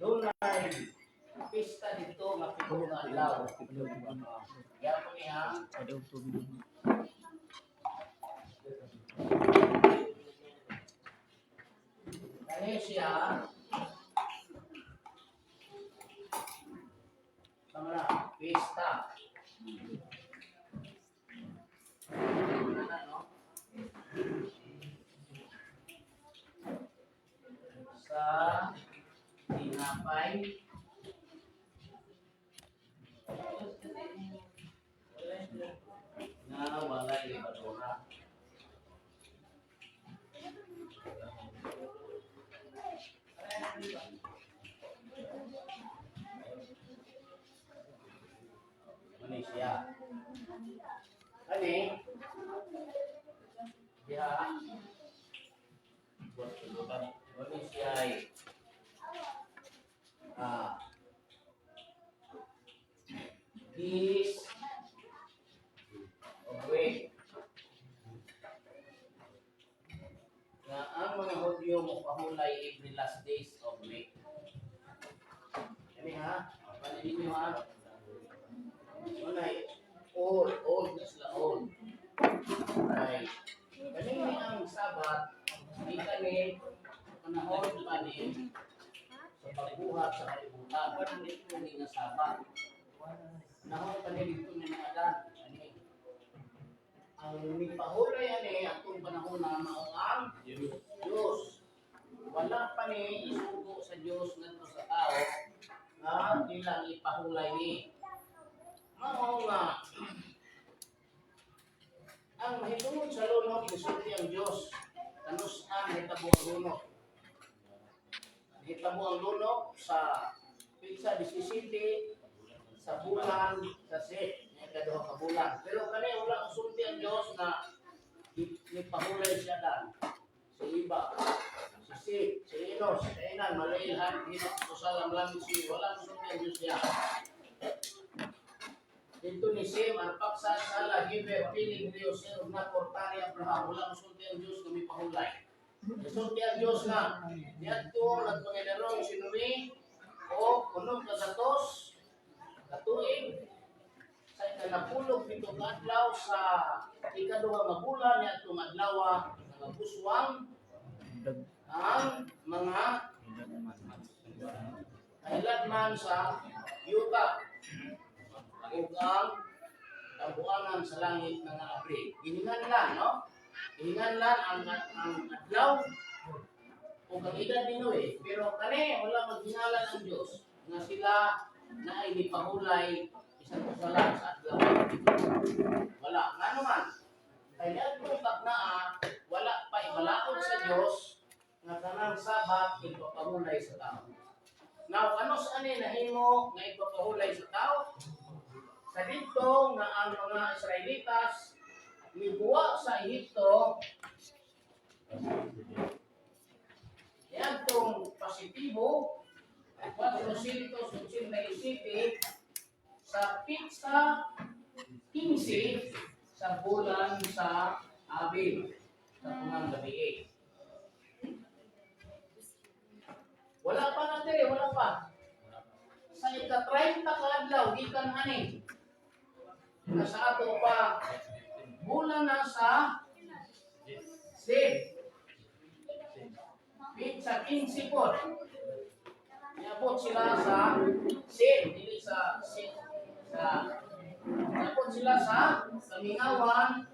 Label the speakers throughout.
Speaker 1: Dunay pista dito nga 7 nga adlaw. Gyapon niya. Kani siya. Tama na, pista. Ano, no? Sa tinapay nga walay lebadura. Ano siya? Ani? Diha. Ano siya ay days of week nga ang mga Hudyo mo pahulay every last days of week. Kani ha? Panin ninyo ha? Unay, old, old na sila, old. Ay, kani ang Sabat, di kani panahon pa ni sa pagbuhat sa kalibutan. Dito ni nga Sabat. Panahon pa ni dito ni mga Adan. Ani. Ang mipahulay ani atong panahon na mao ang Diyos. Wala pa ni isugo sa Diyos ngadto sa tao nga ilang ipahulay ni. Mao nga ang mahitungod sa lunok, gisulti ang Diyos kanus-an nahitabo ang lunok. Nahitabo ang lunok sa petsa 17 sa bulan sa Set, nga ikaduha ka bulan. Pero kani wala sulti ang Diyos na nipahulay siya dan. Si Iba, si Sit, si Enos, si Enan, Malailhan, Hinok, Usalam, Lamig, si wala sulti ang Diyos niya. Dito ni Sem, Arpaksad, Sala, Heber, Peleg, Reu, Serug, Nacor, Tare, Abraham, wala musulti ang Diyos na may pahulay. Musulti ang Diyos na niadto nagpangidarong si Noe o 600 katuig sa 47 ka adlaw sa ikaduha nga bulan niadtong adlaw nga buswang ang mga kahiladman sa yuta ug ang kabuangan sa langit nga abri. Gihinganlan, no? Gihinganlan ang adlaw ug ang edad ni Noe. Pero kani wala maghingalan ang Dios nga sila na ay mipahulay bisan usa lang sa adlaw. Wala. Ngano man? Kay niadtong naa, wala pa ibalaod sa Dios nga kanang Sabat ipapahulay sa tao. Now, ano sa ani nahimo nga ipapahulay sa tao? Sa dito nga ang mga Israelitas mibuwa sa Ehipto niadtong positibo 487 sa petsa 15 sa bulan sa Abib sa tungang gabi. Wala pa na dire, wala pa. Sa ika-30 ka adlaw gikan ani na sa ato pa bulan na sa Sib. Sa 15 po. Niabot sila sa Sin, dili sa Sin, sa niabot sila sa kamingawan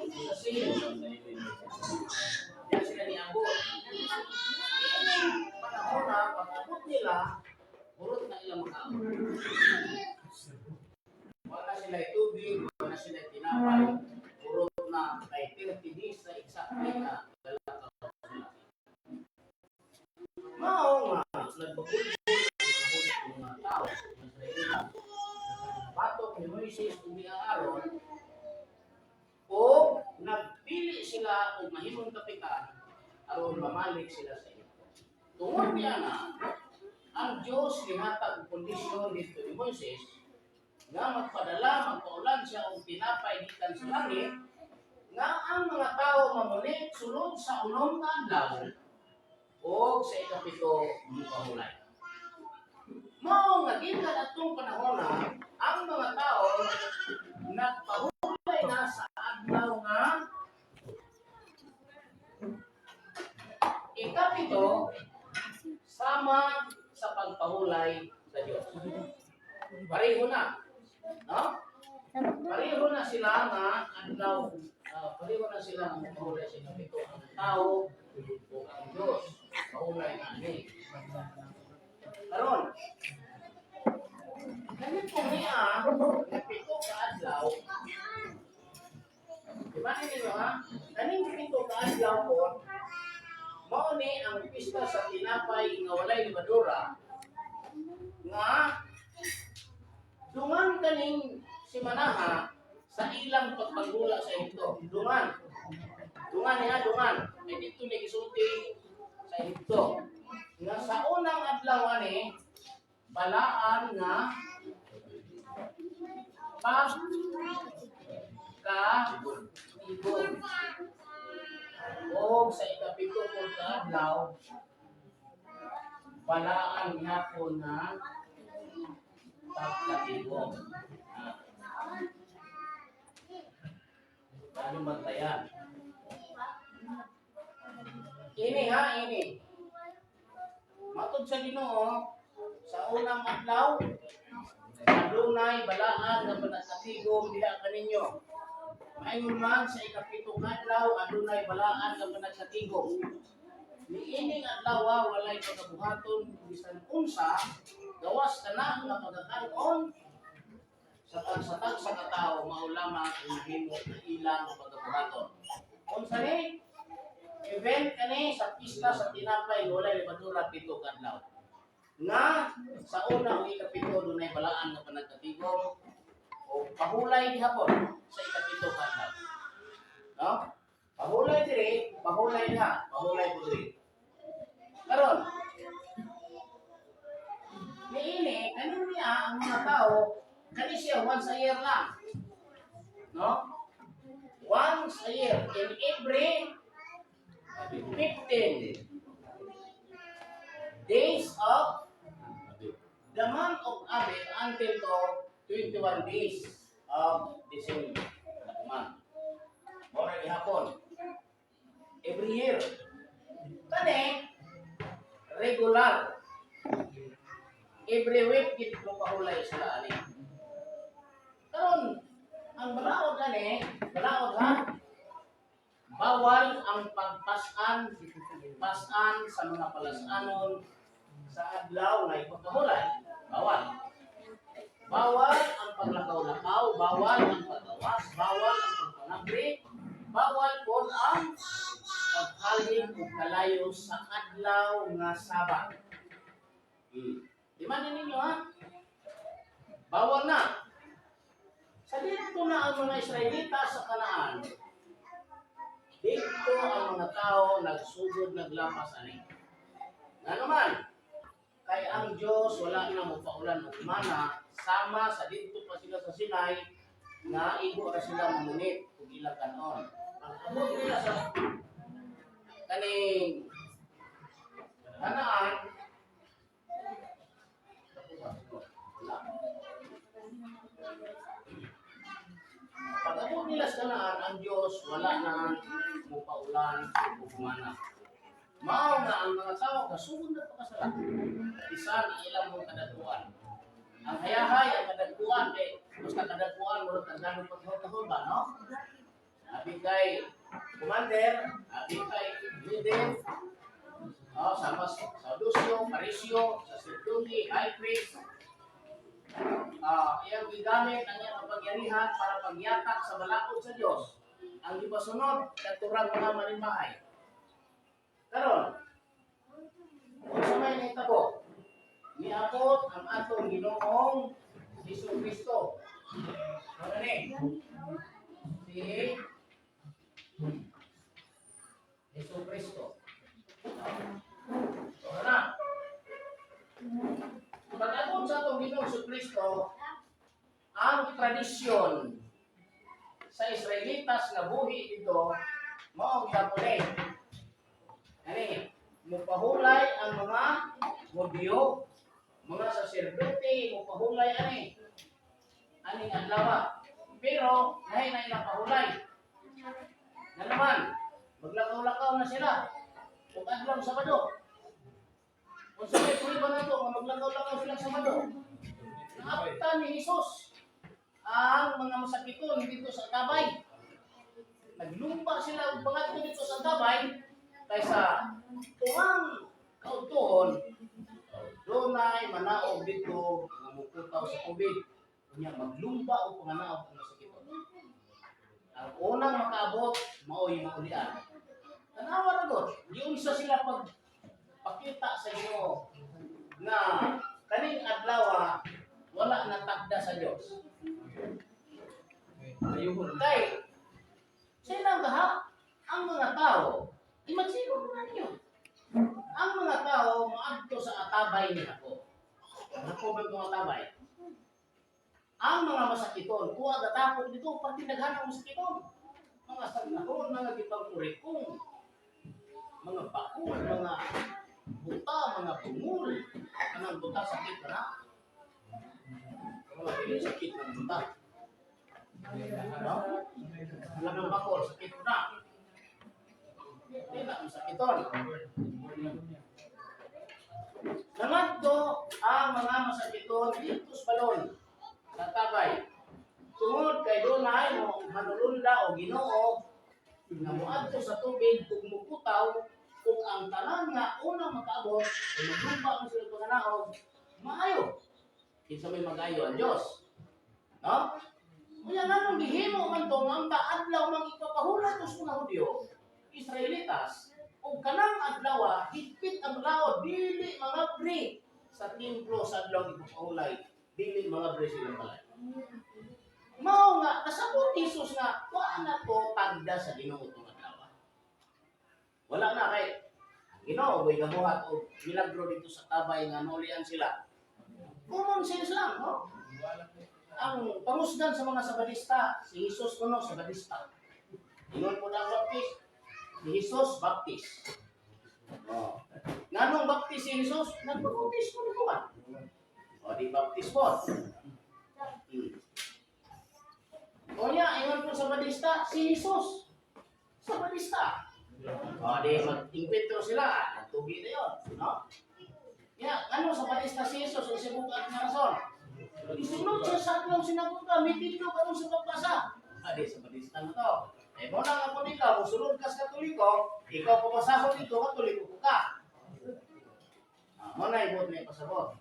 Speaker 1: sa Sin. Diyan sila niabot. Ining panahon na pag-abot nila, burot na ilang makaon. Wala sila tubig, wala sila tinapay, burot na kay 30 days na exactly na lalakaw sila. Mao nga nagbagulgul ang mga tao, mga Israelita. Batok ni Moises ug ni Aaron o nagpili sila og mahimong kapitan aron mamalik sila sa Egypto. Tungod niya na ang Diyos nihatag og kondisyon dito ni Moises nga magpadala, magpaulan siya og tinapay gikan sa langit nga ang mga tao mamunit sulod sa 6 ka adlaw o sa 7 mupahulay. Mao nga gikan atong panahon na ang mga tao nagpahulay na sa adlaw nga ikapito sama sa pagpahulay sa Diyos. Pareho na. No? Pareho na sila nga adlaw, pareho na sila nga pahulay sa ikapito ang tao o ang Diyos. Pahulay na ani. Karon, ganito niya, nga 7 ka adlaw, di ba ninyo ha? Kaning 7 ka adlaw po, mao ni ang pista sa tinapay nga walay lebadura nga dungan kaning simanaha sa ilang pagpagula sa Ehipto. Dungan. Dungan niya, dungan. Ay dito ni gisulti sa Ehipto. Nga sa unang adlaw ani, balaan nga pag ka ibon. O sa 7 po ka adlaw, balaan gihapon na pagkatigom. Ah. Paano bantayan? Ini ha, ini. Matod sa Ginoo, sa unang adlaw, adunay balaan nga panagkatigom diha kaninyo. Maingon man sa 7 ka adlaw, adunay balaan nga panagkatigom. Niining adlaw walay pagabuhaton bisan unsa gawas kana nga pagakaon sa tagsa-tagsa sa katao, mao lamang ang mahimo na ilang pagabuhaton. Unsa ni? Event kani sa pista sa tinapay nga walay lebadura, 7 ka adlaw. Nga sa una ug 7 dunay balaan nga panagkatigom o pahulay gihapon sa 7 ka adlaw. No? Pahulay diri, pahulay na, pahulay po diri. Karon, niini, ano niya ang mga tao, kani siya once a year lang. No? Once a year, in every 15 days of the month of Abib until to 21 days of the same month. Mao ra gihapon. Every year. Kani regular. Every week gid mo pahulay sila ani. Karon, ang balaod ani, balaod ha. Bawal ang pagpasan, pasan sa mga palasanon sa adlaw nga ipagpahulay. Bawal. Bawal ang paglakaw-lakaw, bawal ang paggawas, bawal ang pagpangabri, bawal po ang paghalin o kalayo sa adlaw nga Sabat. Di man ninyo ha? Bawal na. Sa dito na ang mga Israelita sa Kanaan, dito ang mga tao nagsugod naglapas ani. Nga naman, kay ang Diyos wala na mo paulan og mana sama sa dito pa sila sa Sinai nga igo ra sila mamunit ug ilang kanon. Ang abot nila sa kaning Kanaan, wala. Pag abot nila sa Kanaan, ang Diyos wala na mupaulan ug mana. Mao nga ang mga tao kasugod na pagkasala. Bisan ang ilang mga kadagkuan. Ang hayahay ang kadagkuan kay basta kadagkuan murag tagano paghahol ba, no? Abi kay commander, abi kay leader, oh, sama sa Saduseo, Pariseo, sa Sacerdote, high priest. Ah, iyang gigamit ang iyang kapangyarihan para pagyatak sa balakod sa Dios. Ang gipasunod katurang mga marimbahay. Karon, unsa may nahitabo? Niabot ang atong Ginoong Hesus Kristo. Ano ni? Si Hesus Kristo. So, na. Pag-abot sa atong Ginoong Hesus Kristo, ang tradisyon sa Israelitas nga buhi dito, mao gihapon eh. Ani, mupahulay ang mga Hudyo. Mga saserdote mo pahulay aning adlaw. Pero lahi na ilang pahulay. Na naman, maglakaw-lakaw na sila. Ug adlaw Sabado. Kung sa may prueba na to, nga maglakaw-lakaw sila sa Sabado. Naabtan ni Jesus ang mga masakiton dito sa tabay. Naglumpa sila og pangadto dito sa tabay kaysa tuwang kaudtoon dunay manaog dito nga muputaw sa tubig. Unya maglumba og panganaog ang masakiton. Ang unang makaabot mao'y maulian. Tanawa ra gud, giunsa sila pag pakita sa Ginoo nga kaning adlaw wala na tagda sa Dios.
Speaker 2: Ayuhon.
Speaker 1: Kay sila gaha ang mga tao, imagine mo na ninyo. Ang mga tao maadto sa atabay ni Jacob. Ang Jacob ang mga atabay. Ang mga masakiton, kuha gatapok dito, pati daghan ang masakiton. Mga sagnahon, mga gipangkurikong, mga bakul, mga buta, mga bungol. Anong buta, sakit na? Mga dili sakit ng buta. No? Wala ng bakol, sakit na. Di na masakiton. Nangadto ang mga masakiton dito sa balon sa tabay. Tungod kay dunay mo manulunda o Ginoo nga moadto sa tubig ug muputaw, ug ang tanan nga unang makaabot o maglumba man sila panganaog, maayo. Kinsa may magayo? Ang Dios. No? Kaya nganong gihimo man to nga ang adlaw mang ipapahulay to sa mga Hudyo, Israelitas, ug kanang adlaw higpit ang laod, dili mga pre sa templo sa adlaw ipapahulay, dili mga pre silang balay. Mao nga nasabot ni Jesus nga wa na to tagda sa Ginoo tong adlaw. Wala na kay ang Ginoo way gabuhat og milagro dito sa tabay nga naulian sila. Common sense lang, no? Ang pangusgan sa mga Sabadista, si Jesus kuno Sabadista. Ingon po na ang baptist, si Jesus baptist. Oh. Nganong baptist si Jesus? Nagpabautismo ni Juan. O di baptist po. O niya, ingon po sa Sabadista, si Jesus. Sabadista. O di mag-inkwentro sila, nagtugi na yun. No? Ya, ano Sabadista si Jesus? Ang sibukat nga rason. Isunod siya sa adlaw sinagoga, may tindog aron sa pagbasa. Adi, Sabadista na to. Eh, mo na nga po ikaw, musulod ka sa Katoliko, ikaw pabasahon dito, Katoliko ko ka. Ah, mo na ibot na ipasabot.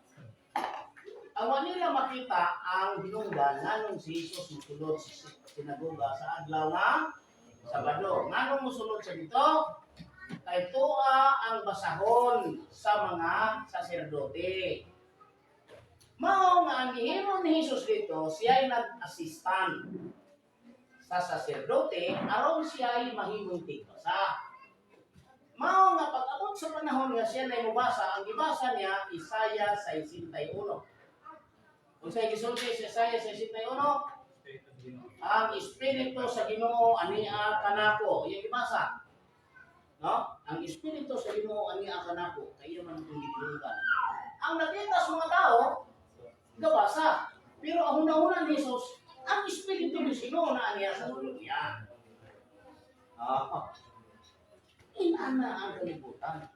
Speaker 1: Ang nila makita ang hinungdan nganong si Jesus musulod sa sinagoga sa adlaw nga Sabado. Nganong musulod sa dito? Kay tuwa ang basahon sa mga saserdote. Mao nga ang gihimo ni Jesus dito, siya ay nag-assistant sa saserdote aron siya ay mahimong tigbasa. Mao nga pag-abot sa panahon nga siya na mubasa, ang gibasa niya Isaiah 61. Unsay gisulti sa Isaiah 61? Ang espiritu sa Ginoo ania kanako. Iyang gibasa. No? Ang espiritu sa Ginoo ania kanako, kay iya man akong gitulungan. Ang nakita sa mga tao, gabasa. Pero ang hunahuna ni Jesus, ang espiritu ni Ginoo na aniya sa sulod niya. Ah. Inana ang kalibutan.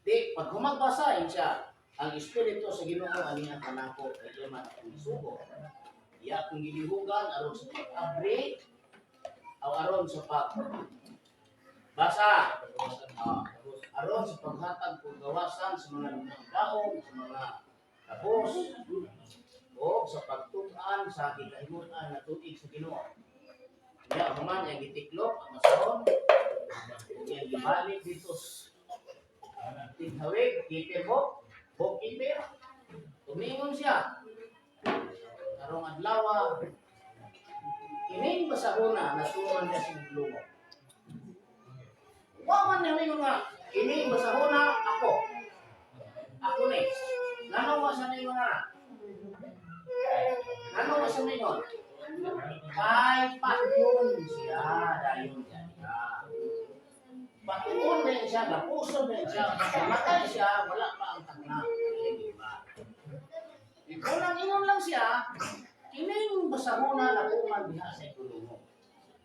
Speaker 1: Di, pag humagbasa, yun siya, ang espiritu sa Ginoo aniya kanako, kay iya man akong gisugo. Iya akong gilihugan aron sa pag-abri o aron sa pag basa. Ah, aron sa paghatag og gawasan sa mga daong, sa mga kabos, o sa pagtug-an sa gikahimutan na tuig sa Ginoo. Kaya human iyang gitiklop ang masahon, ug iyang gibalik dito sa tighawig, keeper mo, bookkeeper. Tumingon siya. Karong adlaw, kining basahona natuman niya sa lumo. Wa man niya mingon nga, kining basahona ako. Ako ni. Ngano wa sa ningon na? Ngano wa sa ningon? Kay patyon siya, dayon siya. Patuon din siya, gapuson din siya, mamatay siya, wala pa ang tagna. Unang ingon lang siya, kining basahona na kuman diha sa igulungo.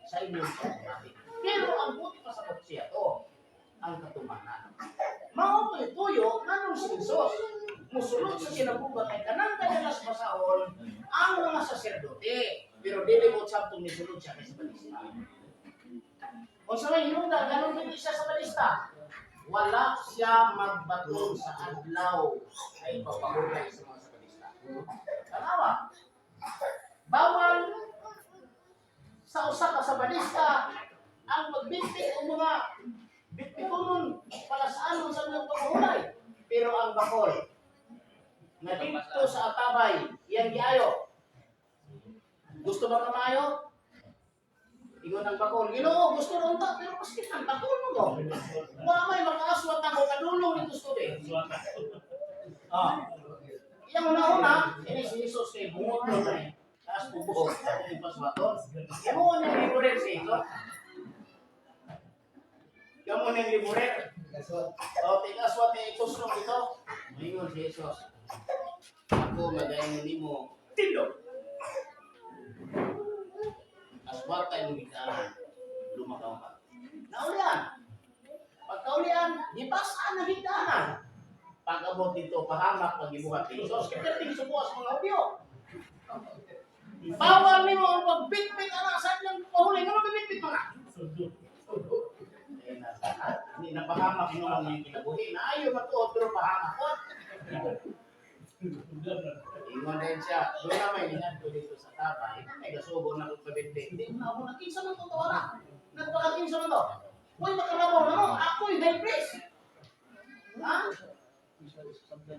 Speaker 1: Sa inyong pagmati. Pero ang buti pasabot siya to, ang katumanan. Mao to tuyo nganong si Jesus musulod sa sinaguga kay kanang kadalas basahon ang mga saserdote. Pero dili mo sabtong nisulod siya kay sabatista. O sa may hinungdan, ganun din siya sabatista. Wala siya magbaton sa adlaw ay ipapahulay sa mga sabatista. Tanawa. Bawal sa usa ka sabatista ang magbitbit og mga bitbitonon palasaanon sa mga pagpahulay. Pero ang bakol nga dito sa atabay, iyang giayo. Gusto ba ka maayo? Ingon ang bakol, "Ginoo, gusto ron ta, pero maski ang bakol mo go. Wa may makaaswat ako kadulong nito sa tubig." Ah. Iyang una-una, ini si Jesus kay bungot mo na eh. Taas bubuhok, ako yung paswaton. Imo na liburer si Jesus. Kamo nang liburer. O, tig-aswat ni ituslong ito. Ingon si Jesus, "Ako magayon nimo, tindog. Aswat tayo mong higdaan, lumakaw ka." Naulian. Pagkaulian, gibasaan na higdaan. Pag-abot dito, pahamak pag gibuhat ni Jesus. Kaya ting subuas mga Hudyo. Bawal nimo ang pagbitbit ana sa ilang pahuli. Ngano bitbit mga? Eh, hindi napahamak mo lang yung kinabuhi. Naayo matuod pero pahamak ko. Ingon din siya, doon na may ko dito sa tabay, may gasubo na kong pabitbit. Hindi na ako nakinsa man to wala. Nagpakakinsa man to. Uy, makalabaw na mo, ako'y high priest. Ha?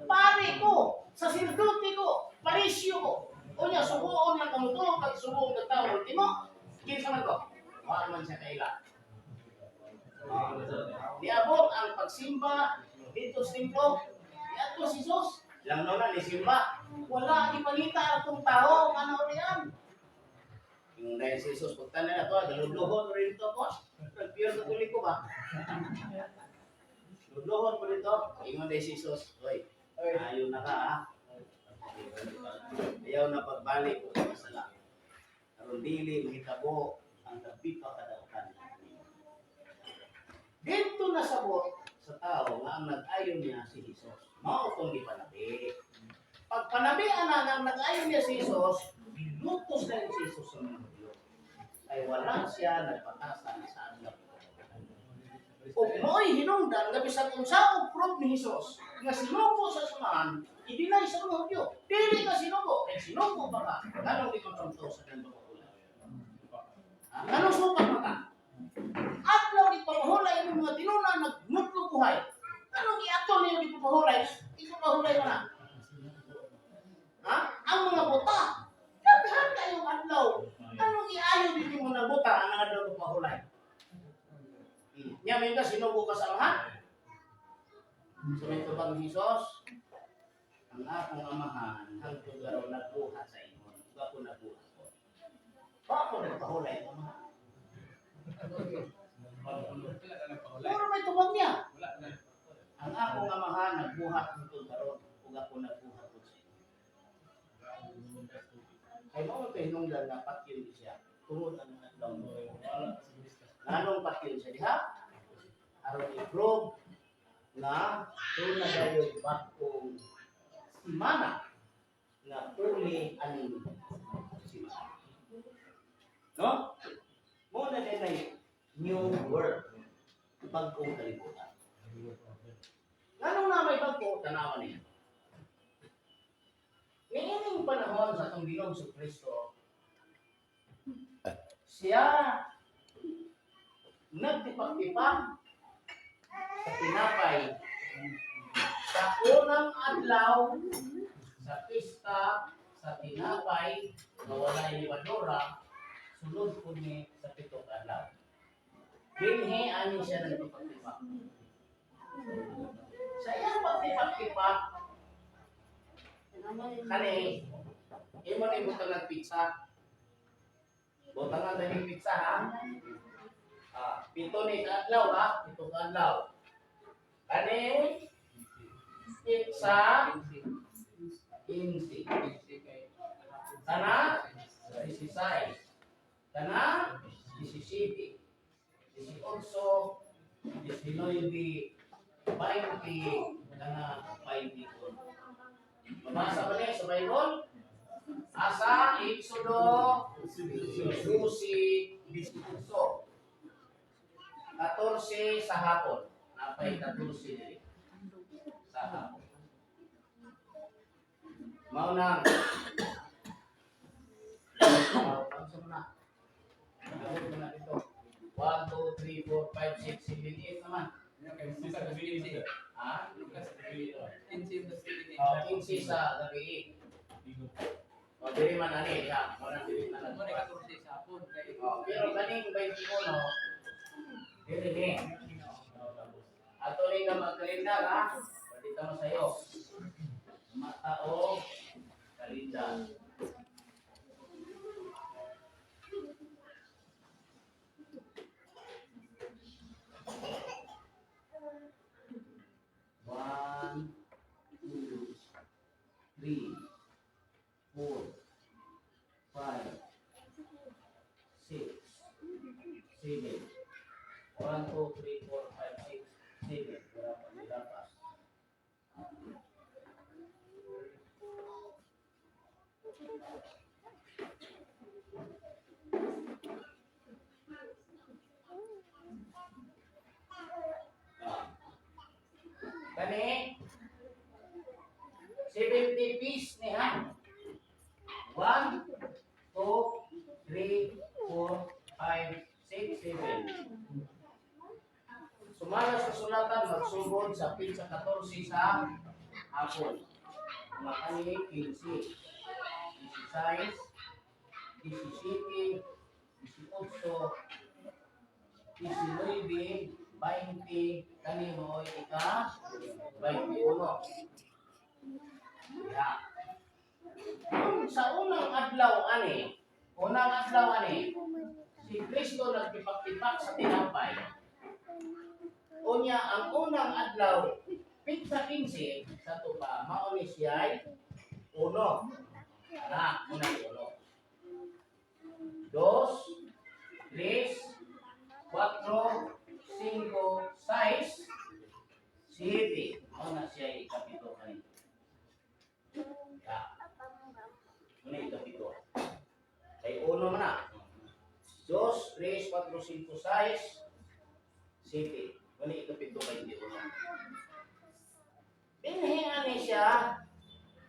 Speaker 1: Pare ko, saserdote ko, parisyo ko. Unya, subuon lang kamo to, pag subuon ng tao, ultimo, kinsa man to? Wala man siya kaila. Niabot ang pagsimba dito sa templo. Niadto si Jesus. Lang na ni simba. Wala ipangita atong tao nga naulian. Yung dahil si Jesus, pagta na to, galudluhon rin ito ko. Nagpiyor Katoliko ba? Ludluhon mo dito. Ingon dahil si Jesus, "Oy, ayaw na ka ha. Ayaw na pagbalik o masala. Aron dili mahitabo ang labi pa kadautan." Dito nasabot sa tao nga ang nag-ayon niya si Jesus. Mao tong gipanabi. Pag panabi ana nga ang nag-ayon niya si Jesus, gilutos na si Jesus sa mga Hudyo. Ay wala siya nagpatasan sa adlaw. Ug mo'y hinungdan nga bisan unsa og proof ni Jesus nga sinugo sa samahan, i-deny sa mga Hudyo. Dili ka sinugo, kay sinugo ba ka? Nganong di ka sa kanang pagpapulay? Ah, nganong supak man ka? Adlaw di pamahulay ang mga tinuna nagmutlo buhay. Anong iato niyo di pamahulay? Ipamahulay mo na. Ha? Ang mga buta. Daghan kayong adlaw. Anong iayo di mo na buta ang adlaw pamahulay? Nya may ka sinugo ka sa amahan? Sa may tubang ni Jesus, "Ang akong amahan hangtod karon nagbuhat sa ingon. Ug ako nagbuhat ko. Wa ako nagpahulay ang amahan." Pero may tubag niya. "Ang akong amahan nagbuhat hangtod karon ug ako nagbuhat pud sa inyo." Kay mao kay hinungdan nga patyon siya tungod ang adlaw mo. Nganong patyon siya diha? Aron i-prove na doon na dayon bag-ong simana nga uli aning simana. No? Mo na din ay new world. Bag-ong kalibutan. Nganong na may bag-o, tanawan niya. Niining panahon sa atong Ginoong Kristo, siya nagtipak-tipak sa tinapay sa unang adlaw sa pista sa tinapay nga walay lebadura, sulod po ni sa 7 ka adlaw. Dinhi ani siya nagtipak-tipak. Sa iyang pagtipak-tipak, kani, imo na ibutang ng pizza. Butangan na yung pizza ha. Ah, 7 ni kaadlaw ha, 7 ka adlaw. Kani pizza 15. Kana, 16. Kana, 17. 18, 19, 20, kana 21. Mabasa ba niya sa Bible? Asa, Exodo, 12, 18. 14 sa hapon. Napay 14 diri. Sa hapon. Mao nang ano mo na? Abot mo na dito. 1, 2, 3, 4, 5, 6, 7, 8 naman. Ha? Oh, 15 sa gabi. O, diri man ani, ya. Mo na diri na lang. Oh, pero kaning 21, diri ni. Ato ni ka magkalendar ha. Balita mo sa'yo. Mata o kalendar. One, two, three, four, five, six, seven. One, two, three, four, five, six, seven. Wala pa nilapas. Ah. Kani, 70 piece ni ha. 1, 2, 3, 4, 5, 6, 7. Sumala sa sulatan, magsugod sa pitsa 14 sa hapon. Mga kani, 15, 16, 17, 18, 19, 20, kani mo ika 21. Ya. Kung sa unang adlaw ani, si Kristo nagtipak-tipak sa tinapay. Unya, ang unang adlaw, pitsa 15, sa tupa, mao ni siya'y uno. Na, unang uno. Dos, tres, kwatro, singko, sais, siete. Mao na siya ikapito kani. Ya. Muna ikapito. Kay uno man na. Dos, tres, kwatro, singko, sais, siete. Muna ikapito kay di uno. Dinhi ani siya,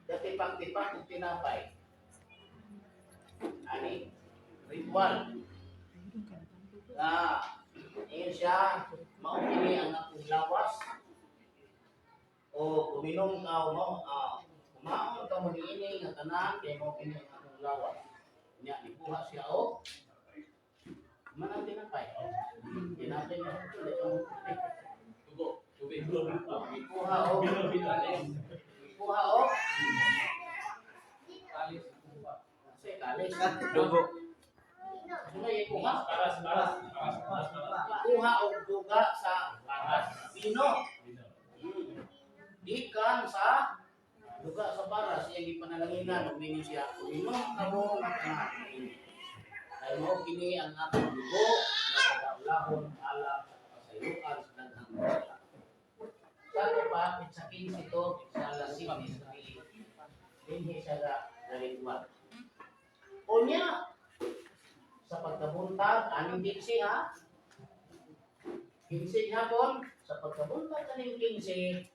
Speaker 1: datipak-tipak og tinapay. Ani, ritual. Na, ingon siya, mao kini ang akong lawas. O uminom ka o mo, kumaon ka mo niini nga tanan kay mao kini ang akong lawas. Nya nikuha siya og man ang tinapay. Tinapay niya.
Speaker 2: Dugo, tubig.
Speaker 1: Nikuha og
Speaker 2: Kalis.
Speaker 1: Kasi kalis.
Speaker 2: Dugo.
Speaker 1: Sumay ikuha.
Speaker 2: Paras, paras. Paras, paras, paras.
Speaker 1: Ikuha og duga sa bino. Gikan sa duga sa baras, iyang gipanalanginan ug ninyo siya, "Uminom kamo nga tanan. Kay mao kini ang akong dugo nga pagaulahon alang sa kapasayloan sa daghang mga sala." Sa ato pa, sa 15 to, sa alas 7 sa gabi, dinhi siya ga naritual. Unya, sa pagkabuntag, aning 15 ha? 15 hapon, sa pagkabuntag aning 15,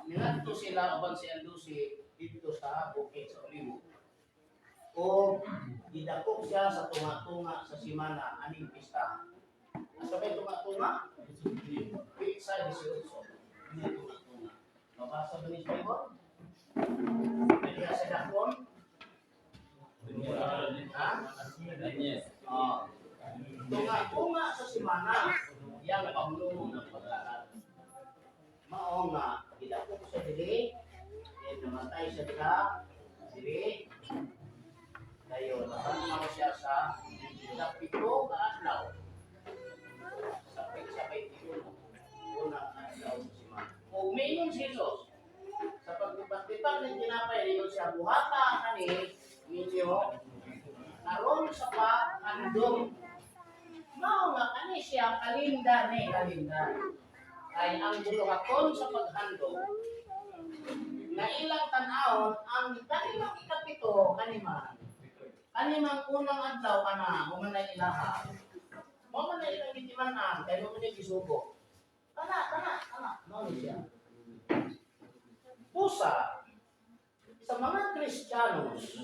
Speaker 1: ningadto sila uban si Andusi dito sa bukid sa Olivo. O gidakop siya sa tunga-tunga sa simana aning pista. Asa may tunga-tunga? Pitsa 18. Ini tunga-tunga. Mabasa ba ni sa Bible? Diya sa dakon? Ha? Oh. Tunga-tunga sa simana, yang pamulong ng paglalaro. Mao nga, gidakop siya diri, then namatay siya diha, diri, dayon, nabanhaw siya sa 7 ka adlaw. Sa petsa 21, unang adlaw sa simana. O mingon si Jesus, sa pagtipak-tipak Gibuhat ng tinapay, ningon siya, "Buhata kani ninyo aron sa pahandom." Mao nga kani siya kalendar ni kalendar. Kay ang buluhaton sa paghandom na ilang tan-awon ang kanilang ikapito kani man. Kani mang unang adlaw kana mo man na ilaha. Mo man na ilang gitiman-an kay mo man na gisugo. Kana kana kana mao ni siya. Pusa sa mga Kristiyanos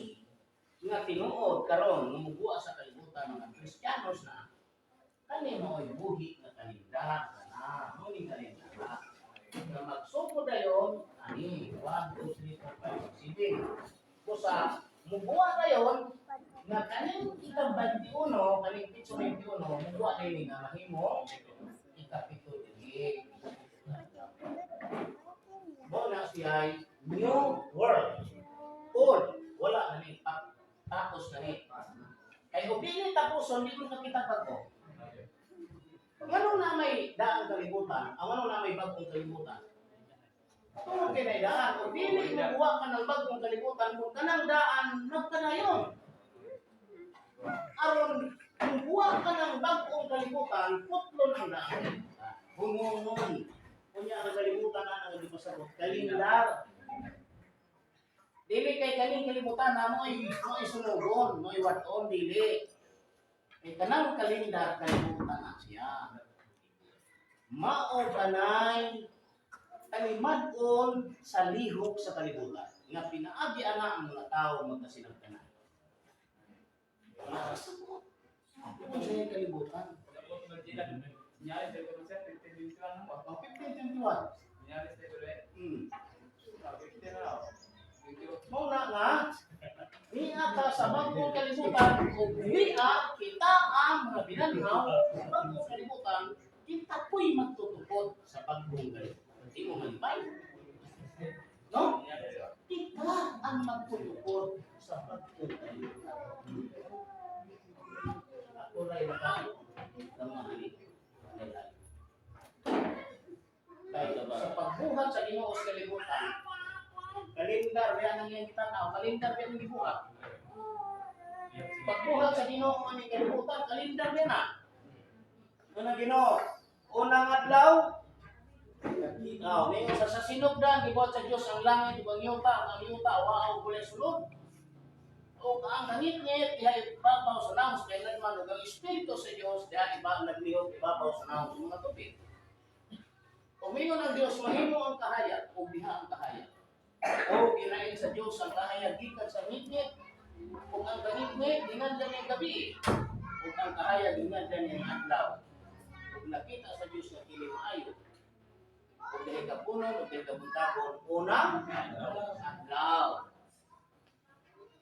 Speaker 1: nga tinuod karon nga sa kalibutan, mga Kristiyanos na kani mao'y buhi nga kalendar kana mao ni kalendar nga magsugo dayon ani 1, 2, 3, 4, 5, 6, 7. Busa mubuha dayon nga kaning ika-21, kaning petsa 21, mubuha dili nga mahimo ikapito dili. Mao na siya new world. Old, wala na ni tapos na ni. Kay kung dili tapuson, di mo nakita bago. Ngano na may daang kalibutan, ang ano na may bagong kalibutan? Tungod kay nay daan, kung dili mo ka ng bagong kalibutan, kung kanang daan, nagkanayon. Aron, kung buwa ka ng bagong kalibutan, putlon ang daan. Hungungon. Kunya ang kalibutan na ang pasabot. Kalindar. Dili kay kaning kalibutan na mo'y sunugon, mo'y waton, dili. Kay kanang kalindar, kalibutan na siya. Mao kanay talimad-on sa lihok sa kalibutan nga pinaagi ana ang mga tao magkasinagtanan. Nakasabot. Kung sa kalibutan. Oh, 1521. Mao na nga niya ka sa bagong kalibutan ug niya kita ang mga binanhaw sa bagong kalibutan, kita po'y magtutukod sa bagong kalibutan. Di mo malipay. No? Kita ang magtutukod sa bagong kalibutan. Ako ray naka ng mga halik. Kay sa pagbuhat sa Ginoo sa kalibutan, kalendar biya nang iyang gitanaw, kalendar biya nang gibuhat. Pagbuhat sa Ginoo ang kalibutan, kalendar biya na. Ano Ginoo? Unang adlaw, oh, ningon sa sinugdan, gibuhat sa Dios ang langit ug ang yuta, ang yuta wa og walay sulod. O ang kangitngit diha ibabaw sa naong sa kailanman ug ang espiritu sa Dios diha iba naglihok ibabaw sa naong sa mga tubig. Umingon ang Dios, "Mahimo ang kahayag," ug diha ang kahayag. O ginain sa Dios ang kahayag gikan sa ngitngit. Ug ang kangitngit ginganlan niyang gabi. Ug ang kahayag ginganlan niyang adlaw. Ug nakita sa Dios nga kini maayo. Ug dahil kapunon ug dahil kabuntagon, unang adlaw.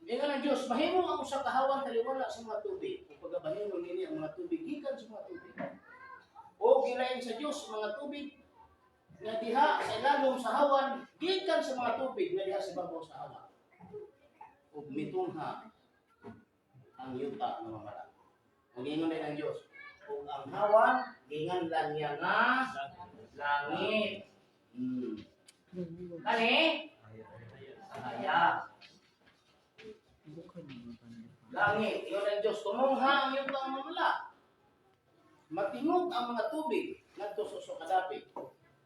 Speaker 1: Ingon ang Dios, "Mahimo ang usa ka hawan taliwala sa mga tubig." Ug pagabahinon nini ang mga tubig gikan sa mga tubig. O gilain sa Dios ang mga tubig nga diha sa ilalom sa hawan gikan sa mga tubig nga diha sa babaw sa hawan. Ug mitungha ang yuta nga mamala. Ug ingon din ang Dios, ug ang hawan ginganlan niya nga langit. Kani? Kahayag. Langit. Ingon ang Diyos, "Tumungha ang yuta ang mamala. Matingog ang mga tubig ngadto sa usa ka dapit."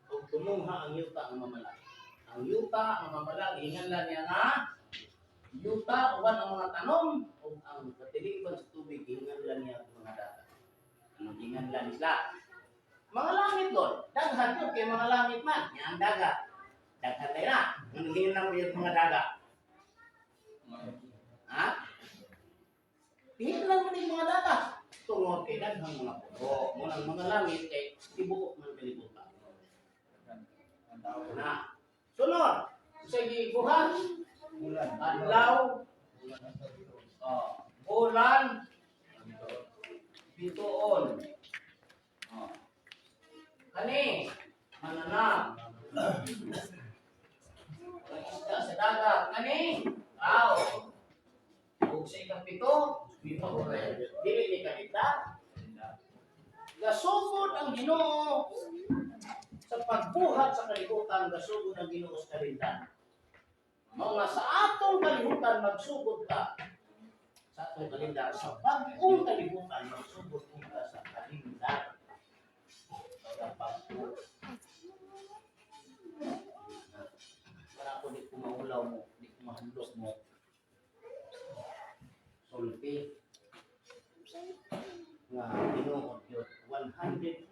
Speaker 1: Ug tumungha ang yuta ang mamala. Ang yuta ang mamala gihinganlan niya nga yuta uban ang mga tanom, ug ang katilingban sa tubig gihinganlan niya ang mga dagat. Ano gihinganlan sila? Mga langit doon. Daghan yun kay mga langit man. Yan ang dagat. Daghan tayo na. Ang hingan mo yung mga dagat. Ha? Tingin lang mo din mga dagat. Tungod kay daghang mga puno. Munang mga langit kay tibuok man kalibutan. Na. Sunod. Sa gibuhat, adlaw, oh, bulan, bituon. Oh. Kani, mananap. Ang isda sa dagat. Kani, tao. Ug sa ikapito, dili ni kalita. Gasugod ang Ginoo sa pagbuhat sa kalibutan, gasugod ang Ginoo sa kalindan. Mao nga sa atong kalibutan magsugod ka sa atong kalendar, sa bag-ong kalibutan magsugod ka sa kalendar sa bag-o. Para ako di ko maulaw mo, di ko mahandok mo. Sulti nga tinuod yun, 100%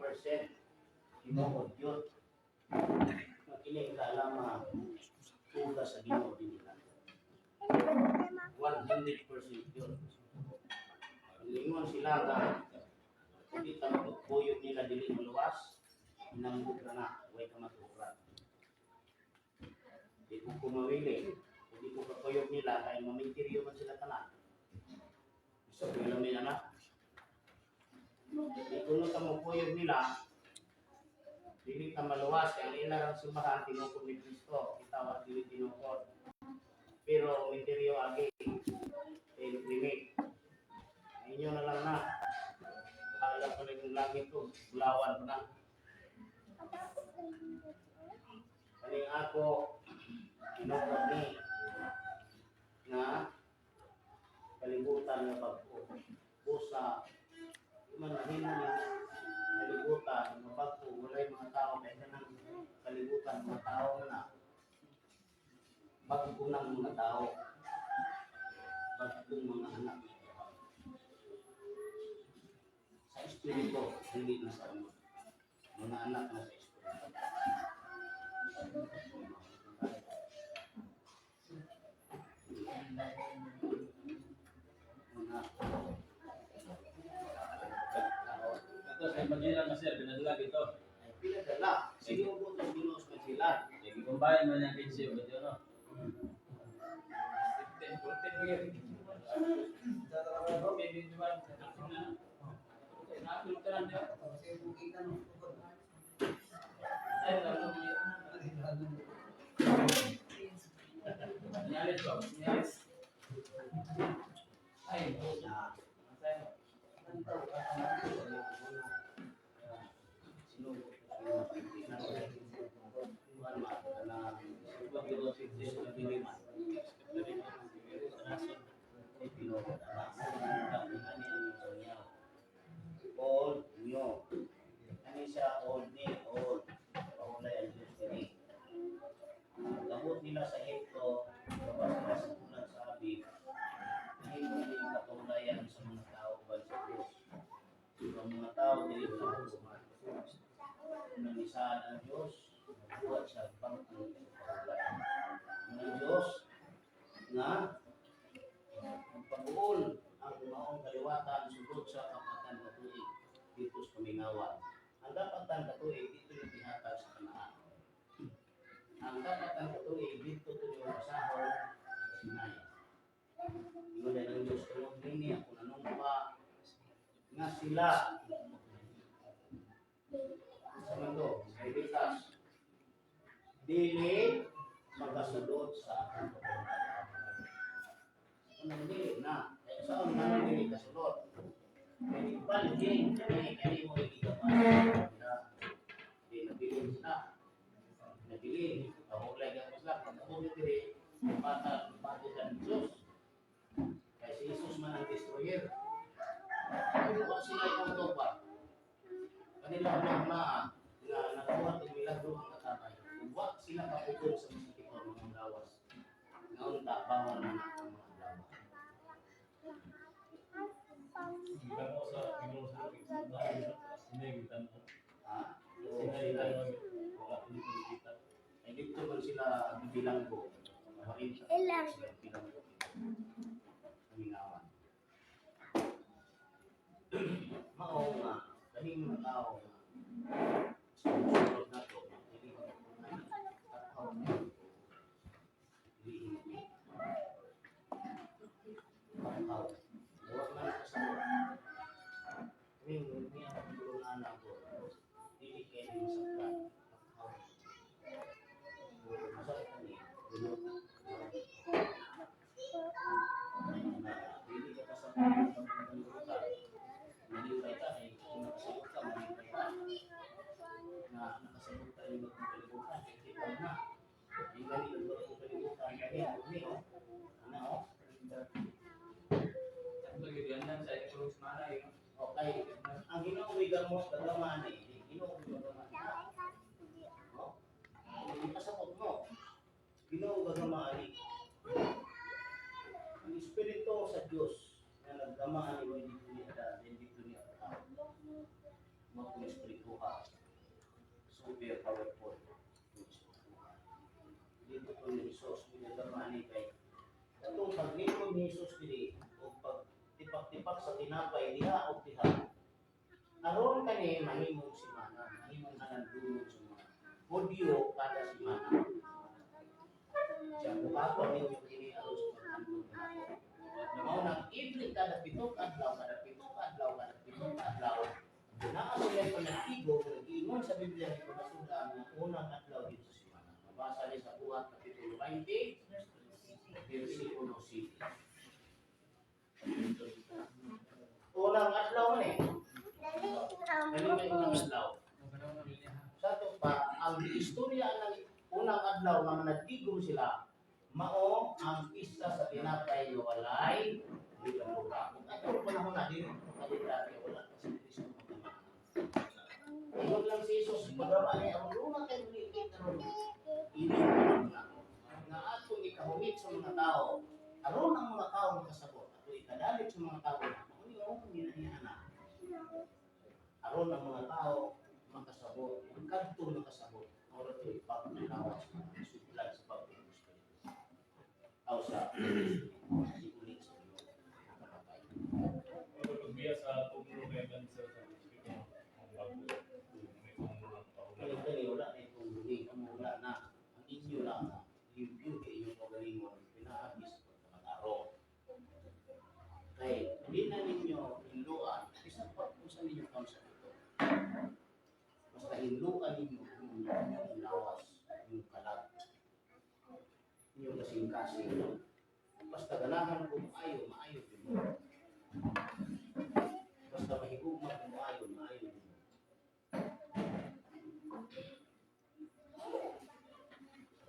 Speaker 1: tinuod yun. Nga kini kaalama tuga sa Ginoo din nila. 100% yun. Lingon sila nga hindi ta magpuyod nila dili maluwas, inambog na na, way ka matuuran. Di ko kumawili, hindi ko kakuyog nila, kaya mamintiryo man sila tanan. Gusto ko yung may anak. Di ko nung tamupuyog nila, dili ta maluwas, kaya ang ilarang simbahan, tinukod ni Kristo, kita wa dili tinukod. Pero mintiryo agi, eh, remake. Inyo na lang na. Alam ko na yung langit ko, bulawan ko na. Kaning ako, tinukod ni, nga kalibutan nga bag-o. Busa, di man mahimo ni kalibutan nga bag-o, walay mga tao kay kanang kalibutan mga tao na bag-o ng mga tao, bag-ong mga anak ni Abraham. Sa espiritu, hindi na sa ano. Mga anak na sa espiritu. Mga tao.
Speaker 2: Ito sa Magellan na sir, pinadala dito.
Speaker 1: Ay pinadala. Sinugot ng Ginoo sa Magellan.
Speaker 2: Sige, kumbayan man yung 15, ba no?
Speaker 1: Na sinugot ng Ginoo kuan ma na diliman. Ay pinugot na. Ani ang niya. Old new. Ani siya old ni old. Paulay ang Diyos diri. Pag-abot nila sa Ehipto, gawas sila sa bulan sa Abib, nahimo nila katulayan sa mga tao uban sa Diyos. So, ang mga tao dili na hukuman. Nang isaan ang Diyos, nagbuhat siya bag-ong paulay. Ang Diyos nga magpabuol ang maong kaliwatan sugod sa kapatan katuig dito sa pamingawan. Ang kapatan katuig dito yung gihatag sa Kanaan. Ang kapatan katuig dito to yung basahon sa Sinai. Ingon din ang Diyos tungod nini ako nanumpa nga sila sa mundo, sa Ibitas, dili magasulod sa akong kapatagan. Ano dili na? Eh, saan na dili kasulod? Kaya ibalhin, kani kani mo igigapan. Na di nabilin sila. Nabilin, pahulay ka sila. Pag-abot diri, bata, bago ng Diyos. Kaya si Jesus man ang destroyer. Pero wa sila itong ba? Kanila unang naa nga nagbuhat og milagro ang katatay. Ug wa sila kapugol sa mosquito mga gawas. Ngaunta bawal na na ang mga gawas.
Speaker 2: Gikan mo sa Ginoo sa Sinay gikan mo.
Speaker 1: Ha? Oo,
Speaker 2: Sinay
Speaker 1: sila.
Speaker 2: gikan mo. Wala hindi ko kita.
Speaker 1: Ay dito man sila bilanggo. 40 sila bilanggo. Pamingawan. Mao nga kaning mga tao nga sumusunod na to, dili takaw dili hindi takaw. Wa man kasabot. Kaning niya ang tulong anak ko, dili kay masaktan. Takaw. Masaktan ni dunot. Na dili ka kasabot sa mga kalibutan. Malipay ka, eh, kung nakasabot ka, malipay ka. Na Ni, oh. Ano, oh. Okay. Ang Ginoo gamot gagaman eh. Ginoo gagaman na. No? Ang pasabot mo. Ginoo gagamaan eh. Ang espiritu sa Dios na naggamaan ni dito ni Adan, dito ni Abraham. Mao kung espiritu ha. Super powerful. Yung espiritu ha. Dito po ni Jesus, ginagamaan ni kay katong paglingkod ni Jesus diri o pag tipak-tipak sa tinapay diha o diha aron kani mahimong simana, mahimong hanandulog sa mga Hudyo kada simana. Siya buhaton ninyo kini aron sa paghandulog nako. Mao nang every kada 7 adlaw, kada 7 adlaw, kada 7 adlaw, naa sila panagtigo, nag-iingon sa Biblia ni pagkasudan nga unang adlaw dito sa simana. Mabasa ni sa Buhat Kapitulo 20, versikulo 7. Unang adlaw man eh. Dali may unang adlaw. Sa ato pa, ang istorya ng unang adlaw nga nagtigom sila, mao ang pista sa tinapay nga walay lebadura. Kung atong panahon na dili kalidad, wala pa si Kristo magama. Ingon lang si Jesus pagama niya ang luma kay mulikit aron ini panahon na nga atong ikahungit sa mga tao aron ang mga tao makasabot, ato ikadalit sa mga tao na mao ni oh niya anak, aron ang mga tao makasabot, ang kadto makasabot, ora to ipaglawas sudlan sa pagpapaloob aw sa uli sa Ginoo kamatay.
Speaker 2: Pero pagbiya sa tumulo kay Bansa sa Espiritu ang bago. May tumulo ang
Speaker 1: Kaya
Speaker 2: pahulat.
Speaker 1: dali wala na itong guni, ang wala na ang inyo lang na limpyo kay inyong kaugalingon pinaagi sa pagkamataro. Kay di na ninyo hinluan, bisan pa kung sa ninyo kang sa ito. Basta hinluan ninyo ang inyong lawas, inyong kalat, inyong kasing-kasing. Basta ganahan ko maayo, maayo din mo. Basta mahigugma ko maayo, maayo din mo.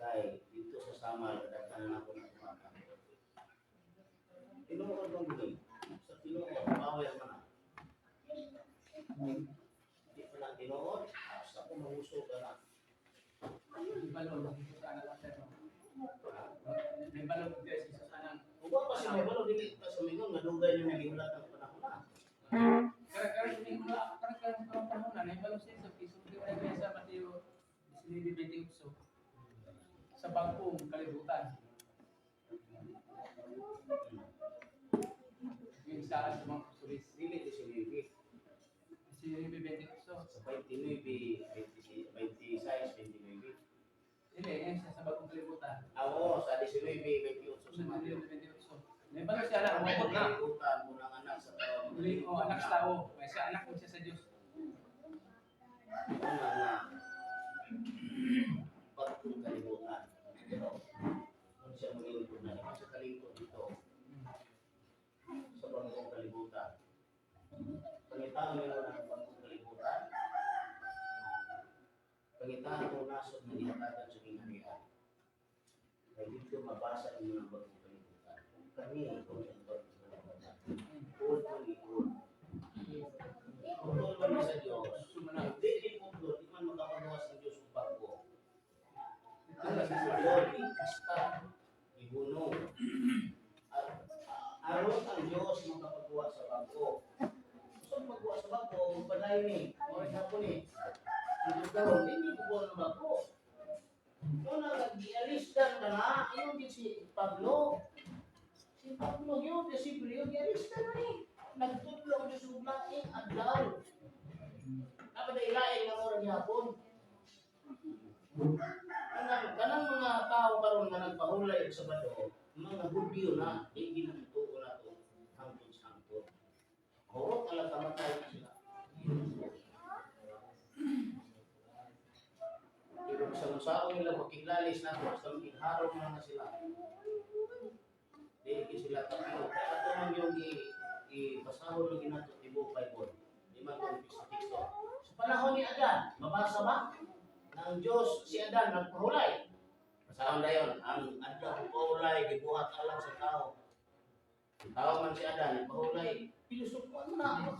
Speaker 1: Kay dito sa Samar, daghan na ako ng umaga. Tinuod bang guni? Sa tinuod, power man na. Di pa lang tinuod, asa ko mahusog ka na.
Speaker 3: May balon guys, isa sanang.
Speaker 1: Uwa pa si may balo, dili pa sa mingon, nga dugay niyo nagihulat ang panahon na.
Speaker 3: Karang karang may mga karang karang karang panahon na may balon siya sa piso di wala kaya sa Mateo 19:28 sa bangkong kalibutan. Yung saan sa mga pusulis.
Speaker 1: Dili di si
Speaker 3: 19:28.
Speaker 1: Sa 29, 26, 29.
Speaker 3: Dili, ngayon siya sa bagong kalibutan.
Speaker 1: Ah, oo, sa 19, 28 sa
Speaker 3: Sa
Speaker 1: Mateo.
Speaker 3: Mateo 19:28. May balon siya na, umabot na.
Speaker 1: Kalibutan mo ng anak sa tao.
Speaker 3: Uli, oh, anak sa tao. May siya, anak mo siya sa Diyos.
Speaker 1: Una nga, bagong kalibutan. Pero, kung siya mulingkod na, di siya kalingkod dito sa bagong kalibutan. Pangitaan nila ng bagong kalibutan. Pangitaan ko nasod na gihatagan sa gingharian. Kaya dito mabasa ninyo ng bagong kalibutan. Kung kami, kung sa bagong kalibutan. Utol man ikot. Utol man sa Diyos.
Speaker 3: Sumana.
Speaker 1: Di din utol, di man makapagawas ng Diyos og bago.
Speaker 3: Ito
Speaker 1: Ang
Speaker 3: na siya.
Speaker 1: Lord, ikasta, ibunong. At aron ang Diyos makapagawa sa bago. Gusto mo magawa sa bago, magpadayon ni. O hapon ni. Ang Diyos karon, hindi ko ng bago. Una, nag-ialisdan ka na, ayun din si Pablo. Si Pablo yun, si Brio, gialisdan na ni. Nagtudlo ang Diyos og laing adlaw. Dapat ay laing nga mura gihapon. Kanang kanang mga tao karon nga nagpahulay og Sabado, mga Hudyo na, di ginamtuo na to hangtod sa hangtod. Hurot ala kamatay na sila. Pero sa unsaon nila makiglalis na to, basta makigharong na na sila. Di gyud sila tapos. Kaya ato man yung ibasahon lagi nato tibuok Bible. Di man tong teksto. Sa panahon ni Adan, mabasa ba? Na ang Diyos, si Adan, nagpahulay. Basahon dayon, ang adlaw pahulay. Pagpahulay gibuhat alang sa tao. Tao man si Adan, pahulay, pilusok mo na.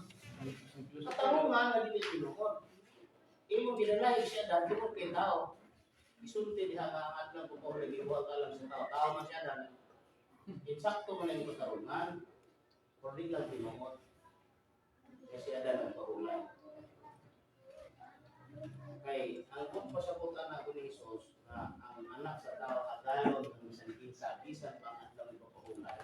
Speaker 1: Katarungan nga dili tinuod. Imong gidalahi si Adan tungod kay tao. Isulti diha nga ang adlaw pagpahulay gibuhat alang sa tao. Tao man si Adan. Insakto man ang katarungan. Pero di lang tinuod. Kasi Adan ang pahulay. Kay ang kung pasabutan na ni Jesus na ang anak sa tao agalon ang bisan kinsa bisan pa ang adlaw ipapahulay.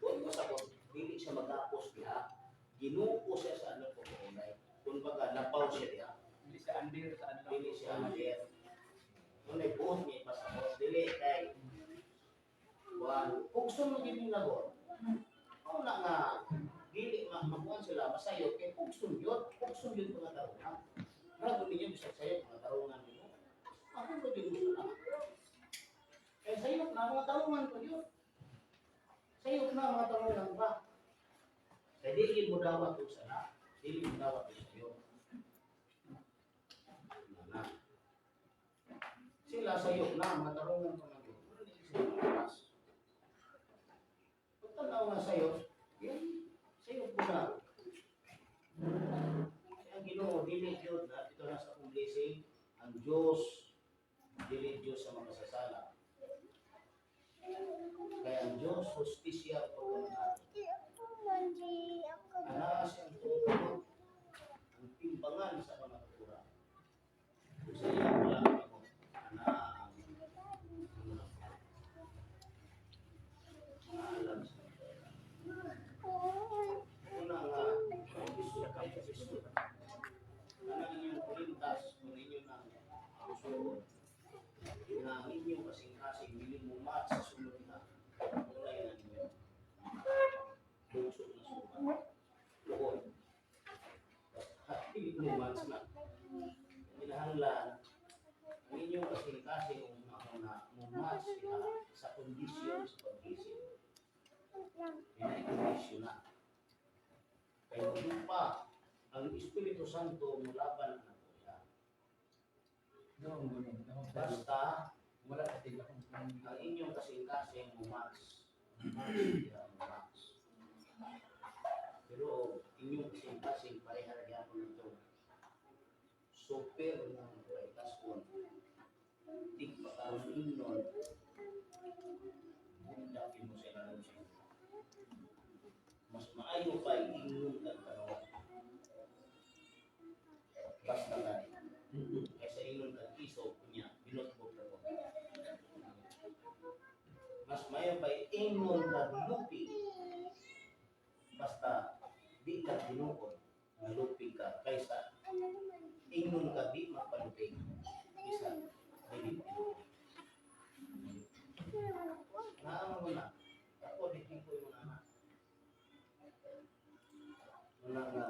Speaker 1: Kung pasabot, dili siya magapos diha. Ginuko siya sa adlaw pagpahulay. Kung baga lapaw siya diha.
Speaker 3: Dili sa under sa adlaw.
Speaker 1: Dili siya under. Ngunay buot niya ipasabot dili kay kuan pugson mo gid labor. Mao na nga dili ma makuan sila masayop kay pugson yun mga tarungan. Murag ninyo bisag sayop mga tarungan nimo. Ako ba gid mo na? Kay sayop na mga tarungan ko yun. Sayop na mga tarungan ba? Kay dili mo dawat og sana, dili mo dawat og sayop. Na, na. Sila sayop na mga tarungan ko na yun. Wala na sila malakas. Pagtanaw nga sayop, yan, sayop ko na. Ang Ginoo dili gyud na ito na sa akong blessing, ang Diyos dili Diyos sa makasasala. Kaya ang Diyos hustisya ug pagkamanalo. Anaa siyang tuong ang timbangan sa mga katura. Kung sa iya wala ang ako, anaa ang mga maalam sa Una nga, kay Kristo. Anang inyong kulintas, kung inyo nang usuon, na ang inyong kasing-kasing dili mo mat sa sulod na kulay na ninyo. Bugso na sukat. Luhod. Basta dili mo mat na. Kinahanglan, ang inyong kasing-kasing kung ako na mumat sila sa kondisyon sa pag-isip. Kaya na. Kay pa ang Espiritu Santo mulaban na kuya.
Speaker 3: Doon gunin. Doon sa
Speaker 1: Basta
Speaker 3: wala kasi akong
Speaker 1: ang inyong kasing-kasing mumax. Mumax, diha, mumax. Pero inyong kasing-kasing pareha ra gyapon nito. Super ng paitaskon. Tigpakaroon ingon. Bundakin mo sila ron siya. Mas maayo pa ingon kag karon. Basta gani. Kaysa ingon kag iso kunya binotbot ra ko. Mas maayo pa ingon kag lupi. Basta di ka tinuod nga lupi ka kaysa ingon ka di mapalupi. Isa dili tinuod. Naama mo na. Ako di ko mo na. Wala nga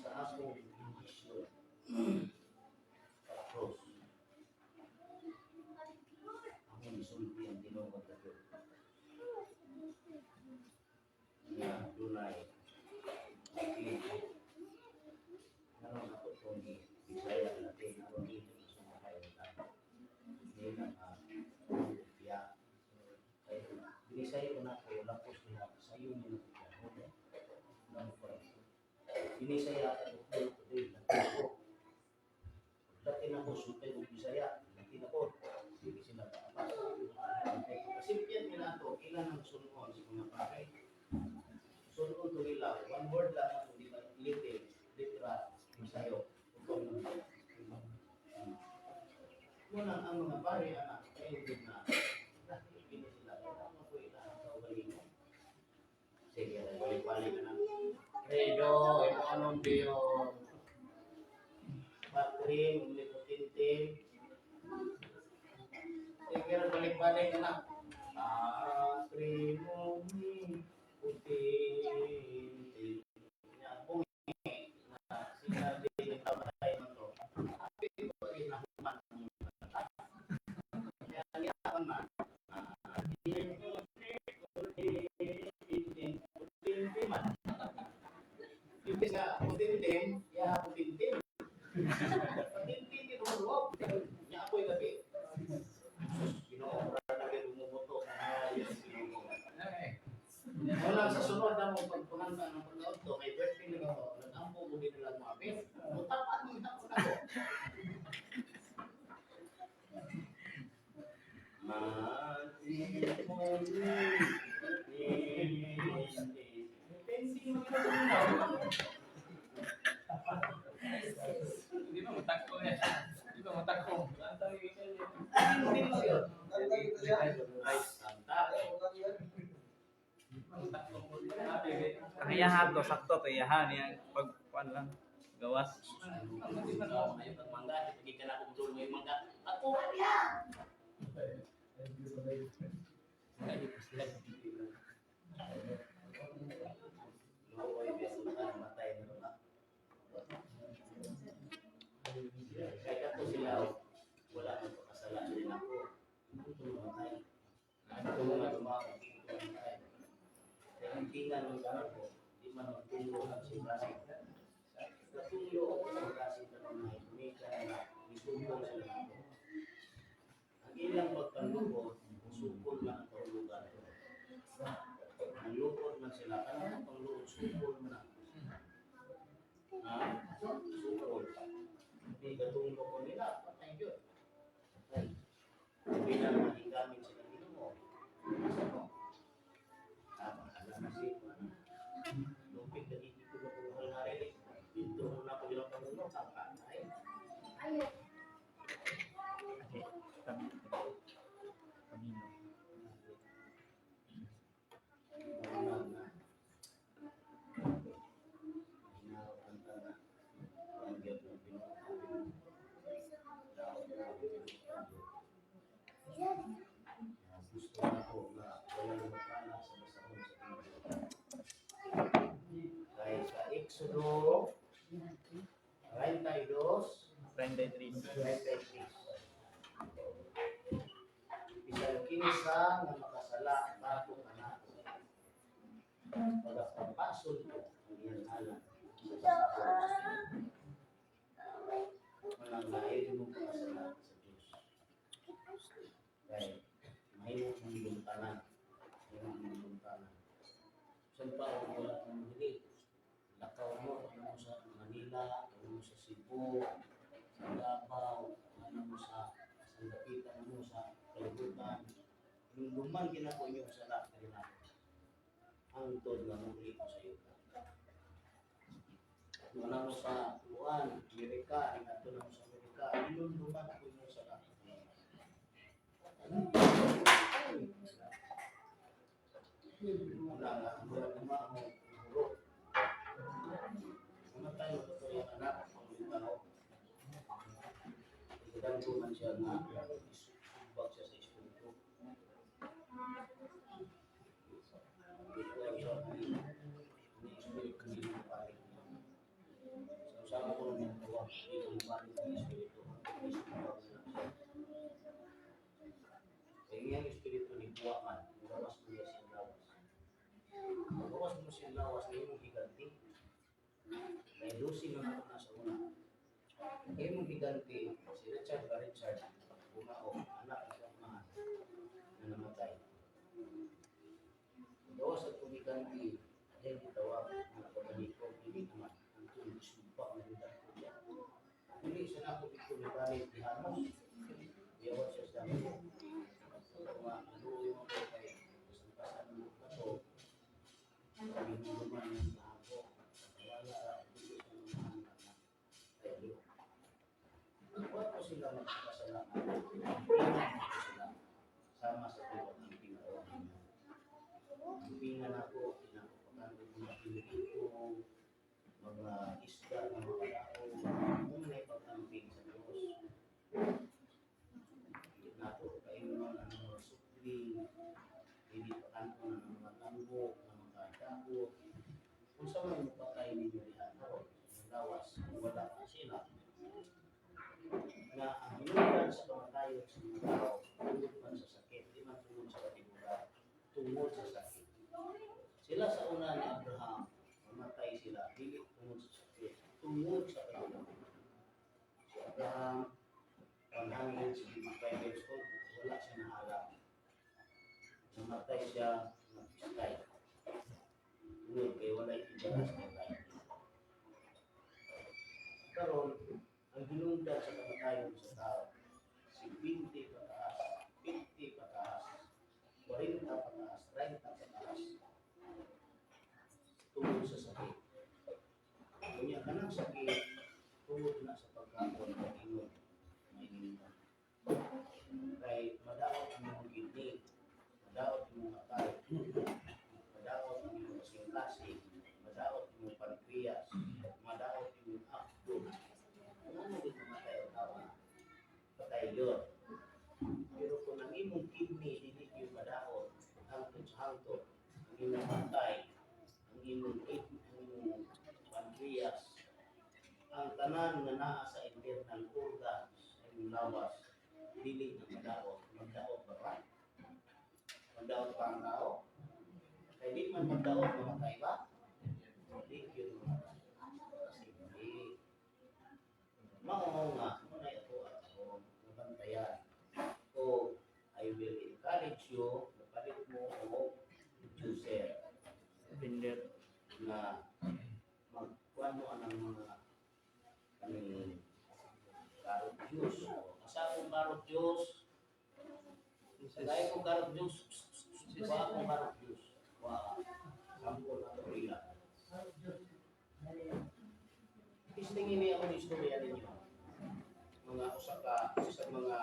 Speaker 1: sa akong bendisyon sa cross. Ako misulti ang tinuod na Diyos. Nga dunay sakit. Ngayon ako itong Bisaya natin aron dito sa mga kailan. Hindi na biya. Kaya binisaya ko na ako, lapos nila sayo nila ko siya. Nang ko. Binisaya ako ko din ako. Latin ako sultay ko Bisaya, Latin ako. Dili sila paapas. Kasimpiyan nila to, ilan ang sunuon sa mga pare. Sunuon to nila, one word lang ang di ba little, literal, sayo. Muna ang mga pare anak, kayo din na dahil pili sila, ano ko ilang kaugalingon. Sige, balik-balik na. Credo, in unum Deo, Patrim, omnipotentem. Sige, balik-balik na. Patrim, omnipotentem. Nya, na sinabi ng kamatay man to. Happy ko rin na human ang mga Kaya niya man, putintim man. Imbes nga putintim, ya putintim. Putintim din mo. Nya ako'y gabi. Sus, Ginoo, mura na gyud bumubuto.
Speaker 3: Fencing mo ginagawa. Hindi ba matakbo yan? Hindi ba matakbo?
Speaker 2: Ang tawag ito yun.
Speaker 1: Hindi mo yun. Kanta.
Speaker 3: Matakbo mo. Ah, bebe.
Speaker 4: Ang iyahan to, sakto to iyahan. Yan, pag, kuan lang, gawas.
Speaker 1: Ayaw kang mangga, hindi ka na kung tulong yung mangga. Ako, niya! Luoy, beso ka, matay na rin, ah. Kaya ko sila, oh, wala nang pagkasala din ako. Ito mamatay. Ito mga dumako, ito mamatay. Kaya ang tingnan ng sana ko, di man magtulong ang sibrasi. Natulo ako sa sibrasi tanong na kumika na isumbong sila ako. Ang ilang pagpanlubot, sukol na ang kahulugan. Ang lubot man sila, kanang pangluot, sukol man ang. Ha? Sukol. Hindi katulong ko nila, patay yun. Patay. Hindi na naman higamin sila Ginoo. Asa mo? Ah, bahala na siya. Lupit na dito ko na kung narinig. Dito mo na ko yung pangulo, ang patay.
Speaker 4: Okay, kami. Kamino.
Speaker 1: Wala na. Hinarap ang tanan. Ang giyap ng pinuha. Daot na ang pinuha. Gusto na ako na walang magkala sa basahon sa Pilipinas. Dahil sa Exodo 32,
Speaker 4: 33.
Speaker 1: 33. Bisan kinsa nga makasala bago kanako. Pagapapasol ko ang iyang ngalan. Walang lahi mo makasala sa Diyos. Dahil mahimo mong lumtanan. Mahimo mong lumtanan. Saan pa ako wala kang hili? Lakaw mo, ano mo sa Manila, ano mo sa Cebu, sa Davao, ano mo sa Sandapitan, ano mo sa kalibutan. Luluman ginako inyo sa lahat ng natin. Hangtod nga muli ko sa iyo. Wala mo sa Buwan, Amerika, ingato na mo sa Amerika, iluluman ko inyo sa lahat ng natin. Wala nga, wala nga mo, hurot. Namatay mo ito yung anak, ang tao. Ikaganto man siya na isubak siya sa espiritu. Ikuha siya ni ni espiritu ni pare. Sa usama ko nung nagtawa, hindi ko mabalik ng espiritu. Isubak na lang siya. Kaya nga ang espiritu ni Buwa man, gawas mo niya siyang lawas. Gawas mo siyang lawas na imong higanti. Kaya lusi man ako na sa una. Kaya mong higanti, si Richard ba Richard, bumao, anak ng samahan, na namatay. Gawas at kumiganti, dahil gitawag, mga kabalikog, hindi naman, ang tulog sumpa, ang ko siya. Hindi siya na ako dito ni Balik, dihamos. Iyawat siya sa dami ko. Nga, naluoy mo ko kay, pasan mo ka to, sabi mo naman yung bago, wala, hindi siya naman na, tayo. Huwag ko sila magpakasalanan. Hindi ko sila sama sa tuwag ng pinagawa ninyo. Ang pinga na ako, pinapakan ko mga pinito, mga isda ng mga tao, kung may pag-amping sa Diyos. Hindi na ako kainuman ang mga sukli, hindi pa kanto ng mga tambo, ng mga dako. Kung sa mga mapatay ninyo diha karon, ang lawas, kung wala pa sila, na ang hinungdan sa kamatayon sa mga tao, tungod man sa sakit, di man tungod sa katiburan, tungod sa sakit. Sila sa una ni Abraham, mamatay sila, dili tungod sa sakit, tungod sa katiburan. Si Abraham, 175 years old, wala siya nahalap. Namatay siya ng pistay. Tungod kay wala ibaras kay tayo. Karon, ang hinungdan sa kamatayon sa tao, si 20 pataas, 50. Imong atay, ang imong kidney, ang imong pancreas, ang tanan nga naa sa internal organs sa imong lawas, dili na madaot. Magdaot ba ba? Magdaot ba ang tao? Kay di man magdaot, mamatay ba? Di yun mamatay. Kasi hindi. Mao nga, mao na ato at ako nabantayan. So, I will encourage you, mapalit mo og juicer
Speaker 4: Blender.
Speaker 1: Na magkuhan mo ang mga kaning carrot juice. Asa akong carrot juice? Sagay ko carrot juice. Wa akong carrot juice. Wa. Sample na to ila. Testing ini ako ni istorya ninyo. Mga usa ka sa mga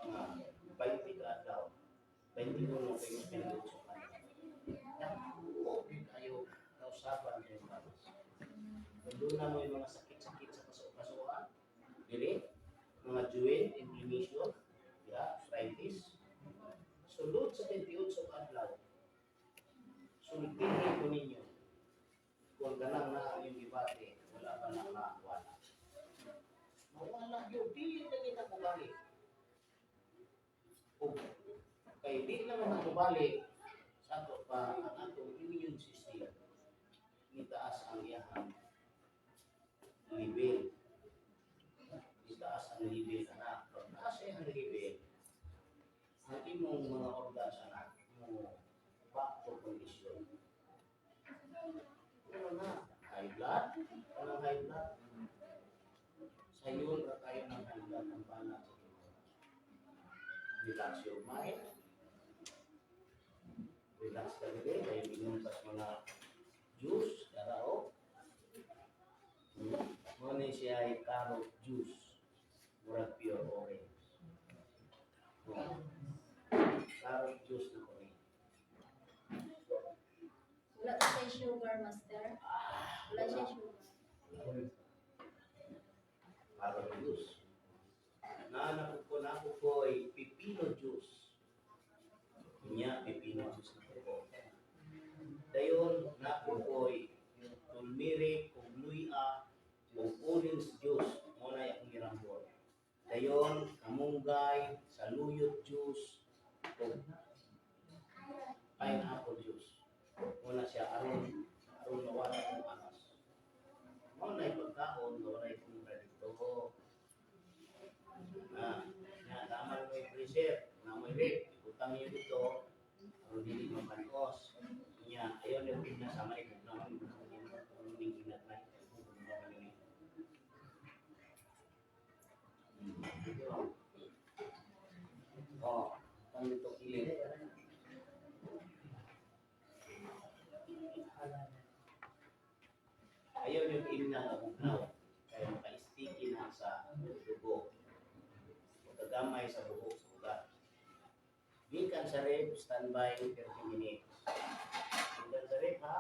Speaker 1: 20 ka adlaw. 21 kay mas 28 ka. Dako kayo kausaban kayo lawas. Kung doon na mo yung mga sakit-sakit sa kaso-kasuan, dili, mga joint inflammation, yeah, arthritis. Sulod sa 28 ka adlaw, sultihin ko ninyo kung ganang na ang iyong gibati, wala ba na mawala. Mawala yun, dili na kita mubalik. O, kay di naman ang mubalik, sa ato pa ang atong immune system nitaas ang iyahang level. Nitaas ang level, anak. Pag taas ang level, ang imong mga organs, anak, mo back to condition. Ano na? High blood? Anong high blood? Sayon ra tayo ng high blood ang bana sa Ginoo. Relax your mind. Relax ka dili, kay minom tas mga juice, darao. Mo ni siya ay carrot juice. Murag pure orange. Oh. Carrot juice na ko ni.
Speaker 5: Wala ka siya sugar, master. Wala siya sugar.
Speaker 1: Carrot juice. Naanak ko na ako ko ay pipino juice. Nya pipino juice na ko. Dayon na ko ko'y turmeric ug luya ug orange juice mo na akong girambol. Dayon kamunggay, saluyot juice ug pineapple juice. Mo na siya aron aron mawala ang anas. Mo na pagkaon nga walay kumpra dito. Na, na naman mo yung freezer, na mo ref, ibutang niyo dito, aron dili mapanos. Nya, ayon yung tigna sa may na mo ning inat na. Dito. Oh, tang dito kilid. Ayaw yung ina nga bugnaw. Kaya maka-sticky na sa dugo. Magagamay sa buhok sa ugat. Gikan sa ref, standby 30 minutes. Gikan sa ref ha,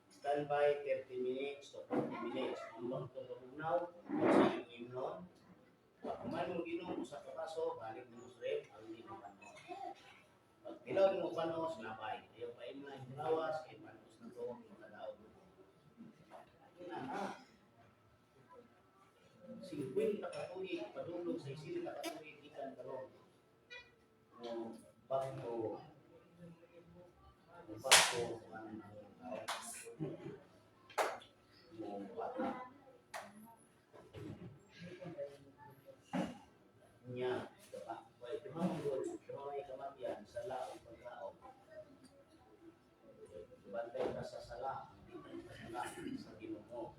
Speaker 1: standby 30 minutes to 40 minutes. Ang bang itong kabugnaw, sa iyong imnon. Pag kumain mo ginom sa kabaso, balik mo sa ref, ang hindi mo panos. Pag tilaw mo panos, labay. Ayaw pa na yung lawas, kay panos na to, makadaog. Ito na ha. 50 ka tuig, padulong sa 60 ka tuig, ikan karon. Mo bago mo bago ang tao. Mo bata. Nya, diba? Way, duha man gud, duha may kamatian, sala o pagkaon. Bantay ka sa sala, hindi ka sa sala sa Ginoo.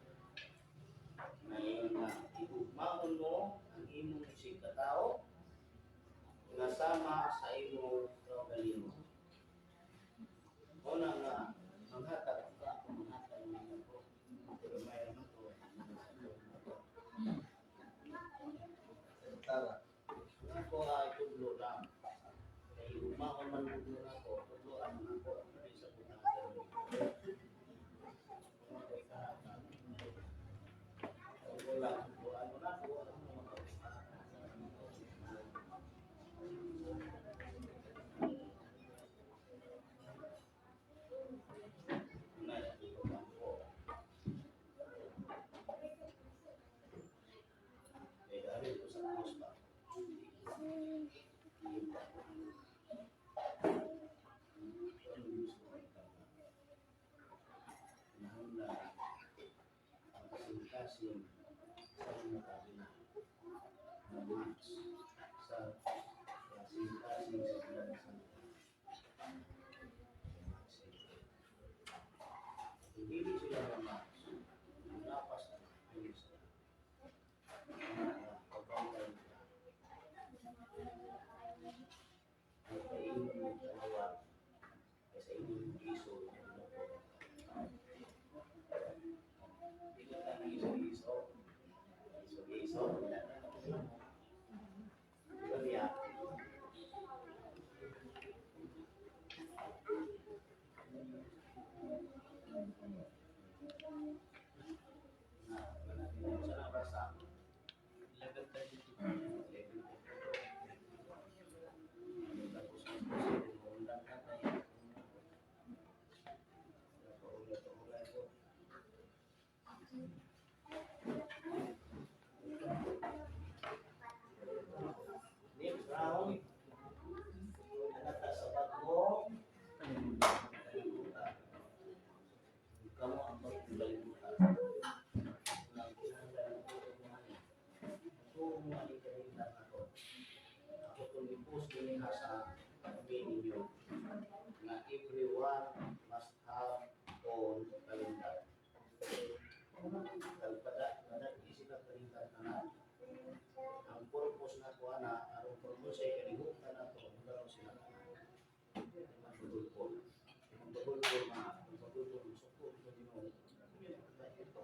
Speaker 1: Ngayon nga, ihugmaon mo ang imong isig katao nga sama sa imong kaugalingon. Una nga, manghatag ka, manghatag man ako. Pero may naman ko. Tara. Nga ko ay tudlo lang. Kay ihugmaon man mo nako, tudloan man ako dili sa punang. Kung ako ikahatag. Kung wala, tudloan mo nako, ano mo makausap. Blessing sa bulan sa. Kung dili sila naman, ang lapas na ayun sila. Pagkaulan nila. Nagpaingon ng dalawa kaysa inyong iso ng loob. Hindi ka ng iso-iso. Iso-iso. Wala na lang. Di ba niya? Na, wala din sa labas ah.
Speaker 3: 11:32.
Speaker 1: Tapos mas posible maundan ka tayo. Paula-paula ko. Next round. Anak sa bagong kalibutan. Kamu ang bagong kalibutan. Ang kinahanglan ng tulong mo ani. Tulong mo ani kalindang ako. Ako itong i-post dinhi sa tabi ninyo na everyone must have own calendar. Pada pada isip ang calendar na. Ang purpose na ko ana aron purpose ay kalihukan nato magkaroon sila tanan. Magpagulpol. Magpagulpol ma, magpagulpol masuko ito Ginoo. Ito.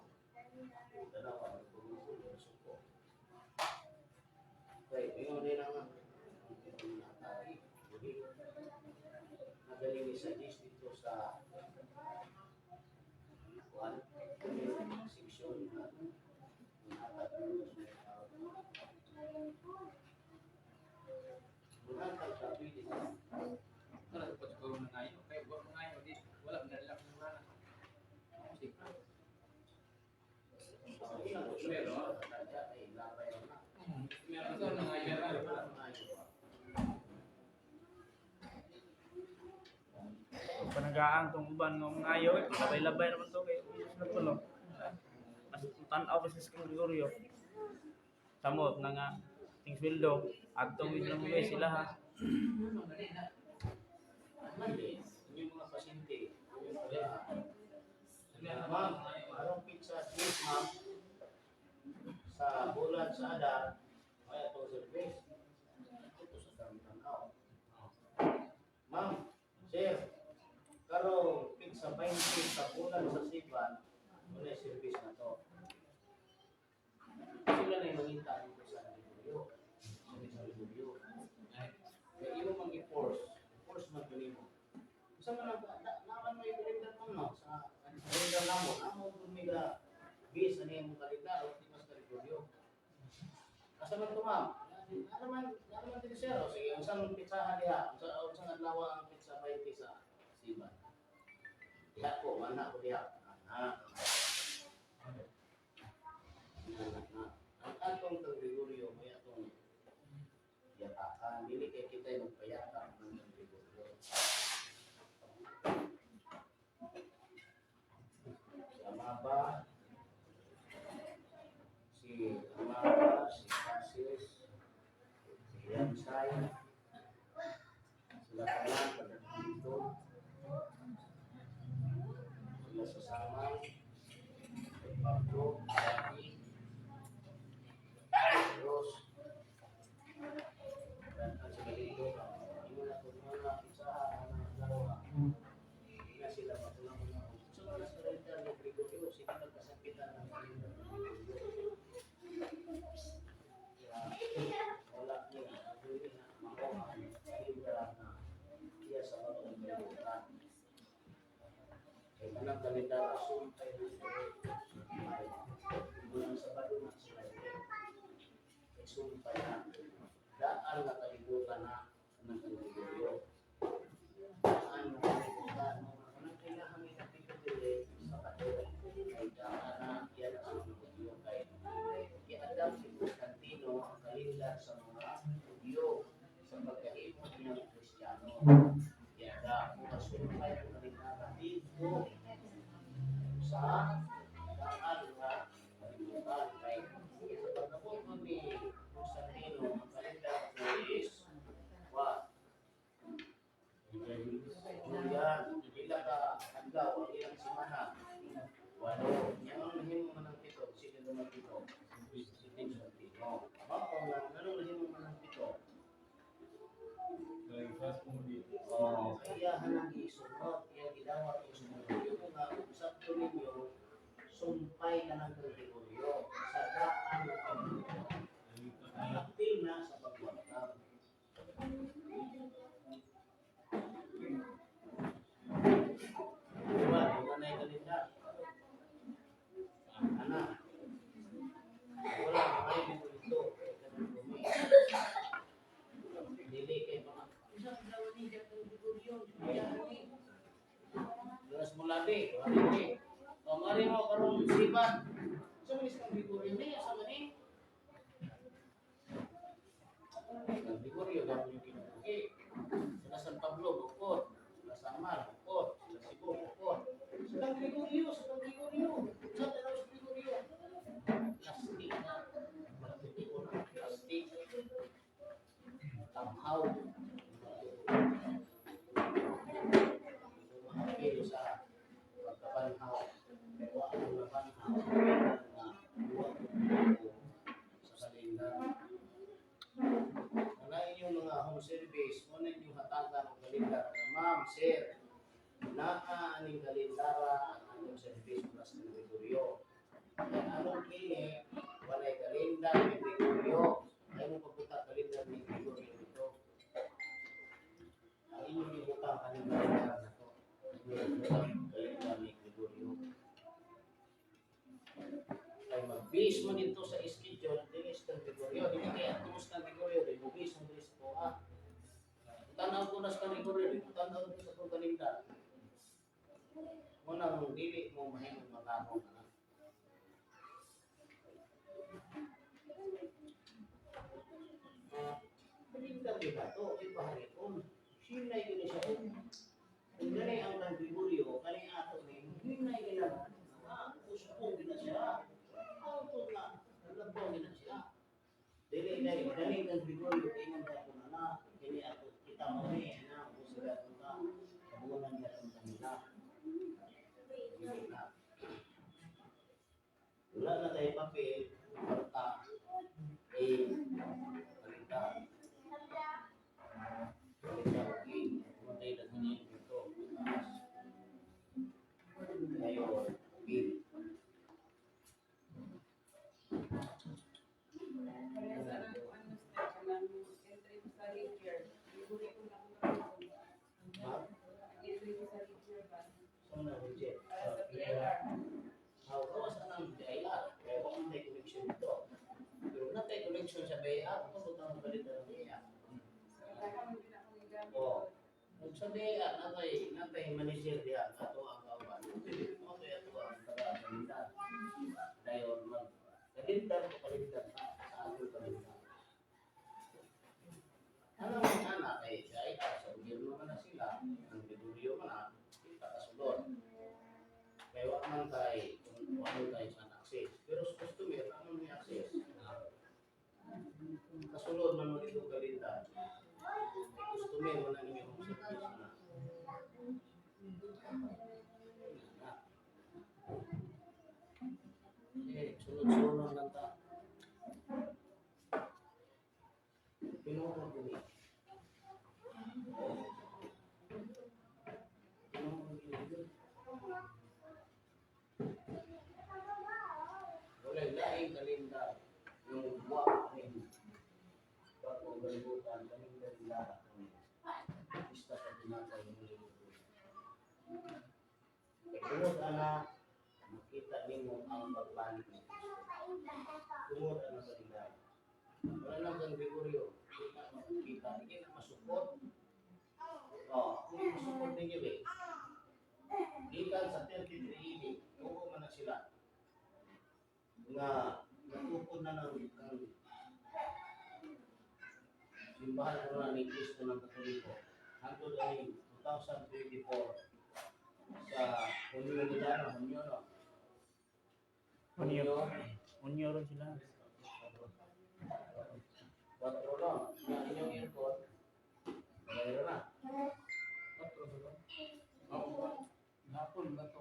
Speaker 1: Dalawa magpagulpol masuko. Okay, ingon din ang atake. Uli. Nagaling ni suggest dito sa kuan section na manhatag ng tao. Manhatag ka pwede ka.
Speaker 3: Wala sa pagsiguro na ngayon. Kaya buwan mo ngayon, di, wala na lang mo na. Sige.
Speaker 1: Pero, ay labay na.
Speaker 3: Meron ka na ngayon.
Speaker 4: Panagaang tong uban nga mga ayaw eh. Labay-labay naman to kay uyos na to no. Mas tan-aw kasi sa Gregorio. Samot na nga ting sweldo adtong wid lang mo sila ha.
Speaker 1: Mali, yung mga pasyente, yung mga ma'am, anong pizza please, ma'am? Sa bulan sa Adar, may atong service. Ito sa tanaw. Ma'am, sir, karong pizza 20 sa bulan sa Siban, wala service na to. Sila na yung mangita dito sa Gregorio. Sa Gregorio. Kaya imo mang i-force, force man yun mo. Sa man na naman may kalendar mo no sa kalendar namo, namo kung may ga bis ano yung kalendar o di mas kaliguryo. Asa man to, ma'am? Ano man din sir? O sige, unsang pitsahan diha? Unsa unsang adlaw ang pizza 20 sa Siban? Diha ko, mana ko diha. Ah. Ah. Na. Ang atong kang Gregorio may atong yatakan. Dili kay kita magpayatak ng kang Gregorio. Si Amaba, si Amaba, si Francis, si Yansay, sila tanan pagdating dito, sila sa Samay, kay Pablo, Abby, Rose, dan sila dito, ingon na ko na isaha na dalawa. Hindi na sila matulang-ulang. So, mga sa kalendar ng Gregorio, sila nagkasapitan ng kalendar ng Gregorio. Kaya, wala niya, hindi na makuha ang kalendar na iya sa bagong kalibutan. Kaya manang kalendar, sumpay na sila. Bulan sa Sabado na sila. Kaya sumpay na. Daan na kalibutan na ng Gregorio. Daan na kalibutan. Mga kailangan may napipili sa kato. Kay daan na yan ang Hudyo. Kay giadam si Constantino ang kalendar sa mga Hudyo sa pagkahimo ng Kristiyano. Kaya kung kasumpay ang kalendar dito sa daan nga kalibutan. Kay sa pagkabot ni Constantino, ang kalendar ko is what? Oh, kaya hanang gisunod, iya gidawat yung sumunod. Yung nga, usap ko ninyo, sumpay na ng Gregorio sa daan ng pagbuhat. Apil na sa pagbuhat. Diba, wala na yung kalendar. Ana. Wala, ay dito dito. Dili kay mga isang daw ni Jacob Gregorio. Garas mula di, wala di. O mari mo karon sibat. Sa manis kang Gregorio ni, asa man ni? Kang Gregorio gapon yung kinabuhi. Sila San Pablo bukod, sila Samar bukod, sila Cebu bukod. Sa Kang Gregorio, sa Kang Gregorio. Sa tanaw sa Gregorio. Plastic na. Magtuturo na plastic. Tamhaw. Maapil sa pagkabanhaw. Wa ang nabanhaw na wa sa kalendar. Wala inyong mga home service, muna inyong hatagan og kalendar na, "Ma'am, sir, naa aning kalendara ang among service mula sa Gregorio. Kaya anong kini, walay kalendar ni Gregorio. Ay mo pagbuta kalendar ni Gregorio nito. Ang inyong gibutang kaning kalendar na to. Inyong gibutang kalendar ni Gregorio. Kay mag-base mo nito sa schedule, dili sa Gregorio, dili kay atong sa Gregorio, dili mo base ang dili sa tuwa. Tanaw ko na sa Gregorio, dili tanaw ko sa itong kalendar. Muna mong dili mo mahimong matarong na. Kalendar di ba to? Di ba harikon? Sinay yun siya. Kung ganay ang kang Gregorio, kani ato ni, hinay yun na. Ah, usbong yun na siya. Auto na. Nalabong yun na siya. Dili na dali kang Gregorio, ingon ka ko na na. Kini ato, kita mo ni, na, kung sila kung ka, kabunan niya kung kanila. Dili na. Wala na tayo papel, kwarta, eh, kalendar. Kalendar, okay. Pumatay na niya dito. Taas. Ngayon, bill.
Speaker 6: Kaya sa anong ano step kanang entry ko sa ledger. Ibuli ko na ako
Speaker 1: Ha?
Speaker 6: entry ko sa ledger ba?
Speaker 1: Saan na reject?
Speaker 6: Para sa PLR.
Speaker 1: How gawas na ng BIR? Kaya kung may connection dito. Pero na tayo connection sa BIR, kung ang kalendar ng BIR.
Speaker 6: So, kaya mo din ako gigamit.
Speaker 1: Oo. Kung sa BIR, natay manager diha, ato ang kauban. Okay, ato ang taga-kalendar. Dayon mag kalendar o kalendar na sa atong kalendar. Ano ang anak kay BIR sa gobyerno man na sila, ang Gregorio man na, kita kasulod. Kaya wa man kay kung wa man kay sa access. Pero sa customer, ano may access? Kasulod man mo dito kalendar. Customer mo na ninyo home service na. Na. Eh, sunod-sunod lang ta. Pinuhod din eh. Pinuhod din eh. Walay laing kalendar yung wa rin bago galibutan kalendar nila Pista sa tinatay ng libo. Tungod ana makita nimo ang pagbalik ni Kristo. Tungod ana kalendar. Wala lang kang Gregorio, di na makikita, hindi na masukot. Oh, kung masukot ninyo eh. Gikan sa 33 AD, tuo man na sila nga natukod na ng simbahan ko na ni Kristo ng Katoliko hangtod ay 2024 sa Hunyo nila no, Hunyo no.
Speaker 4: Hunyo. Hunyo ron sila.
Speaker 1: 4 no. Na inyong aircon. Mayroon na.
Speaker 3: Otro sa ba? Oo. Hapon ba to?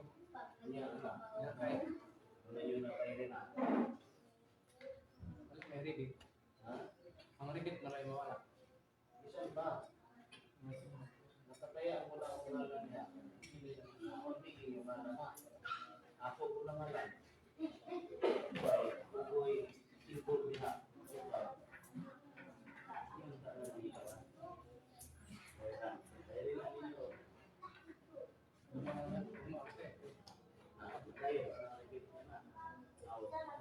Speaker 1: Unya na.
Speaker 3: Yan kay.
Speaker 1: Wala yun na kayo rin na.
Speaker 3: May rebate.
Speaker 1: Ha?
Speaker 3: Ang rebate na kayo mawala.
Speaker 1: Bisan pa.
Speaker 3: Mga
Speaker 1: na. Ako ko lang alam. Kay ako'y involved diha. Yung tanong dito, ah. Kaya rin lang ninyo. Ah, kayo, ah, repeat mo na. Aw. Ah.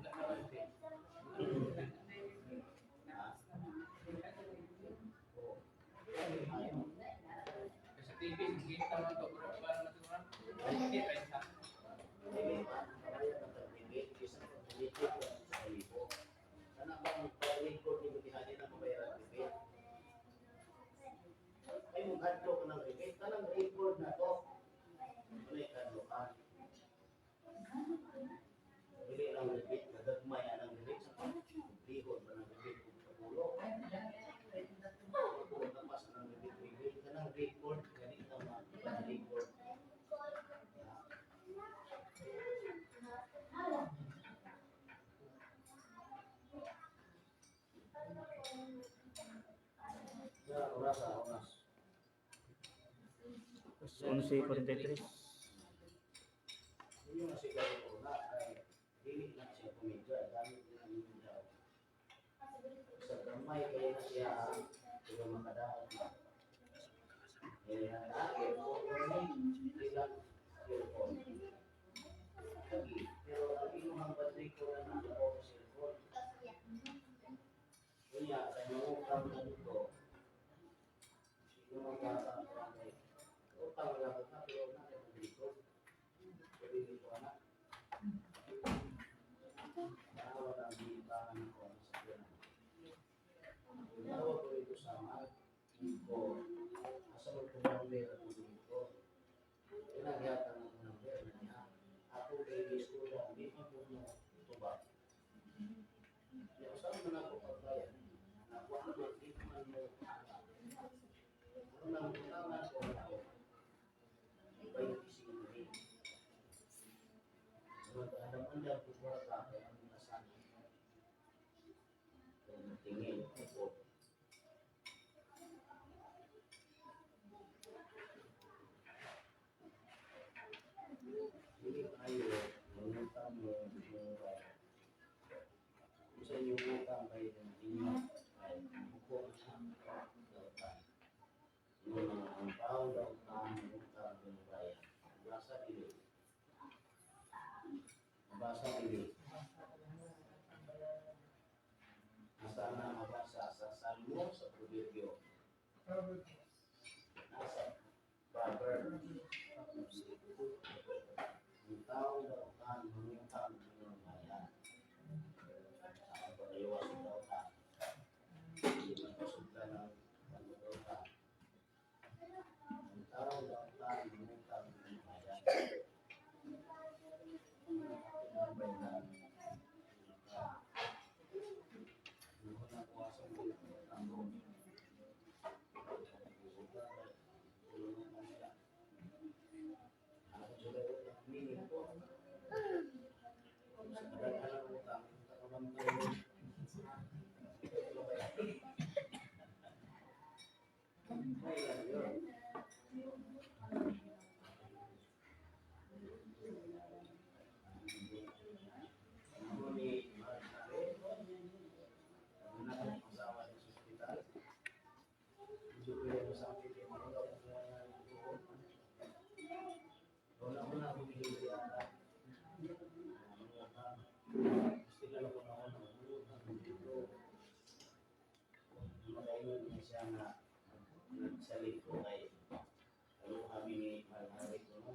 Speaker 1: Oo. Ayaw.
Speaker 3: Sa TV, kita man to, pero para matutunan. Hindi, 30.
Speaker 1: Dili pa, kaya ng tag-limit, isa ka limit ko sa libo. Sana ba ang record ni Butihani na mabayaran rebate? Ay mong hadlo ka ng rebate, kanang record na to. Wala kadlo ka. Dili lang rebate, nagagmay ang rebate sa lihod ba ng rebate kung kabulo. Kung tapas ng rebate, rebate, kanang record, ganito mga record. Ya, oras ah, oras.
Speaker 4: 11:43.
Speaker 1: Yun yung nasiguro ko na ay dili na siya pumidya, gamit na ang daw. Sa gamay kayo na siya ang pero makadaot na. Eh, ang akin, ni ilang cellphone. Lagi, pero ang inuhang battery ko na naka sa cellphone. Kunya, kay mangutang na dito, sino mang bata ang barangay. Utang wala ko na, pero na kay dito. Pwede dito anak. Tawag ang bintangan ko sa pera. Tawag ko ito sa mga ko. Asa mo ko number ako dito. Pinaghatan ako number na niya. Ako kay Gisula, hindi pa po mo tubag. Kaya saan mo na ako pagbayan? Nakuha ko na, di man mo anak. Ano nang utangan ko na ako? 25. Mag-andam-andam ko kwarta kaya ang nasana. Kung tingin ko. Hindi tayo mangutang mo mo kung sa inyong utang kayo ng inyo ay buko ang dautan. Yung mga ang tao dautan, utang ng bayan. Basa dili. Mabasa dili. Asa na mabasa sa Salmo, sa Proverbio. Nasa Proverb. Ang tao dautan, mangutang ng bayan. Sa pag-iwas sa dautan. Hindi man masugdan ang pagdautan. Ang tao dautan, mangutang ng bayan. Ako ni Mark Nare, una ko asawa sa ospital. Medyo kaya masakit yung mga daw na buhok. Una-una ako bigay ata. Gusto lang ako na ako ng utang dito. Magayon niya siya na nagsalit ko kay ano kami ni Mark Nare ko no.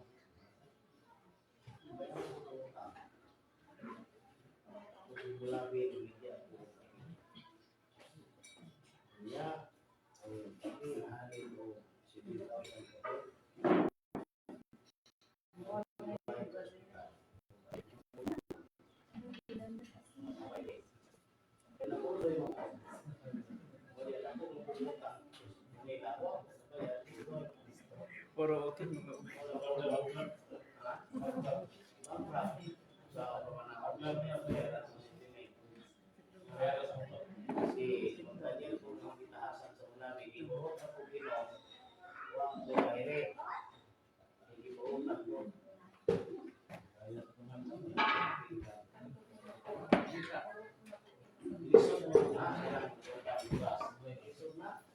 Speaker 1: Bayan ko ng utang. Gulabi, bigyan ko. Niya, ang kape, nahalin ko, 7,000 kape. Kaya napuloy mo ko. Wala lang ko mapumutang. Manila ko, kaya
Speaker 4: Puro okay.
Speaker 1: Sa pamanahon. Si Daniel po nang gitahasan sa unabi, gibuhot ako Ginoo, wa ko bayre. Gibuhot ako. Lisod mo na ilang bugas. Lisod na.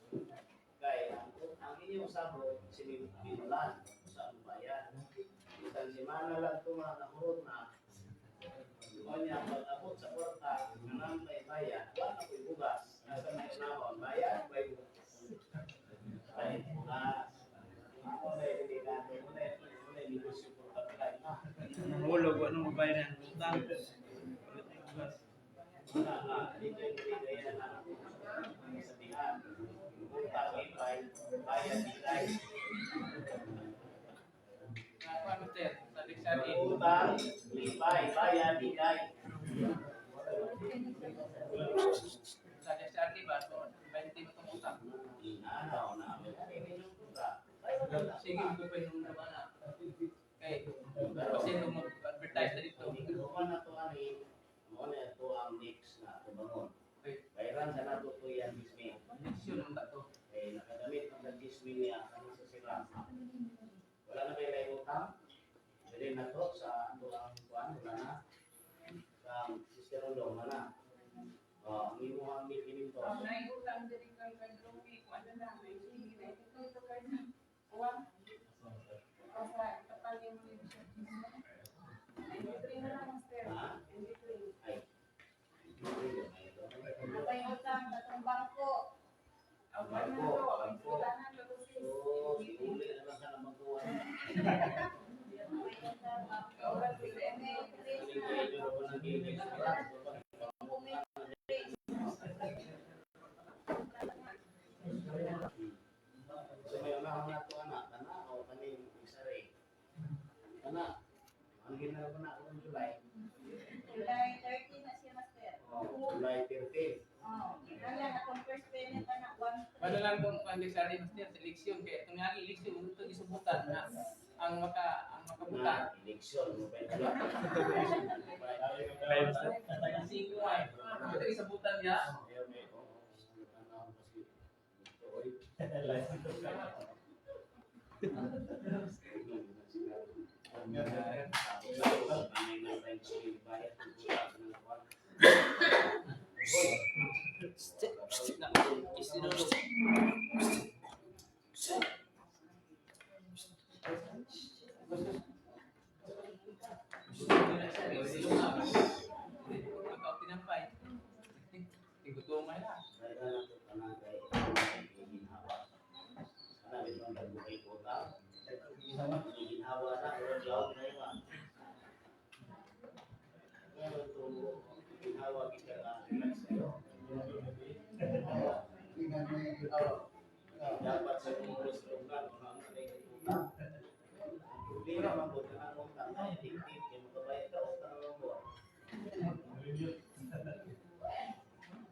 Speaker 1: Kay ang inyong sabot sinibinulan sa bayan. Isang semana lang ito nga nahurot na. Kanya pag abot sa kwarta, nanang may bayan, wala na ko'y bugas. Nasa may unahon, bayan, may bugas. Ay, bugas. Ako na yung delikado, muna yung negosyo ko kapilay na.
Speaker 4: Nahulog, wa nang mabayaran ang utang. Palit ng bugas.
Speaker 1: Wala nga, dito yung ligaya na sabihan. Utang ipay, bayan bigay.
Speaker 3: Nga kuan, Master, sa Dexari.
Speaker 1: Utang, lipay, bayan bigay.
Speaker 3: Sa Dexari ba so 20 mo tong utang.
Speaker 1: Inaw na, may inyong kuta.
Speaker 3: Sige ko pa yung naman na. Kay kasi nung mag-advertise na dito.
Speaker 1: Hindi na to ani, mo na ito ang next na tubangon.
Speaker 3: Okay.
Speaker 1: Bayaran sa nato to yan dismi.
Speaker 3: Next yun ang to.
Speaker 1: Eh, nakagamit ang dismi niya karon sa sila. Wala na ba yung utang? Dili na to sa ato ang kuan, wala na. Sa Sister Rolong, wala na. Oh, ang imuhang 1,500.
Speaker 6: Ang naiutang diri kay kay Rumi, kung ano lang, may sige, na ito ito kay na. Uwa. Kasi kapag yung 93 na lang, Master.
Speaker 1: Ha?
Speaker 6: 93.
Speaker 1: Ay.
Speaker 5: Napay utang atong bangko.
Speaker 6: Ang wala na to, ang wala na to, sis.
Speaker 1: So, siguli na lang ka na magkuhan.
Speaker 5: Napay utang bangko.
Speaker 6: Kaura sila, eh.
Speaker 5: May interest na.
Speaker 1: So may unahon na to anak, kana o kaning isari. Kana, ang ginara ko na akong July.
Speaker 5: July 30 na siya, Master.
Speaker 1: O, July 13.
Speaker 5: Oh, wala na akong first payment na 1.
Speaker 3: Wala lang kung kuan Dexari, Master, sa eleksyon kay itong nga eleksyon ito gisubutan na ang makabutan.
Speaker 1: Na, eleksyon mo pa ito.
Speaker 4: Live sa.
Speaker 3: Singko ay. Ito gisubutan niya. Na, isinulog. Tinampay. Tigutumay na.
Speaker 1: Ginhawa na, pero laog na yun. Pero ito, ginhawa kita nga relax kayo. Dapat sa kongres lugar, kung ano na yung utang. Ang problema man po, ang utang na addictive, kaya makabayad ka, utang na lang po.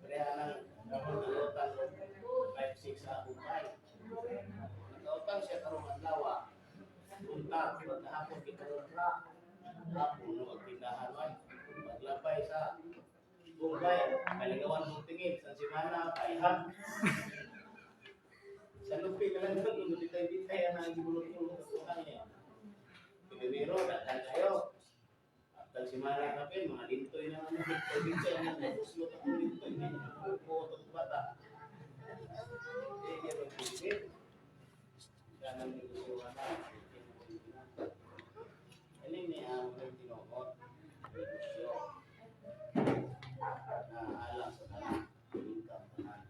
Speaker 1: Kaya nang nangutang 5-6 sa upay. Nagkautang siya karong adlaw. Unta, pagkahapon kita ron ra. Hapon no agtindahan ay. Paglabay sa Bombay, kaligawan mong tingin, sa simana, paihan. Sa lupi na lang doon, nung bitay-bitay ang nagibulot-bulot sa utang niya. Pinimiro, daghan kayo. At tag simana kapin, mga lintoy na ano, bitay-bitay ang naguslot ako lintoy, hindi na puto bata. Eh, di ba pwede? Kaya nang negosyo ka na, na. Ini ni ang mga tinuod, negosyo na alang sa tanan, income tanan.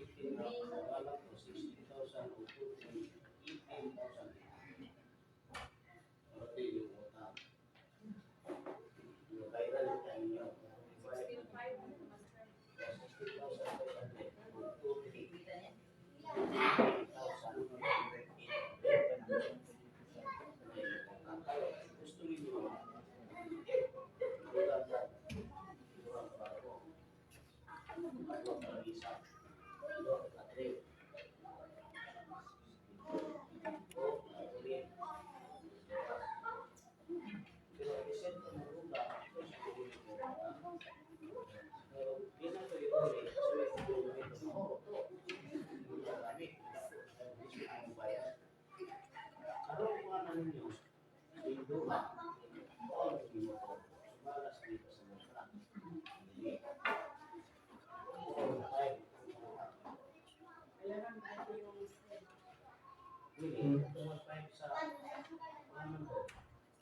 Speaker 1: 15 na ko 16,000 o 18,000. Pati yung utang. Yung viral yung time niyo.
Speaker 6: 16.5, Master.
Speaker 1: 16,500 o 2, 3. 18,800. Gusto ninyo, wala ka, wala ka ako. Wala ka isa. Wala ka tre. O, tre. Pero isip ko ng ruga, ito sa kulit ko. Pero di na ito iuli, kasi may kulit ito. Oo, ito. Marami. Hindi ang bayan. Karoon ko na ninyo, sinduha, o motor, sumalas dito sa mukha. Hindi. Oo, tayo.
Speaker 6: Kailangan ko yung Master.
Speaker 1: Hindi, 2.5 sa ano to?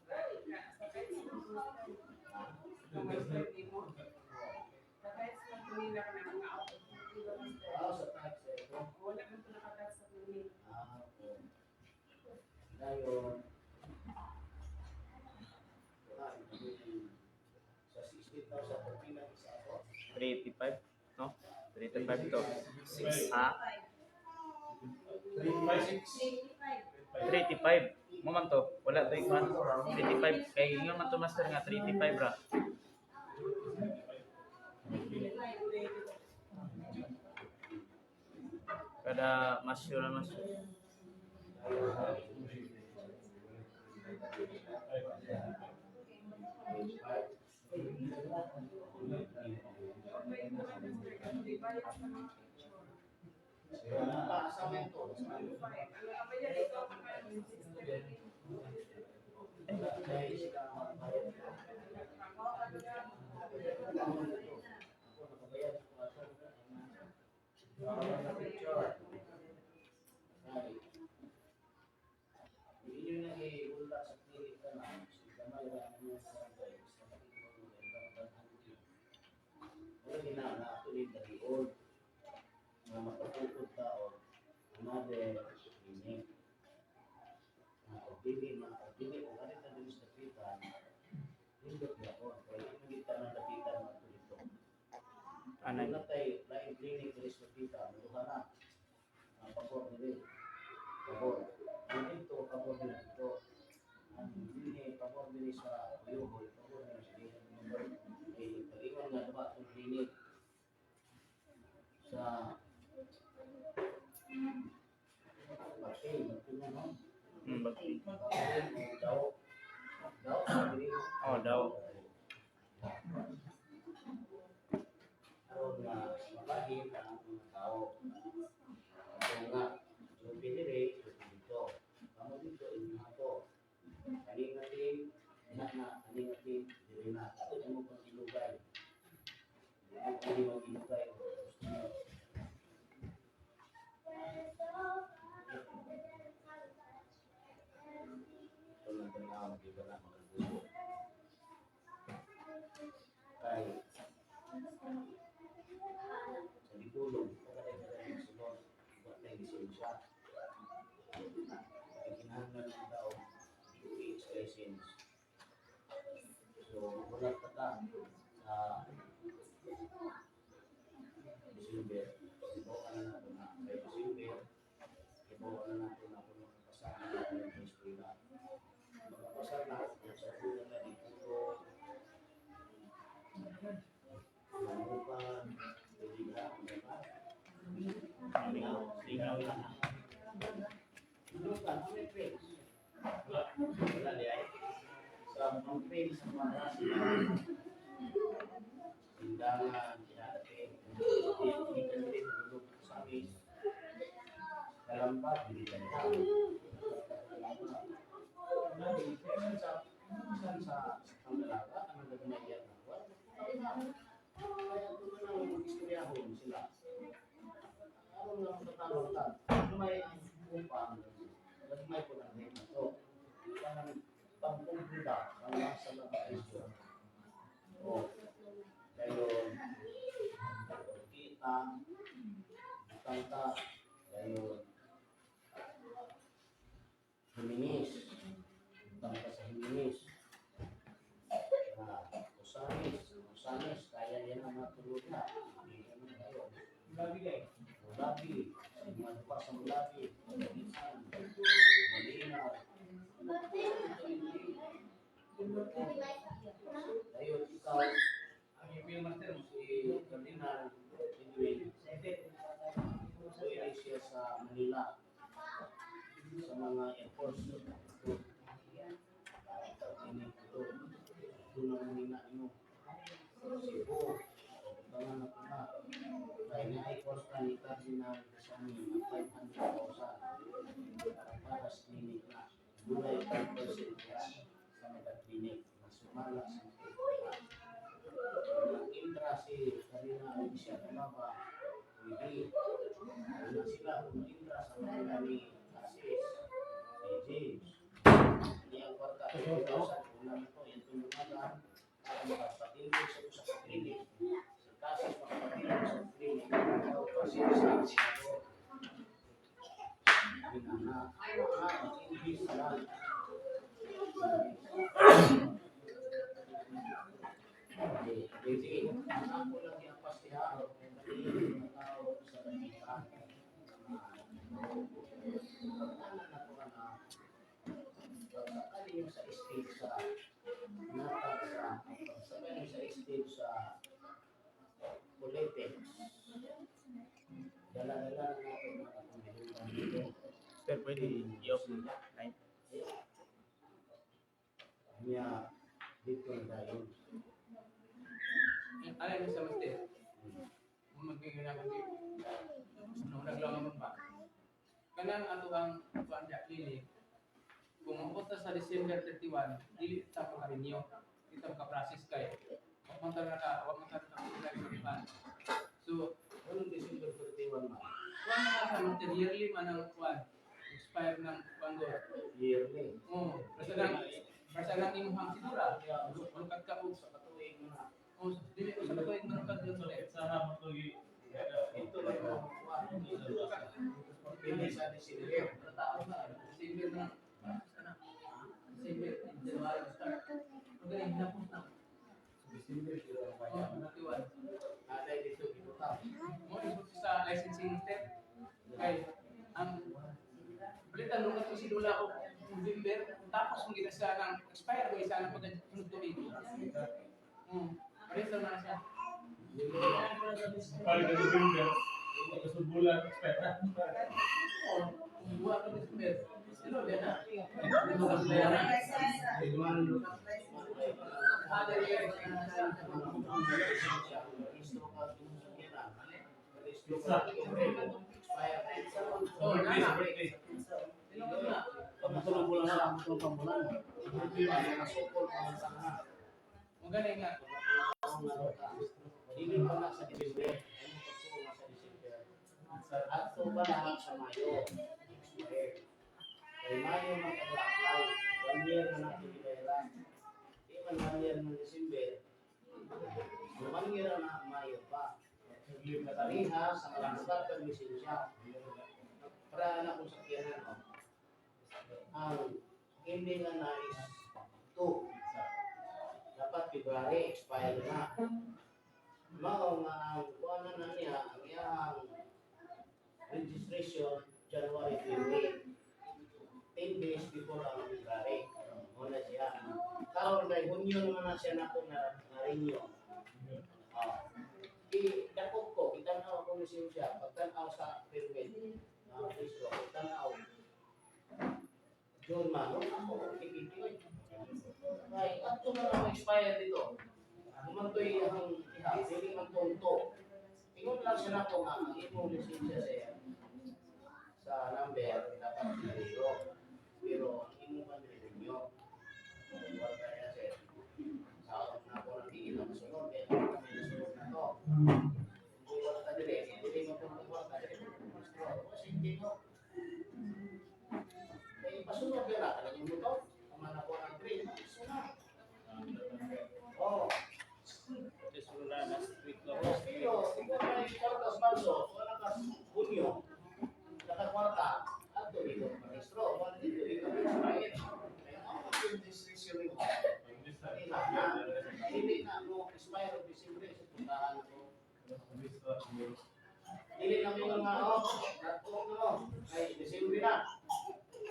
Speaker 6: Sa kahit sa Master. Ikaw, Master, di mo. Sa kahit sa Manila ka na mga auto. Di ba, Master?
Speaker 1: Ah, sa tax ito.
Speaker 6: Wala man ito nakatax sa Manila.
Speaker 1: Ah, oo. Dayon, wala, hindi sa 16,000, kung pinang isa ako,
Speaker 4: 385, no? 385 to. Ha?
Speaker 2: 3, 5, 6.
Speaker 4: 385. Mo man to. Wala to ikman. 385. Kay ingon man to, master, nga 385 ra. Kada mas sure na mas sure.
Speaker 6: May mga Master, kasi bayad sa mga picture.
Speaker 1: Pa, sa amin to.
Speaker 6: 2.5. Ang nakabayad ikaw, mga 6.30.
Speaker 1: Dahil sila ang magbayad. Ako, nakabayad ako ato. Para picture. Right. Hindi nyo na iula sa clinic ka na. Kasi gamay ra ang mga barangay. Basta makikita mo kayo, barangay. Wala gina na actually dalion na makapukod ta o another clinic. Na og dili na og dili og ano na dili sa dapitan, nindot na ako. Kaya hindi ta ng dapitan mga dito.
Speaker 4: Anay.
Speaker 1: Ano na tayo, laing clinic dili sa dapitan, duha na. Ang pabor dili. Pabor. Ang dito, pabor dili dito. Ang dili, pabor dili sa Uyuhol, pabor dili sa dili. Eh, pag-ingon nga diba itong clinic sa Bakil, bakil na no? Bakil, o daw. Daw, dili.
Speaker 4: Oh, daw.
Speaker 1: Aron nga mabahin ang mga tao. Ito nga, yung pinili, yung dito. Kamo dito, inyo na to. Kani nga team, na na, kani nga team, dili na. Ato mo pang ilugay. Hindi mo mag-ilugay o gusto mo. Ito lang tanaw, di ba na magkagusto. Kay, sa likulong, pagkakay ng sulod, wala na lisensya. Kaya kinahanglan ng tao, DOH license. So, wala pa ta sa December. Ibawa na nato na. Kaya December, ibawa na nato na kung makapasa na nato ng eskwela. Makapasa na, kung sa kulang na dito, Manukan, pwede ba? Ano ba?
Speaker 4: Lingaw. Lingaw lang.
Speaker 1: Manukan, ano may trails? Wala. Wala di ay. Sa ang trail sa mga rasa. Tindangan, kinaatin, hindi ka nila tulog sa amin. Kalambat, hindi ka nila. Bisan sa ang dalaga, ang nagmaya na kuwan. Kaya kung ano ang istoryahon sila. Aron lang sa ta. Gamay ang upang, gamay po ng hema to. Parang pangkumpula, ang nasa mga presyo. O, kayo, kita, Tangka, dayon Jimenez. Butang ka sa Jimenez. Ah, Osamis, Osamis, kaya niya na matulog na. Hindi naman tayo.
Speaker 3: Grabe kay.
Speaker 1: Mulabi, mga duka sa Mulabi, Minsan, Malinaw. Dayon ikaw,
Speaker 3: Ang email, master mo.
Speaker 1: si Cardinal Edwin, pwede siya sa Manila sa mga Air Force. Ito, ini ito, ito na Manila nimo. Cebu, tangan na pala. Kaya niya ay cost na ni Cardinal Sani na 500,000 para sa clinic na. Dunay 5% niya sa mga clinic na sumala sa mga. Intra si Cardinal Alicia Tumaba, pwede. Ano sila kung intra sa mga ni Asis, si James. Iyang kwarta, 50,000, kulang ito, yung tulungan para makapatindog sa usa ka clinic. Sa kaso makapatindog sa clinic, ikaw pa siya sa senador. Ginana, na, English lang. Hindi, ang ako lang iapas diha, kani mga tao sa Dapitan. Pagtanan na ko na pagsakali sa stage sa natag sa pagsakali sa stage sa politics, dala-dala na natin ang atong binutan dito.
Speaker 4: Sir, pwede i-off mo na. Nine.
Speaker 1: Niya dito na tayo.
Speaker 3: Ano yung sa master? Magiging na kasi. No, naglangan mo ba? Kanang ato ang kuan ja clinic. Kung maabot na sa December 31, dili ta maka-renew. Di ta maka-process kay wa man ta naka wa man ta naka. So,
Speaker 1: Anong December 31 man?
Speaker 3: kuan na sa master, yearly man ang kuan expire ng kuan do.
Speaker 1: Yearly.
Speaker 3: Oh, basta lang imong sigura. Malukat ka og
Speaker 1: Sa katuig mo na.
Speaker 3: oh, dili ko sa tuig malukat yun
Speaker 2: So,
Speaker 3: sir.
Speaker 2: sa hamon to
Speaker 1: Ito lang ang kuha. Pili sa December.
Speaker 3: Tao na December na. Sana. December, January start. Pero ganun hinapos na.
Speaker 2: December,
Speaker 3: Oh, 31.
Speaker 1: Aday dito gibutang.
Speaker 3: Mo isod sa licensing step kay ang palitan nung katong sidula ko November tapos mong gina siya ng expire ko isa na pag sunod tuig. Pareho na siya.
Speaker 2: Kali na November, pagkasunod bulan, expect na.
Speaker 3: Oh, kung buwa ka December. Silo din na. Hindi mo kasi na. Other year na siya. Oh,
Speaker 2: Birthday,
Speaker 3: na.
Speaker 2: birthday.
Speaker 3: Silo na.
Speaker 1: Pagtulog mo lang ang tulog ang bulan.
Speaker 3: Mo gani nga.
Speaker 1: Dili pa na sa December. Ano pagsuo nga sa December? Adto pa na sa Mayo. Expire. Kay Mayo man ka-apply. One year na natin gibayaran. Di man one year ng December. One year na Mayo pa. Kariha sa mga kag lisensya. Para na kung sakyanan oh. Ang ending na na is 2. Dapat February expire na. Mao nga ang kuan na na niya ang iyang registration January 20. 10 days before ang February. Mo na siya. Karon kay Hunyo naman na siya nako na na-renew. Oh. Di dakop ko, gitan-aw akong lisensya, pagtan-aw sa permit, ah, registro, pagtan-aw. June man, no? Ako, TPP, oy. Ay, adto na lang expire dito. Humantoy ang iha, dili man tonto. Ingon lang siya nako nga ang imong lisensya sir sa number dapat zero. Pero ang imong man renew. Wala kaya sir. Sa na ako nang tingin na masunod, kaya ako may nasunod na to. Kung wala ka dili, dili mo kung wala ka dili. Kasi hindi mo. Kaya pasunod ka na, kanang yung motor. Ang mga nakuha ng train, sunod. Oh,
Speaker 4: Just wala, last week lang.
Speaker 1: pero kung may kwartas Marso, wala ka Hunyo. Hunyo, nakakwarta, ato dito parehistro. Wala dito dito expired. Kaya ang registration nimo. Ila na, dili na mo expire og Disyembre sa puntahan ako. Dili na mo nga oh, natong mo kay Disyembre na.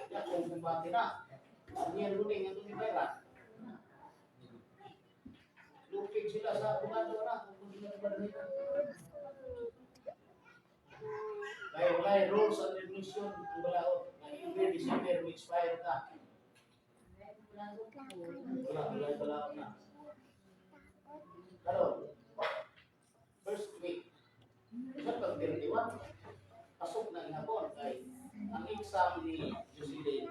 Speaker 1: Ya kung kumbate na. Niya luning atong ipera. Lupig sila sa abogado na kung sila nagbalhin. Kaya wala rules and regulation ang balaod. Na every December mo expire ka. Wala, wala balaod na. Karon, first week, sa pag 31, pasok na ihapon kay ang exam ni Jocelyn,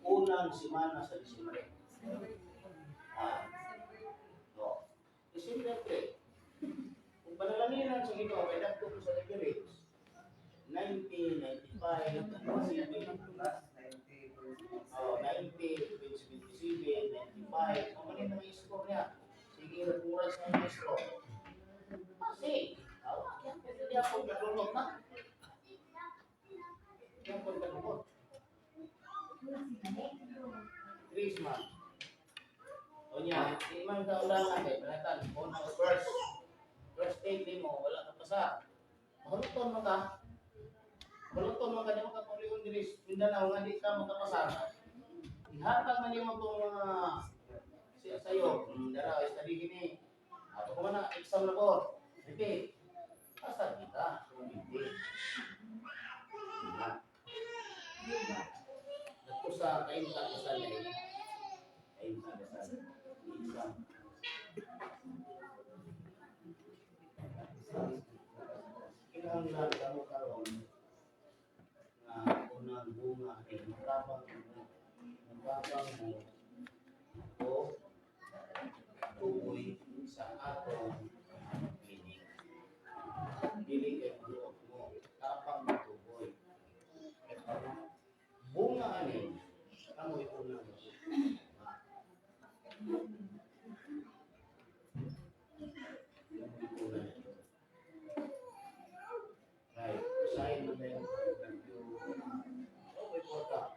Speaker 1: unang semana sa Disyembre. Ah, no. Disyembre 3. Kung panalanginan sa Ginoo kay dagko ko sa average, 90, 95, 97, oh, 90, 77, 95. Ang mali na may score niya. Sige, nagmura sa maestro. Kasi, awa, yan, pwede niya akong gadulot na. Yan akong gadulot. Christmas. O niya, di man ka ulangan eh, balatan, una o first. First take nimo, wala ka pasa. Mahaluton mo ka. Mahaluton mo ka, di mo ka pulion diri sa Mindanao nga di ka makapasa. Ihatag na nimo itong mga siya sa'yo, dara, study gini. Ato ko man na, exam na po. Repeat. Pasa kita, kung hindi. Ha? Dagko sa kainta kasal eh. Kainta kasal. Exam. Kinahanglan kamo karon nga unang bunga ay matabang mo o tuoy sa atong clinic. Dili kay buot mo, tapang mo tuoy. Bunga ani kamoy unang bunga. Right. Usahin mo na yung interview. Oh, may kwarta.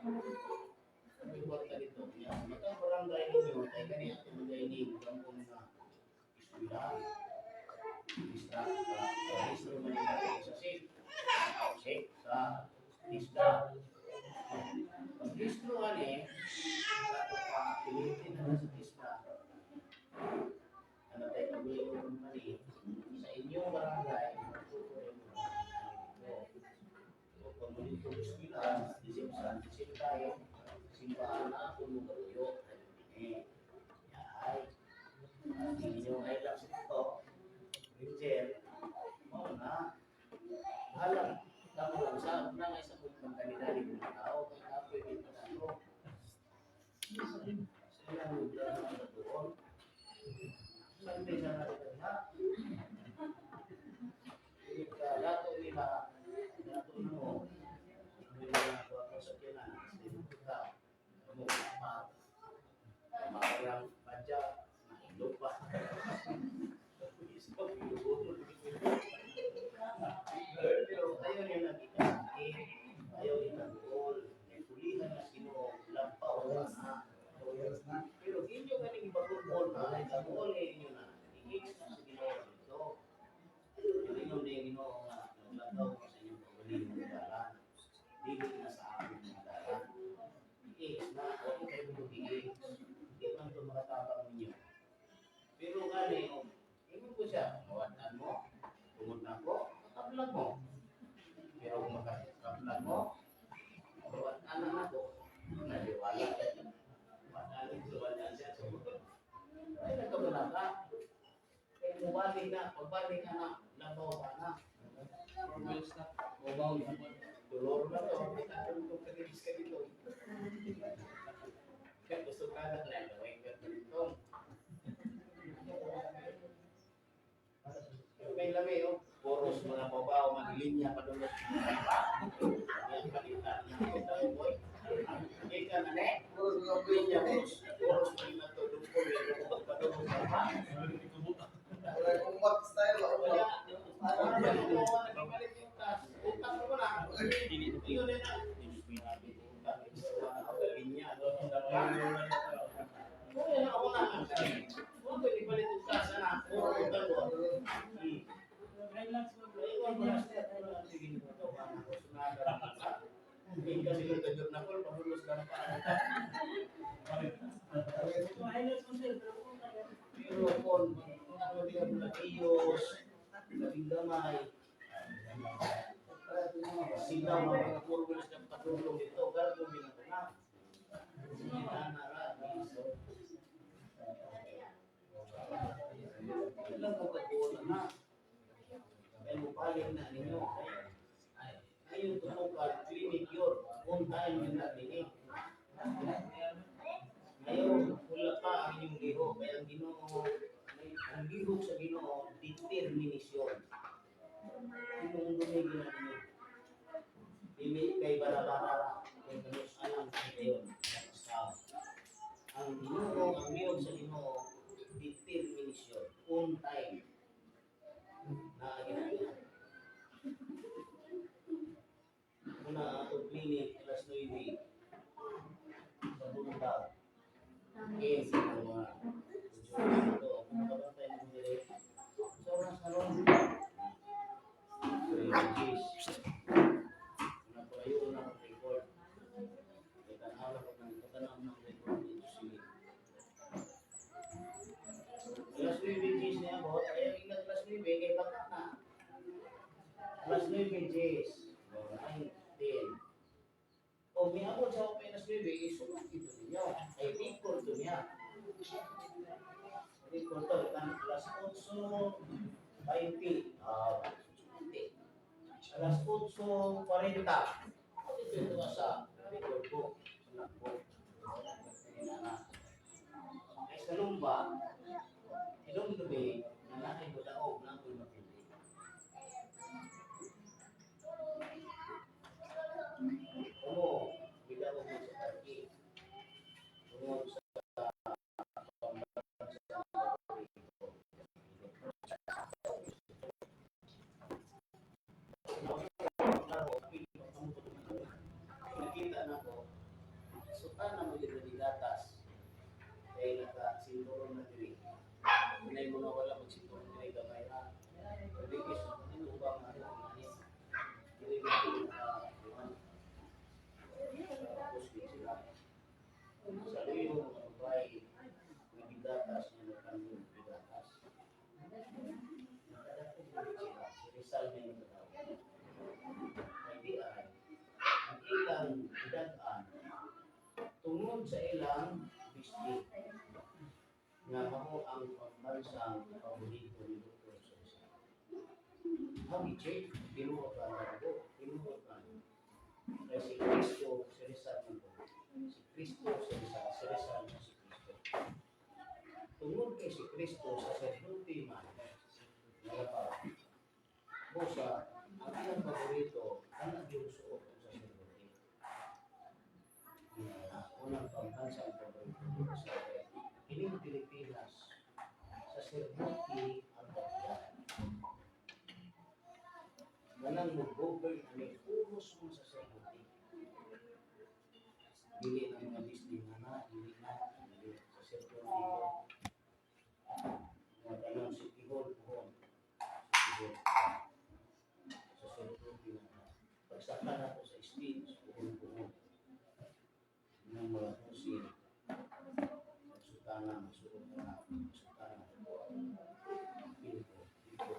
Speaker 1: May kwarta dito. Yan. Matang barangay ninyo, kay gani ato bagay ni kampong na eskwela. Istra, registro man nila sa SIP. SIP, sa isda. Pag-registro ani, sa ato pa, pilitin na sa isda. Ano tayo pag-uwi company, sa inyong barangay, magtutuloy mo na. O pag muli itong eskwela, disimsan, disim tayo, simbahan na ako mo kaluyo. Eh, ay, ang inyong ay lang sa ito, Ranger, mao na, bahalang, kamo lang sa, na nga sa kung magkanidali ng tao, kay kapoy dito na ako. Sa ilang lugar na doon, Sunday sa natin ha. Dato nila, dato mo, may mga kuha sa kinan, sa mo pa, makarang badya, nailog pa. Pero ayaw niya nagkikasakit, ayaw itagol, may pulihan na sino, lampaw na. Pero inyo ganing bagol na, itagol inyo na, i-ex na sa Ginoo dito. Pero inyo na yung Ginoo nga, naglagaw ko sa inyong pagaling ng dalan. Dili na sa akin ng dalan. I-ex na, huwag mo kayo mag-i-ex. Hindi man ito makatabang ninyo. Pero gani, oh, ingon ko siya, mawatan mo, tungod na ako, makablag mo. Pero kung makablag mo, mawatan na ako, naliwala. Wala wala siya. Ay, nagkabala ka. Kaya mubalik na, pagbalik ka na, labaw ka na.
Speaker 3: Wheels na. Bobaw yun.
Speaker 1: Dolor na to. Natulog ka dito ka dito. Kaya gusto ka na lang, gawin ka dito. May lami, oh. Boros mga babaw, maglinya pa doon. Yan, palita niya. Ito, boy. Ika na, ne? Linya, boros. Boros, may natulog ko. Padulog ka pa. Wala. Wala na yung utas.
Speaker 4: Dili na
Speaker 1: Ayun na.
Speaker 4: Dili pwede.
Speaker 1: Grabe ko, linya. Oo, yan ako na. Huwag ko ipalit yung kasa na. Oo, utang ko. Ay, ikaw, master. Sige, ito, ako, sunada. Hindi kasi yung tagur na call, pahulos lang pa. Pero kung ano diyan mga iyos, labing gamay, sila mga puro na patulong dito, pero kung ginagawa na. Ilang mo kabuo na. Kaya mo palit na ninyo. Ayun tumukan, clinic yun. On time yun na clinic. Ngayon, wala pa ang inyong lihok. Kaya ang Ginoo, ang lihok sa Ginoo, determinasyon. Tinungdumig na ninyo. Dili kay barabara, kay kanus alam kay kayon. Sa ang Ginoo, ang lihok sa Ginoo, determinasyon. On time. Na ginagawa. Una, ato clinic, alas 9. Sa buntag. Eh, sa mga ito, kung makabantay mo dire. Sa oras na ron. So, yung case. Una po, ayun na akong record. Kaya tanaw na ko ng tanaw ng record dito sige. Alas 9 case niya abot, ay ang ilang alas 9 kay bata na. Alas 9 case. O, 9, 10. O, miabot sa ako alas 9, isunod ito ninyo. Ay, record to niya. Record to, kan alas 8:20. Ah, 20. Alas 8:40. Ito ito nga sa record book. Sa notebook. Na. Ay, sa lumba, hinumdumi na naay budaog na ako'y mapili. Kumo, bidaog mo sa Turkey. Tungod sa pambansa ng Puerto Rico. Nakita na ko, sutan na mo dito ni gatas. Kaya naka-sinturon na diri. Kunay mga wala mag-sinturon diri gamay ra. Rodriguez, ano ba ang ano ang ani? Diri ba naka-kuan? Tapos din sila. Sa luyo mga babae, may bigatas niya nagkandong bigatas. Nakadako din sila. Si Rizal may nakadako. Ay di ay, ang ilang bidagaan tungod sa ilang bisdi nga mao ang pambansang paborito ni Dr. Sosa. Ang check, tinuod ba na ako? Tinuod ba? Kaya si Kristo, si Rizal man po. Si Kristo, si Rizal, si Rizal man si Kristo. Tungod kay si Kristo sa sacerdote man, nalapa. Busa, ang ilang paborito, ang yung suot ng sacerdote. Na unang pambansang paborito ni Rizal. Ining Pilipinas, sacerdote ang bagyan. Manang mo-govern ani puros mo sa sacerdote. Dili na mga Disney nga na, dili na, dili sa sacerdote ko. Mga tanong si Tihol, puhon. Si Tihol. Sacerdote na. Pagsaka na ko sa stage, puhon, puhon. Nang mga pusin, sutana, masuot na, sutana. Pinto, pinto, pinto,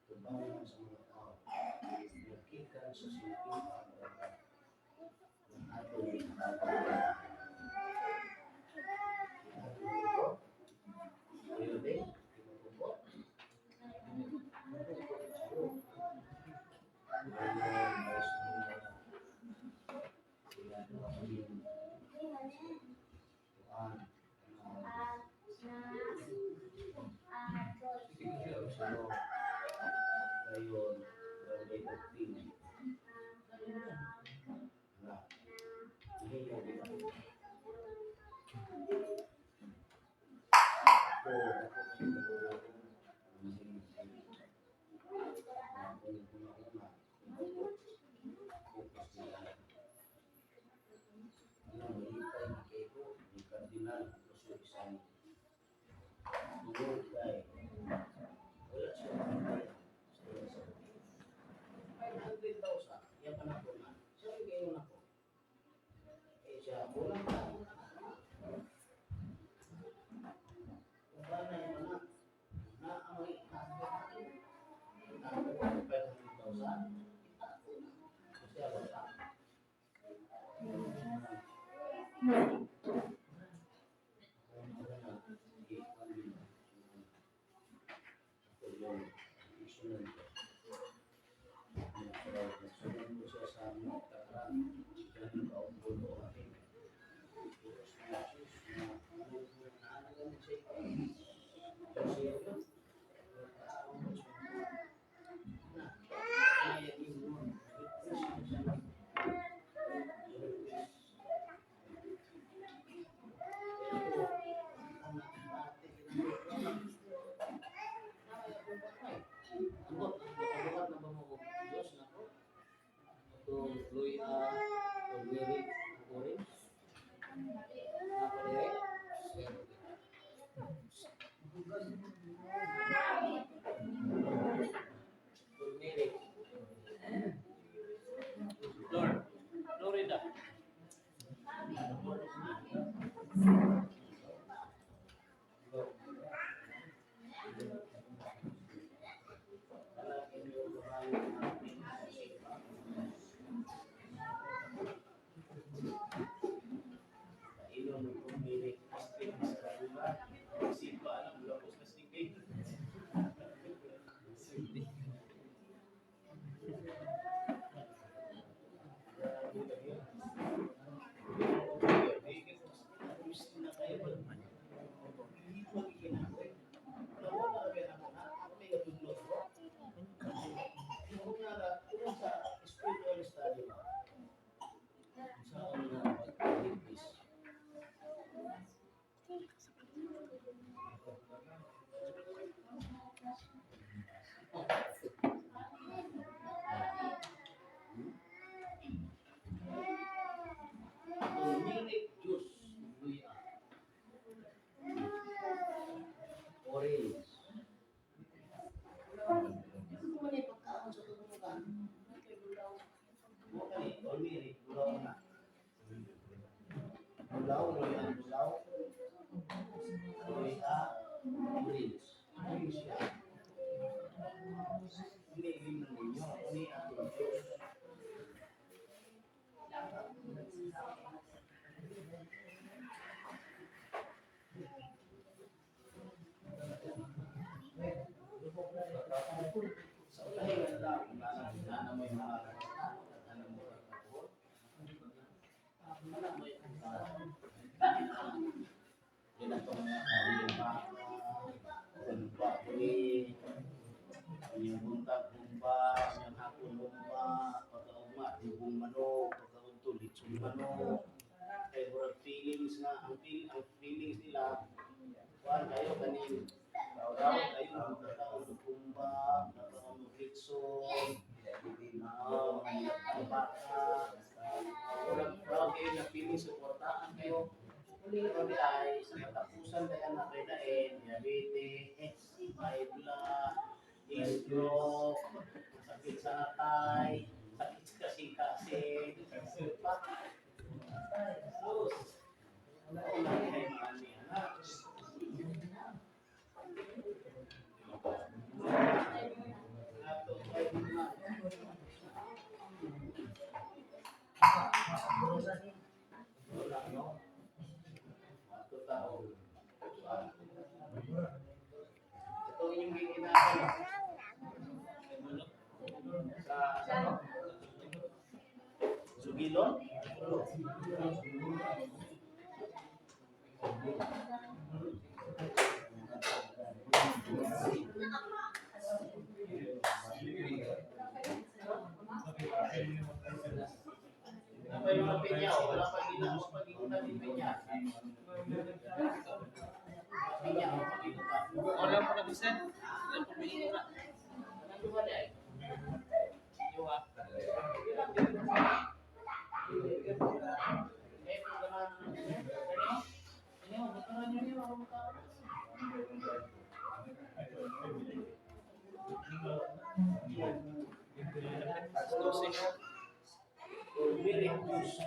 Speaker 1: tubangan sa mga tao. Nagkikan sa sinipin ng atong ginagawa. Ayun din, tinutubo. Ngayon, barangay 13. Na, hindi mo ginagawa. Ako, ako kayo nagulong. Ang una-una. Tungod kay wala siya makakaya sa iyang sarili. 500,000, iya pa na ko na. Siya rin kayo na ko. Eh siya, kulang pa. Kung paano yung anak, na amoy, na 500,000, kasi ako pa. Ambot, nakabuhat na ba mo og Diyos na ko? Itong Luya, Turmeric, Orange. Napadire? Sige. Turmeric. Lord, Florida. Inom ng turmeric, stick sa kabula. Sipa lang, wala ko sa stingay. Turmeric juice, luya. Orange. Ano man yung pagkaon sa tulugan? Mo kani, turmeric, bulaw na. Bulaw, luya, bulaw. Luya, orange. Orange siya. Iniinom ninyo, ini atong juice. Sa ulahi nga tao, kung nana mo yung mga nana mo kakakuha, nana mo yung yan ang itong mga humba kuni, yung buntag humba, yung hapon humba, pagkaugma, dugong manok, pagkaudto, litsong manok. Kay murag feelings nga, ang feelings nila, kuan kayo kanin, raw kayo, nagkataon og humba, nagkataon og litson, ang baka, murag raw kayo na feeling suportaan kayo. Pero di ay, sa katapusan kaya na kay daen, diabetes, high blood, stroke, sakit sa atay, sakit sa kasing-kasing, pa. Sus, wala wala kay mani, anak. Ato kay mga wala, no? Ato tao. Ito inyong giginagawa. Sa ano? Sugilon? Wala pa yung mga pinya, oh. Wala pa gina, wala pa gina din pinya. Pinya, wala pa gina.
Speaker 3: Wala po na bisan. Wala po may na.
Speaker 1: Anong duha di ay?
Speaker 3: Duha.
Speaker 1: Eh, kung ganahan- Ano? Ano? Ano? Ano? Ano?
Speaker 4: Alas 12.
Speaker 1: Turmeric juice.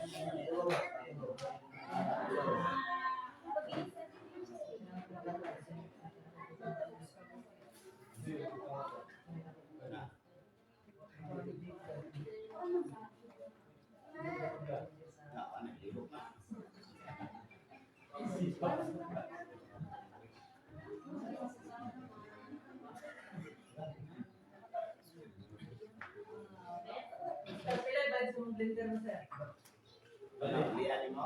Speaker 1: Na. Na, ano, lihok na.
Speaker 6: Pila ba sa blender mo, sir?
Speaker 1: Ano, lian mo?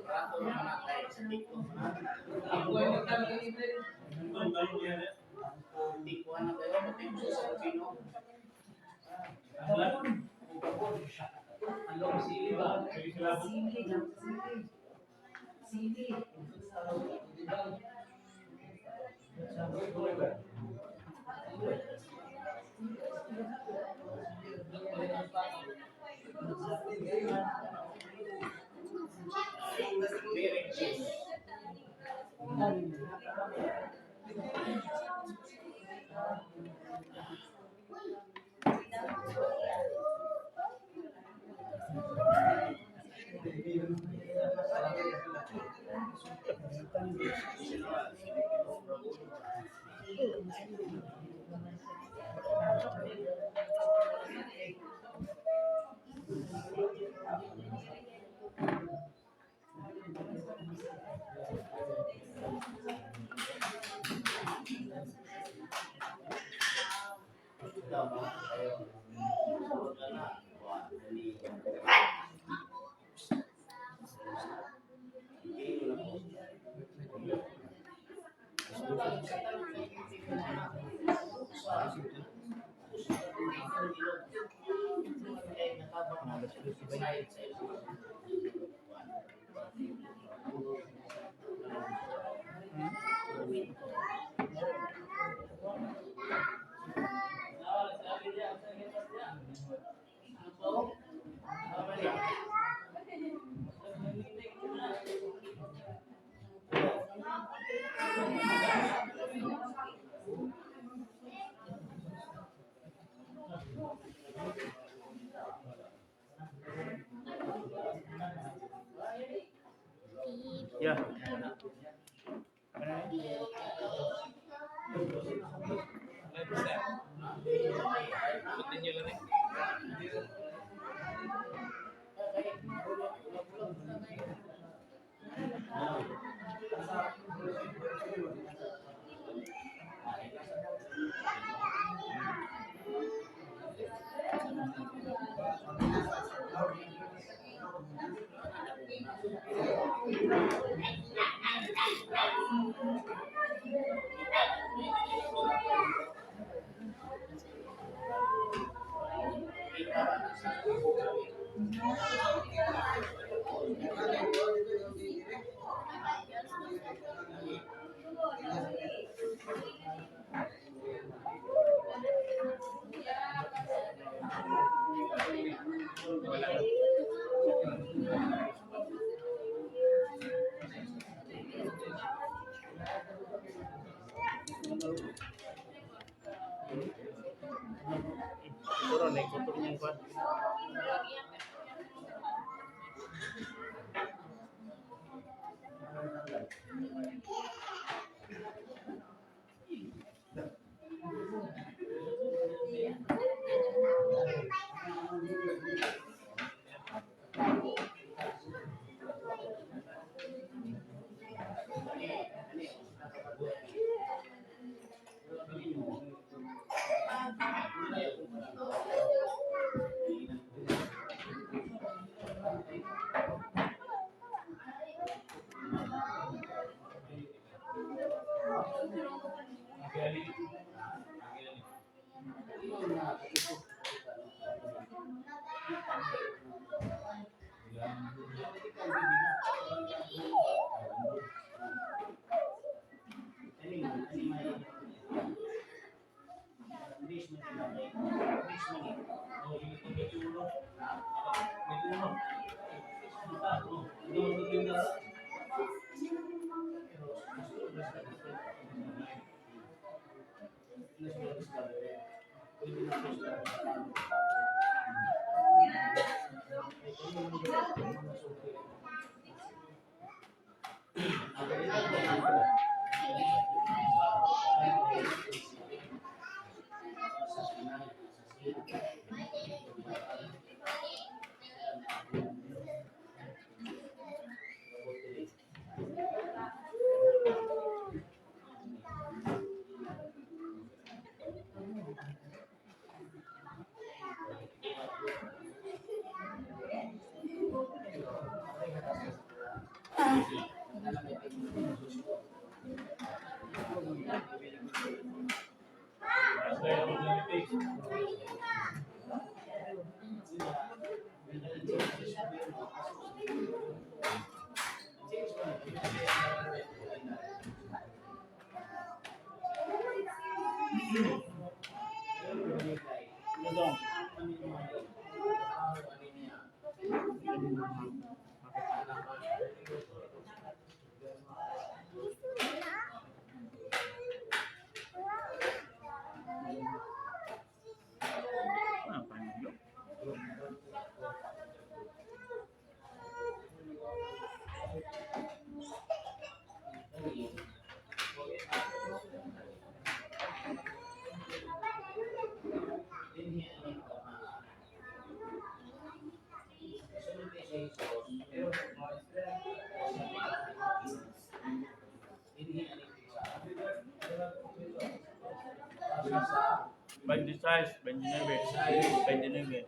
Speaker 1: Rato naman na tayo sa TikTok.
Speaker 3: Ako ay nagtawag ng libre.
Speaker 1: Tikuan na kayo, pati mo sa Filipino.
Speaker 3: Ang long sili ba?
Speaker 5: Sili lang, sili. Sili.
Speaker 1: Turmeric juice. Ikaw, no? Kayo. Sulod ka na. Wa, dali. Kilo na po.
Speaker 4: Yeah.
Speaker 2: Continue lang eh.
Speaker 4: Siguro na ikutok niyang kwan.
Speaker 2: Basta yung politics.
Speaker 4: Ano? Ah, panilo. 26, 29, 29.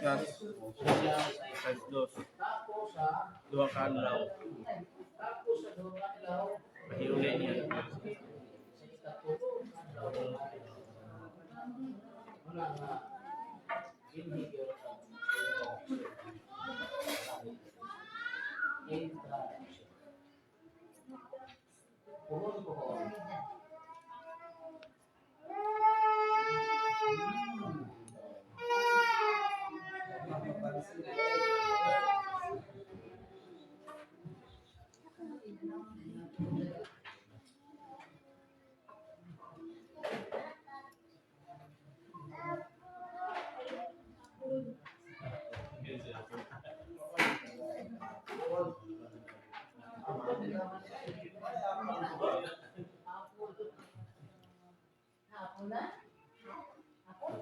Speaker 4: Yes. Size dos. Duha ka adlaw. Mahilulay niya.
Speaker 5: Hapon na? Hapon?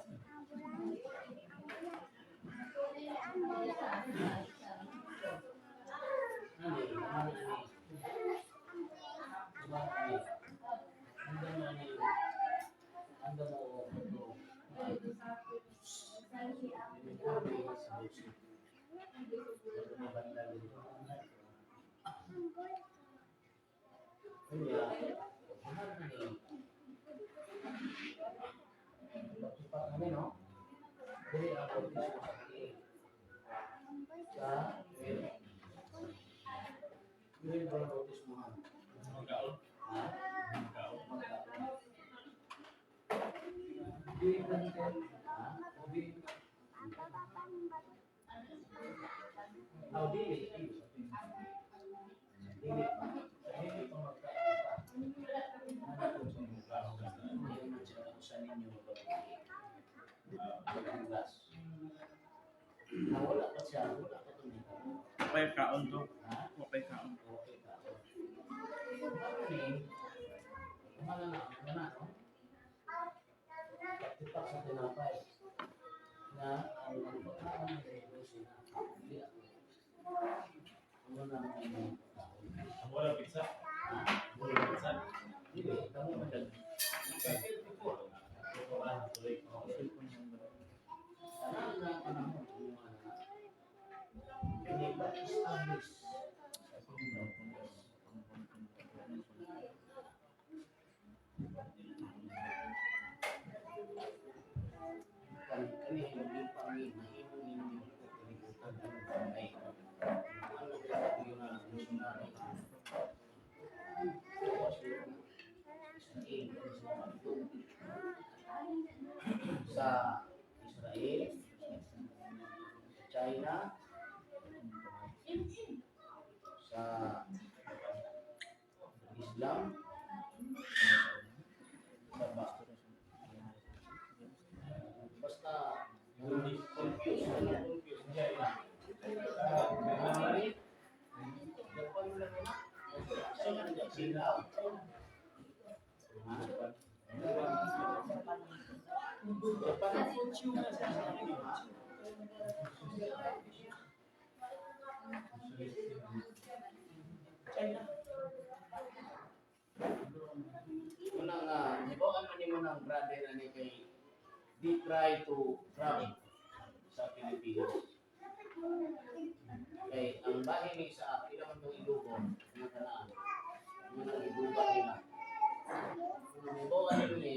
Speaker 2: Magkaon. Magkaon.
Speaker 1: Wala pa siya, wala pa ito.
Speaker 4: Okay, kaon to. Okay, kaon.
Speaker 1: Okay ka. Mana na, no? Tipak sa tinapay na ang pagkaon ni Jesus na hindi Ano na ang imong pagkaon?
Speaker 2: Ang wala pizza. Wala pizza.
Speaker 1: Dili, kamo man dag. Tanan na panahon ang mga anak. Kini ba establish sa kan kani hindi pa ni mahimo ninyo kalibutan ang kay ano kay yun na missionary. Sa Israel, sa China, sa Islam, sa ba? Basta confused, ano, confused. Japan lang na. Sa ano sila? Ha? Japan. Una nga, hibaw man nimo ng brother ani kay di try to grab sa Pilipinas. Kay ang bahin ni sa pila man tong ilugo nga kanaan. Nga nang iduga nila. Kung hibaw ani ni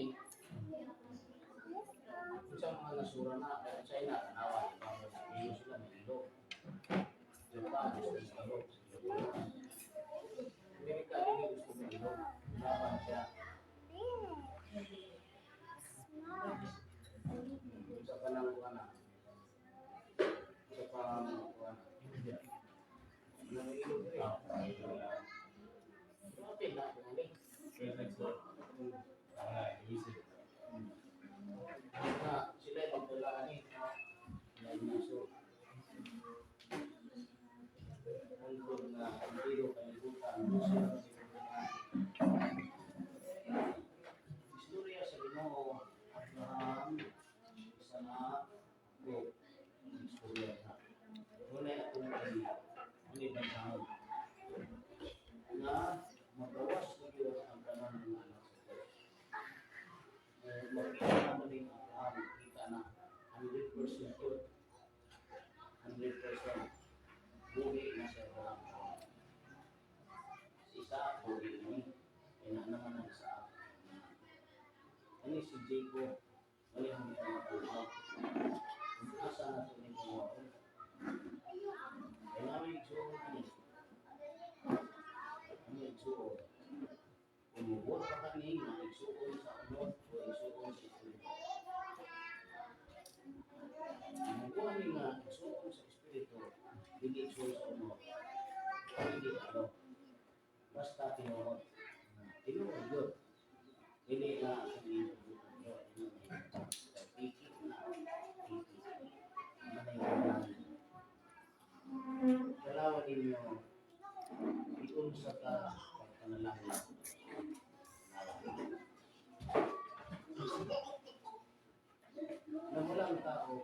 Speaker 1: unsa mga nasura na kay China tanawa di ba iyo sila may ilog. Japan gusto sa ilog. Amerika dili gusto ng ilog. Laban siya. Sa kanang kuana. Sa pang kuana. Nang ilog eh. Apil na kuno.
Speaker 2: Next door. Ah, easy.
Speaker 1: Na sila ay pagdulaan eh. So, hangtod na ang biro kalibutan, sila istorya sa Ginoo Abraham, Isaac, Job, istorya na. Wala atong kay ani bantahon na magawas na gyud ang tanan ng anak sa Diyos. Eh, makita na mo ning Abraham, kita na 100% yun. 100% buhi na si Abraham. Si Isaac, buhi ni. Kaya na naman ang Isaac. Ani si Jacob, wala ang mga tanaw. Asa na ito ni mga. Kaya namin igsuon ni. Ano igsuon? Umubot pa kani nga igsuon sa unod o igsuon sa espiritu. Umubuhan ni nga igsuon sa espiritu, dili igsuon sa unod. Hindi ano. Basta tinuod. Tinuod yun. Dili na sa iyo. Piki na. Piki. Manay na. Dalawa ninyo iunsa ka pagpanalangin. Namula ang tao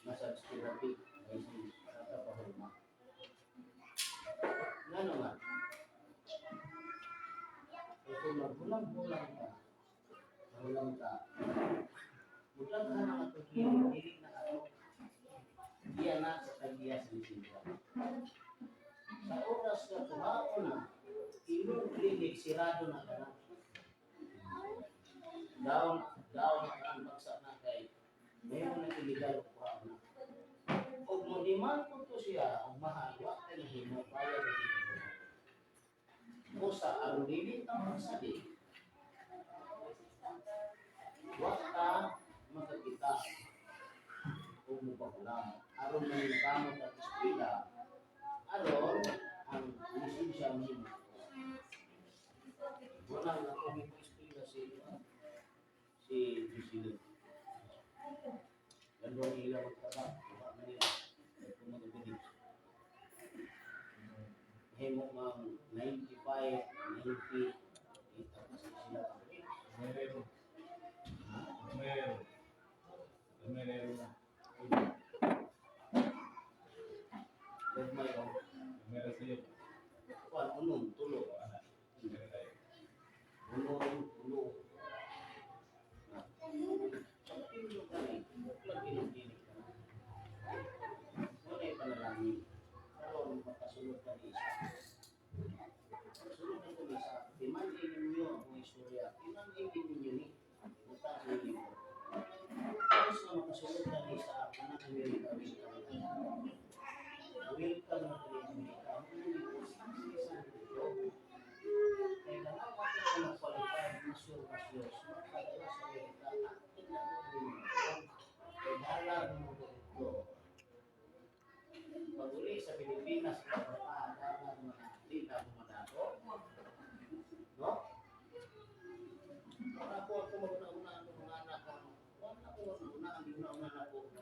Speaker 1: massage therapy ay si Tata. Ngano nga? Kaya kung maghulam-hulam ka, mahulam ka, hulam ka na atong dili na ato. Iya na sa tagiya sa lisensya. Sa oras na kuhaon na, imong clinic sirado na ka na. Down, down na ang bagsak na kay mayroon na illegal kuhaon na. Og mo demand ko to siya, og mahal, wa kay nahimo, bayad na dito. O sa aron dili ta magsali. Wa ka makakita kung mo. Aron maningkamot ang eskwela, aron ang lisensya mo. Wala na akong eskwela si si Jocelyn. Gandong ila magtrabaho, wa man nila. Kung mag-believe. Himo mang 95, 90, itapas na sila.
Speaker 2: Meron. Meron. Meron na.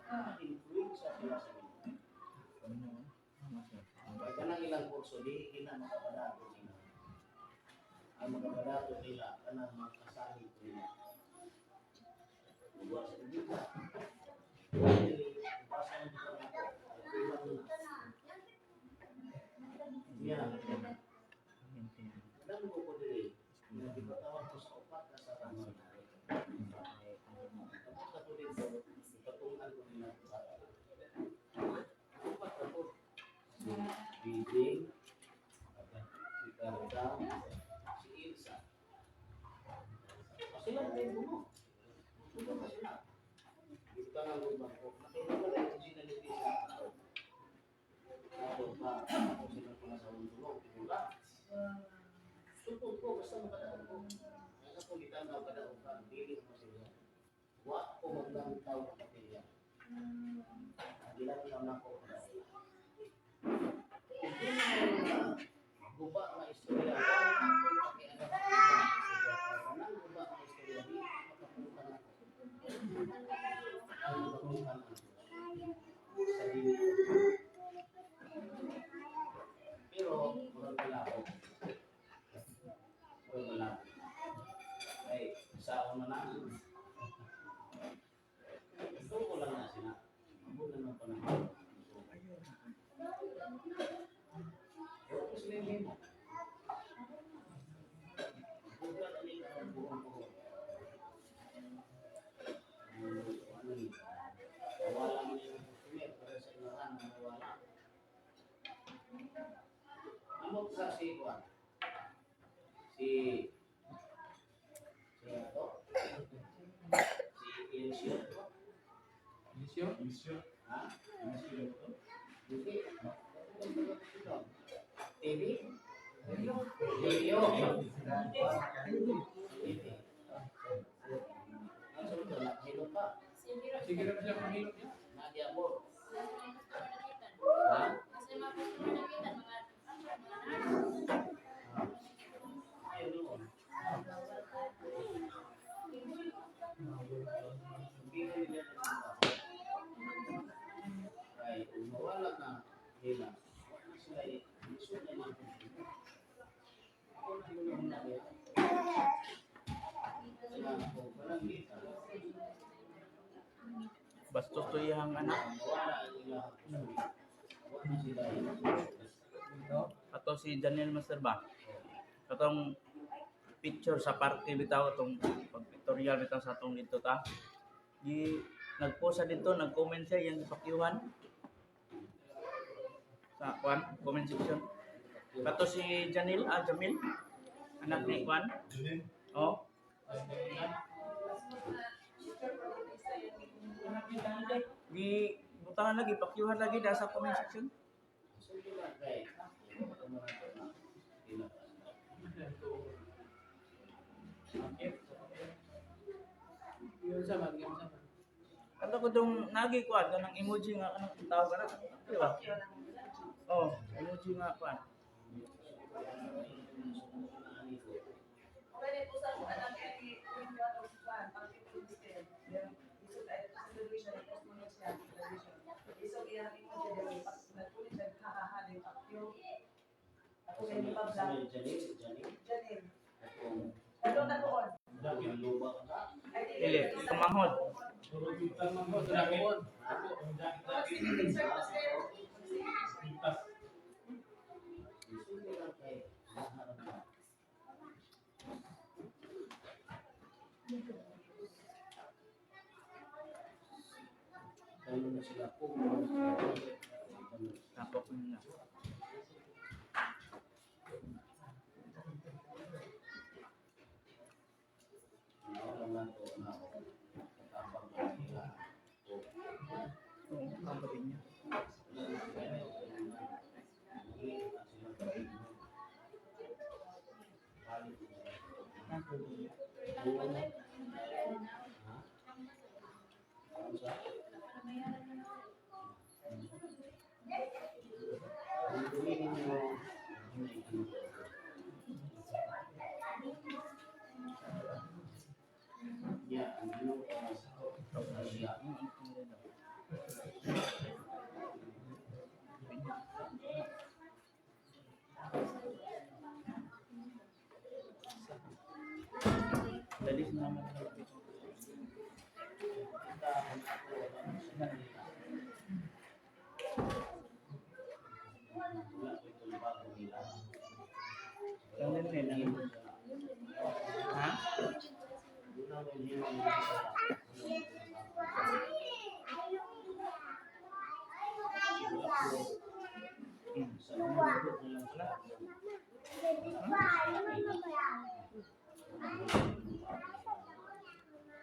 Speaker 1: Naka-influensya sila sa inyo. Kaya kanang ilang kurso, di nila makapadato nila. Ang makapadato nila, kanang makasalig nila. Buwa sa dito. Basa ng dito na ako. Kulang na. Yeah. Damo ko diri. Nga gipatawag ko sa upat ka sa ramon. Tapos ako dito, ipatungan ko nila upat. Upat ka po. Si Biding, si Carda, si Ilsa. O sila na yung bumo. Bumo pa sila. Gibutangan ko bangko. Nakita ko lang yung ginaliti sa tao. Ako pa, ako sila pala sa tulong. Wala. Sukod ko, basta makadaog ko. Ang ako gitanaw kadaog ka, dili ko sila. Wa ko maglantaw ng kapilya. Ang gilantaw na ko kadaog. Kung di na mga guba nga istorya, wala ako'y pakialam sa iba. Kanang guba nga istorya, di makaputan ako. Ang makaputan ako. Sa dili ko. Pero, murag malabo. Murag malabo. Ay, sa una na. Gusto ko lang na sila. Mabulan ng panahon. Pero kung sila yung limo. Mabulan na nila ang buong-buong. Ano ni? Wala mo yung customer para sa inahan na wala. Amot sa si Juan. Si si ano to? Si Eliseo to?
Speaker 3: Eliseo?
Speaker 2: Eliseo.
Speaker 1: Ha?
Speaker 2: Eliseo to?
Speaker 1: Hindi. TV? Leo. TV. Ang sunod na, hilo pa.
Speaker 3: Sige na siya pangilot niya.
Speaker 1: Nadia mo.
Speaker 5: Nasa mga customer nakitan.
Speaker 1: Ha?
Speaker 5: Nasa mga customer nakitan, mga nurse.
Speaker 1: Ayun noon. Hindi na nila nagtrabaho. Ay, kung mawala na nila, wala na sila eh. Lisod na lang. Ako na yun ang nila. Sila, kung walang kita,
Speaker 4: Bastos to iyang anak.
Speaker 1: mawala ang ilang customer. Wala na sila eh.
Speaker 4: Ato si Daniel Master ba? Katong picture sa parke bitaw atong pag-pictorial bitaw sa atong dito ta. Gi nagpost sa dito, nag-comment siya yang gipakyuhan sa kwan, comment section. Kato si Janil, ah Jamil, anak ni kwan.
Speaker 2: Junin.
Speaker 4: Oh, gi butangan lagi pakyuhan lagi da sa comment section.
Speaker 1: Sunod lang kay, ito mo na ito na, tinakas na.
Speaker 3: Yun sa man, yun sa man.
Speaker 4: Kato ko dong nagi kwan kanang emoji nga kanang tawag kana. Di ba? Oh, emoji nga kwan.
Speaker 6: Pwede po sa anak ni Kuya o si Juan, pang people mister. Isog ay sa graduation, post mo na siya graduation. Isog iyang imo siya dili pag nagkulit siya hahaha dili pakyo. Ako sa inyo pa
Speaker 1: Sa
Speaker 6: vlog.
Speaker 1: Janil, Janil,
Speaker 6: Janine,
Speaker 1: atong
Speaker 6: Ano na doon?
Speaker 1: Bakit luba ka?
Speaker 6: Ay,
Speaker 4: Dili, tumahod.
Speaker 2: Puro bintang man
Speaker 3: Oh,
Speaker 2: ko.
Speaker 3: sa doon.
Speaker 6: Mag-signature master.
Speaker 2: Pintas.
Speaker 1: Sunod lang kay, lahat na. Kaya na sila po.
Speaker 4: Tapok na.
Speaker 1: Wala na to na ako. Tapang na sila.
Speaker 4: Oo, kapatid niya.
Speaker 1: Yeah, ang ginoo siya.
Speaker 4: Dali sa naman.
Speaker 1: Kita kung ako wala ko sa kanila. Wala ko itong bago nila.
Speaker 4: Ang din din. Ha?
Speaker 1: Doon ang hindi mo sa sa mga na lang sila.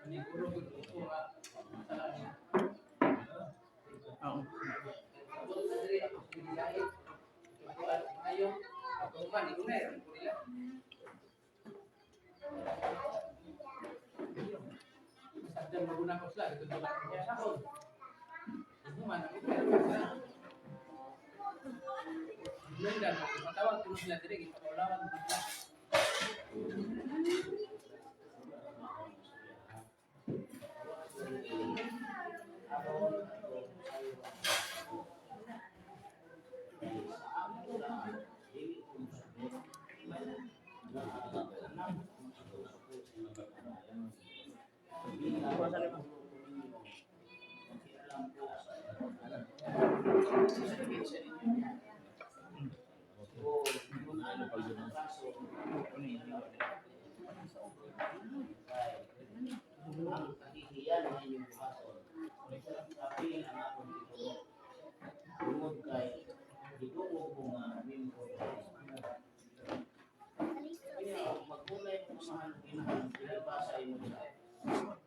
Speaker 3: Paniguro gud ko nga sa lamin.
Speaker 4: Oo.
Speaker 3: Abot na diri ako sa gilait. Kuan ayo ako man igunay ko nila. Sagdan maguna ko sila dito ba sa ako. Human ako sila. Linda, matawag ko sila diri gipakaulawan ko sila.
Speaker 1: Ang kahihiyan ng inyong buhaton, apil ang akong gituro. Tungod kay giduog ko nga membro. Kaya magkulay mo samahan og inahan, dili pa sa imong sa.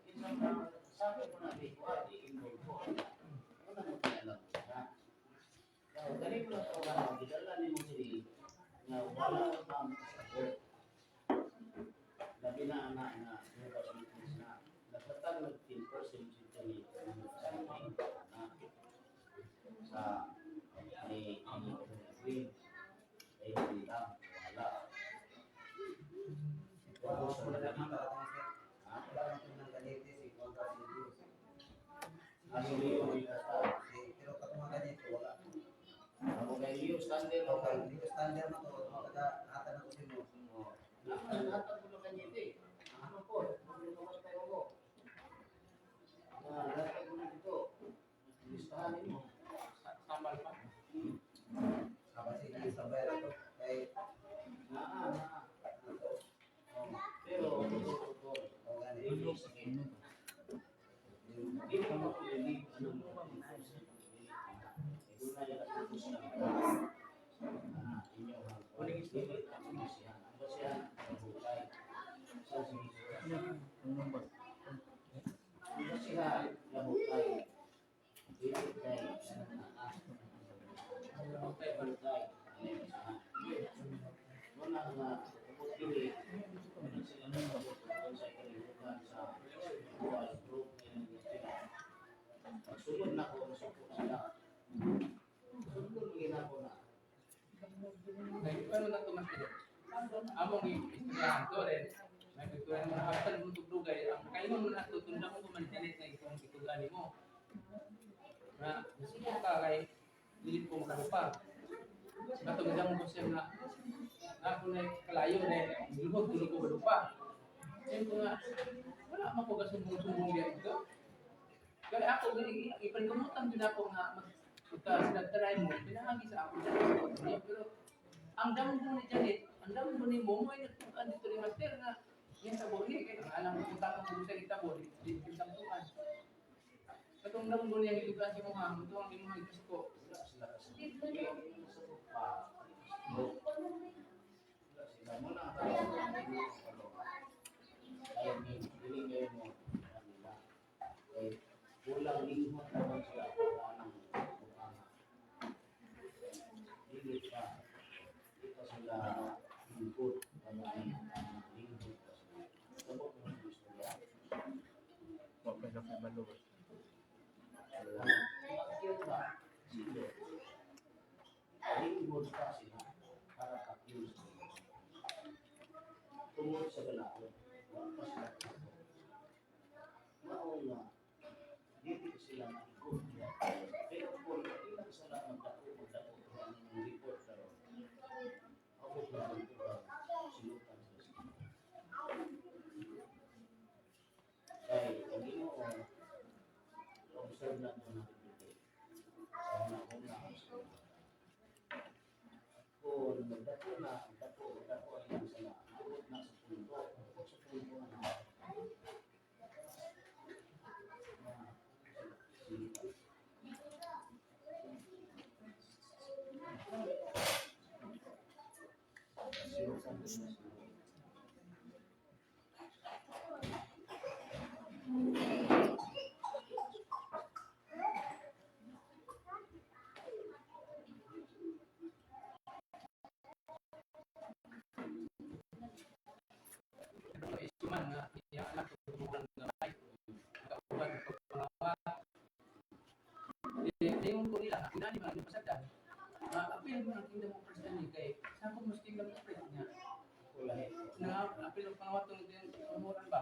Speaker 1: Kinsa ka sabi ko na di ko di involve ko. Wala mo alam ha. Kaya dali ko na tawagan, gidala nimo diri nga wala ang kasabot. Labi na ana nga Jehovah's Witness na naghatag ng 10% sa ni sa na sa ni Queen ay wala wala. Tapos wala na ha? Aso Leo ni kata. Ako kay Leo Stander ako. Naghatag ko na kanya ito eh. Ano po? Magluwas tayo ko. Naghatag ko na dito. Listahan mo.
Speaker 3: Samal pa.
Speaker 1: Naa, naa. Pero, totoo, dili sakit. Dili mo dili ano mo. Doon na yung katapos ng inyo ang dili ang basihan. Ang basihan, ang hukay. Sa sige.
Speaker 4: Ano ba?
Speaker 1: Ang basihan, ang hukay. Dili kay naa. Hukay, hukay. Ano yung basihan? Wala nga, kapot dili. Wala sila nakabot tungkol sa ikalimutan sa buhay group nila sila. Pagsulod na ko, masuko sila. Sulod na ko na.
Speaker 3: Kay ano na to mas dili. Among istoryahan to rin. May picture mo na haptan mo tugdugay. Ang kaingon mo na to tunda ko man janet na ikong gitugan nimo. Na nasuko ka kay dili ko makalupa. Katong damo ko siya nga na ako na kalayo na gilhod kuno ko malupa. Sabi ko nga wala man ko gasumbong-sumbong diya ito. Kaya ako ipankamutan din ako nga mag pagka sinagtaray mo, pinahagi sa ako sa niya. Pero ang damo ko ni Janet, ang damo ko ni Momo ay nagtukan dito ni Master nga yan sa boni, kaya ang alam ko kung takang kung sa itabo, di di tamtuan. Katong damo ko niya gitukan si Moha, ito ang imong gusto.
Speaker 1: Wala sila kasi. Masuko pa. Wala sila. Muna ang tao. Ay, dili kayo mo. Kanila. Ay, kulang linghot naman sila. Wala nang bukanga. Dili pa. Di pa sila lingkod. Kamay. Lingkod pa sila. Sabot mo ang istorya.
Speaker 4: Wa pa sa kabalo.
Speaker 1: Pakyo ba? Silo. Lingkod pa sila para pakyo sila. Tungod sa galakot, wala pa sila galakot. Mao nga, dili sila maikot. Sige ka.
Speaker 3: Pero issue man nga iyang anak tumuran nga bay. Nakauban pagpangawat. Di ingon ko nila, inani man ang pasagdan. Ma-appeal mo ang Kingdom of Christ ani kay sakop mas Kingdom of Christ niya.
Speaker 1: Ulahi.
Speaker 3: Na appeal ang pangawat ng din tumuran ba.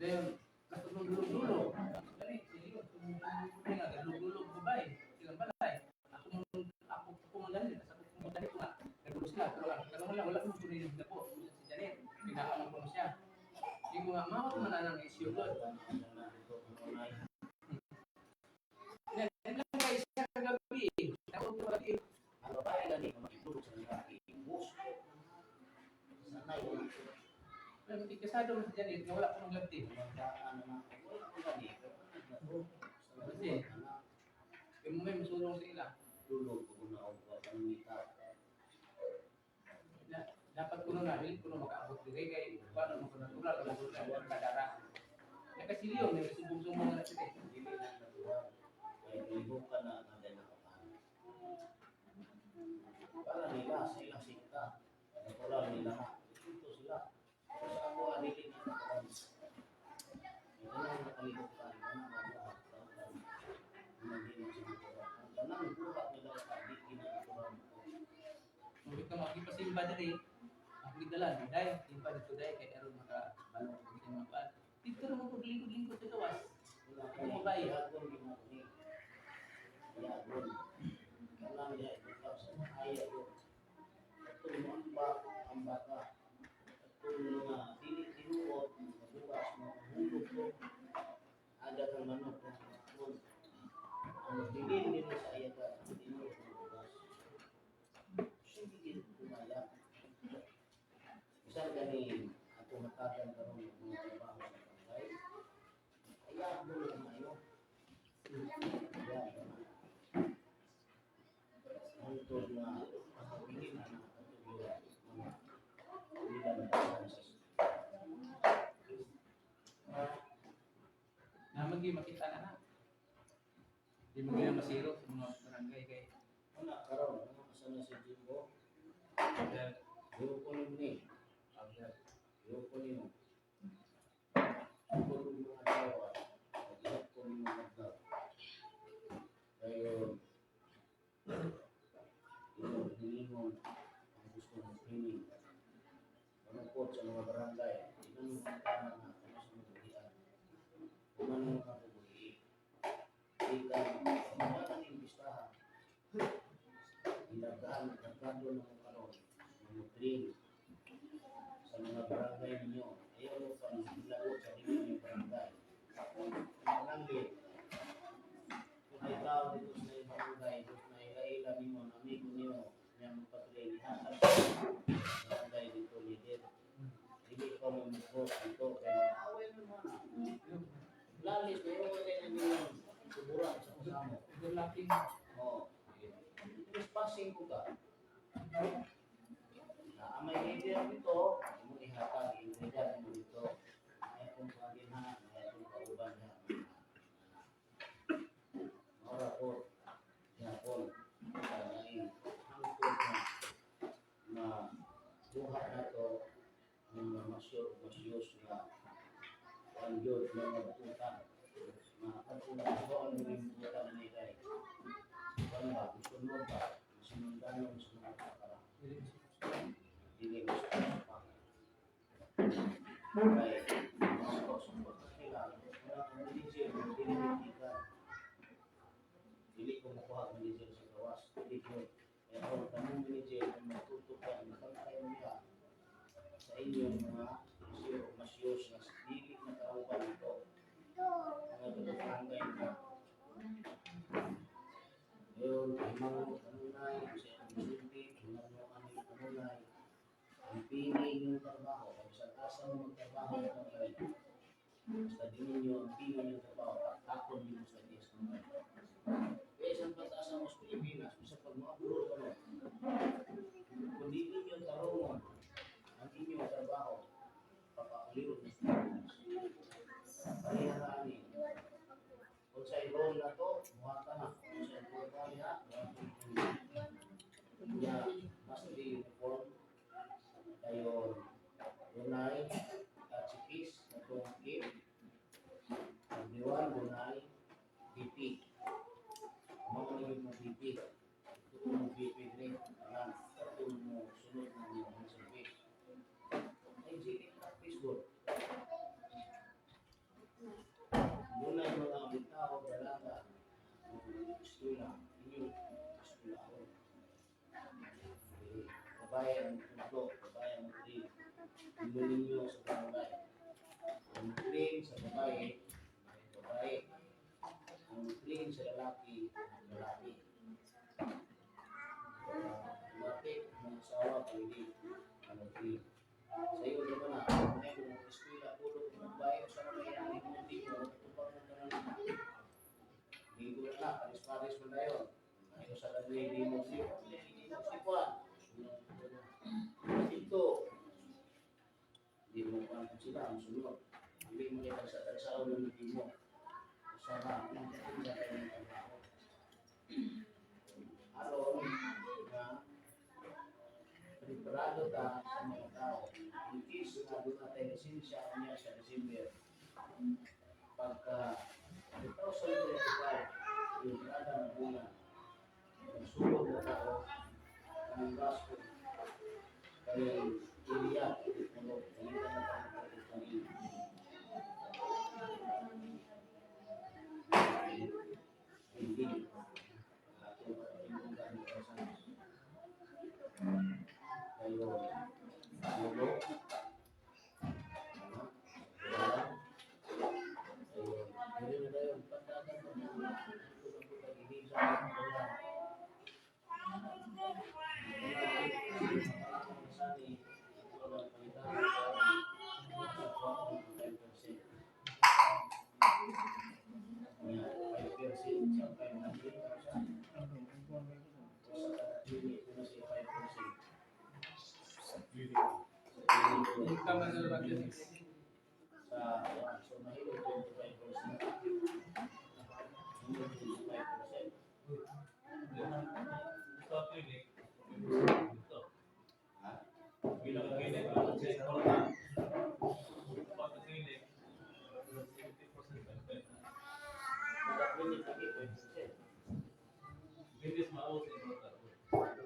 Speaker 3: Dayon katulong dulog-dulog. Dali si Leon nga dulog-dulog babae silang balay. Ako man ako ko man dali sa ko man dali ko nga nagdulo sila pero ang tanong lang wala mo kunin na po si Janet pinakamang ko siya. Di ko nga mawat man anang issue ko. Yan lang kay siya kagabi. Ako ko kagabi.
Speaker 1: Ang babae gani makitulog sa lalaki. Gusto. Sanay wala.
Speaker 3: Pero kasado man si Janet nga wala ko nang labti.
Speaker 1: Magdaan na wala ko gani.
Speaker 3: Kasi kay mo may masulong sa ila.
Speaker 1: Tulog ko na og pangita.
Speaker 3: Na, dapat kuno na dili kuno makaabot diri kay paano mo kuno natural mo kuno na kadara. Nakasilyo may subong-subong na sila.
Speaker 1: Dili na natural. Kay lihok ka na ang dahil nakapahan. Para nila sa ilang sikta. Natural nila na. Ito sila. Pero sa ako, dili na natural. Ito na ang nakalihok ka. Ito na ang mabuhat. Ang sa natural. Ang tanang buhat nila ka, di ginatural.
Speaker 3: Mabit ka makipasimba diri. Ang gidala di dai simba dito dai kay aron makabalong og sa mga kuan. Dito ra mo paglingkod-lingkod sa gawas.
Speaker 1: Wala
Speaker 3: Ang
Speaker 1: kay
Speaker 3: babae.
Speaker 1: Yagon ginako ni. Yagon. Kanang diha ibuka sa maayo ko. Atong mo amba, amba ka. Atong mga dili tinuod, mabukas mo, hulog ko. Ada kang manok na makon. Ang bilin nimo sa iya ka, tinuod mo bukas. Sige gid kumaya. Bisan gani atong hatagan karon ng mga trabaho sa barangay. Ayaw mo lang ayo. Hangtod nga makabilin na nakatulog mga bilang daan sa
Speaker 3: Naman gyud makita na na. Di mo gyud masiro sa mga barangay kay
Speaker 1: Una karon ano asa na si Jimbo? Yo ko ni. Yo ko nimo. Ako ng mga tawa, nag-ihap ko nimo magdaw. Kayo, imo hilingon ang gusto mong training. Manukot sa mga barangay, inang mga tama na kung sa mga buhian. Kung ano mga kabuhi. Di ka, wala na imbistahan. Ilagaan, kargado ng mga karon, mga train sa mga barangay ninyo. Ayaw mo pang ilagot sa dili ninyo barangay. Pananglit, kung may tao dito sa iyong barangay, kung may ila-ila nimo, na amigo nimo, niya magpatrain, ihatag sa barangay dito, leader. Dili ko mo mag-vote dito, kaya mag-away mo na. Lalis, mayroon ko tayo ninyo subura sa kasama.
Speaker 3: Overlapping.
Speaker 1: Oo. Trespassing ko ka. Na ang may leader dito, imo ihatag, i-leader mo dito. May akong paginha, may akong kauban ha. Ora po, yapon, kanaing hangtod na na buhat na to ng mga masyo, masyos na ang Diyos na mabutan. Makakatulong ko ang mga butan na nila. Ano ba? Gusto mo ba? Sinundanon sa mga kakara. Dili mo sa pa. Kay, sukot sila. Wala kang manager, dili ka. Dili ko makuha ang manager sa gawas. Dili ko. Kaya kung kamong manager, kung matuto ka, matangkay mo niya sa inyong mga masyo, masyos na dili na kauban ito. Mga taga-barangay na. Ngayon, himango kanunay, sa inyong silbi, himango kami kanunay. Ang pili inyong trabaho, kung sa asa mo magtrabaho kanunay. Basta di ninyo ang tingnan yung trabaho, takon ninyo sa Diyos. Kaya isang pataas ang mas Pilipinas, bisa pag maaburo ka no, kung di ninyo tarungon ang inyong trabaho, papakuliwan na sa Pilipinas. Pareha na ani. Kung sa loan na to, buhatan na. Kung sa buhatan niya, buhatan na. Ya, must be uniform. Dayon, dunay, chikis, atong kim. Everyone, dunay, BP. Mao ni mo BP. Ito mo BP dre. Ayan, ito mo sunod na niyong service. Ay, practice good. Dunay mga tao, dalaga, eskwela, inyong eskwela. Babae ang tulo, babae ang train. Inyo ninyo sa barangay. Ang train sa babae, ay babae. Ang train sa lalaki, lalaki. Lumapit, mga asawa, pwede. Ang train. Sa iyo, di ba na? Ay, kung eskwela, pulo, kung babae, sa mga yan, hindi mo, tupang mo ka na. Ligo na na, paris-paris mo na yun. Ayaw sa kanila, hindi mo siya. Hindi mo siya. Dito, hindi mo pa sila ang sunod. Hindi mo kita sa tagsaon ng hindi mo. Usara, ang katinda kayo ng trabaho. Aron na preparado ta sa mga tao. In case na doon natin lisensya niya sa December, pagka 2025, yung kada ng bulan, nagsulog na tao, ang gasto, kay Ilya, ano, kanina na tayo kanina. Hindi. Kayo, Lolo, ano, wala. Ayun, dili na tayo, pagdagan na
Speaker 3: Income na sa budget.
Speaker 1: Sa so mahilo 25%. 25%.
Speaker 2: Sa clinic, dito.
Speaker 1: Ha?
Speaker 2: Bilang clinic, sa kwarta. Pag clinic, 70% content.
Speaker 1: Kada clinic lagi 5%.
Speaker 2: Bilis mao sa kwarta.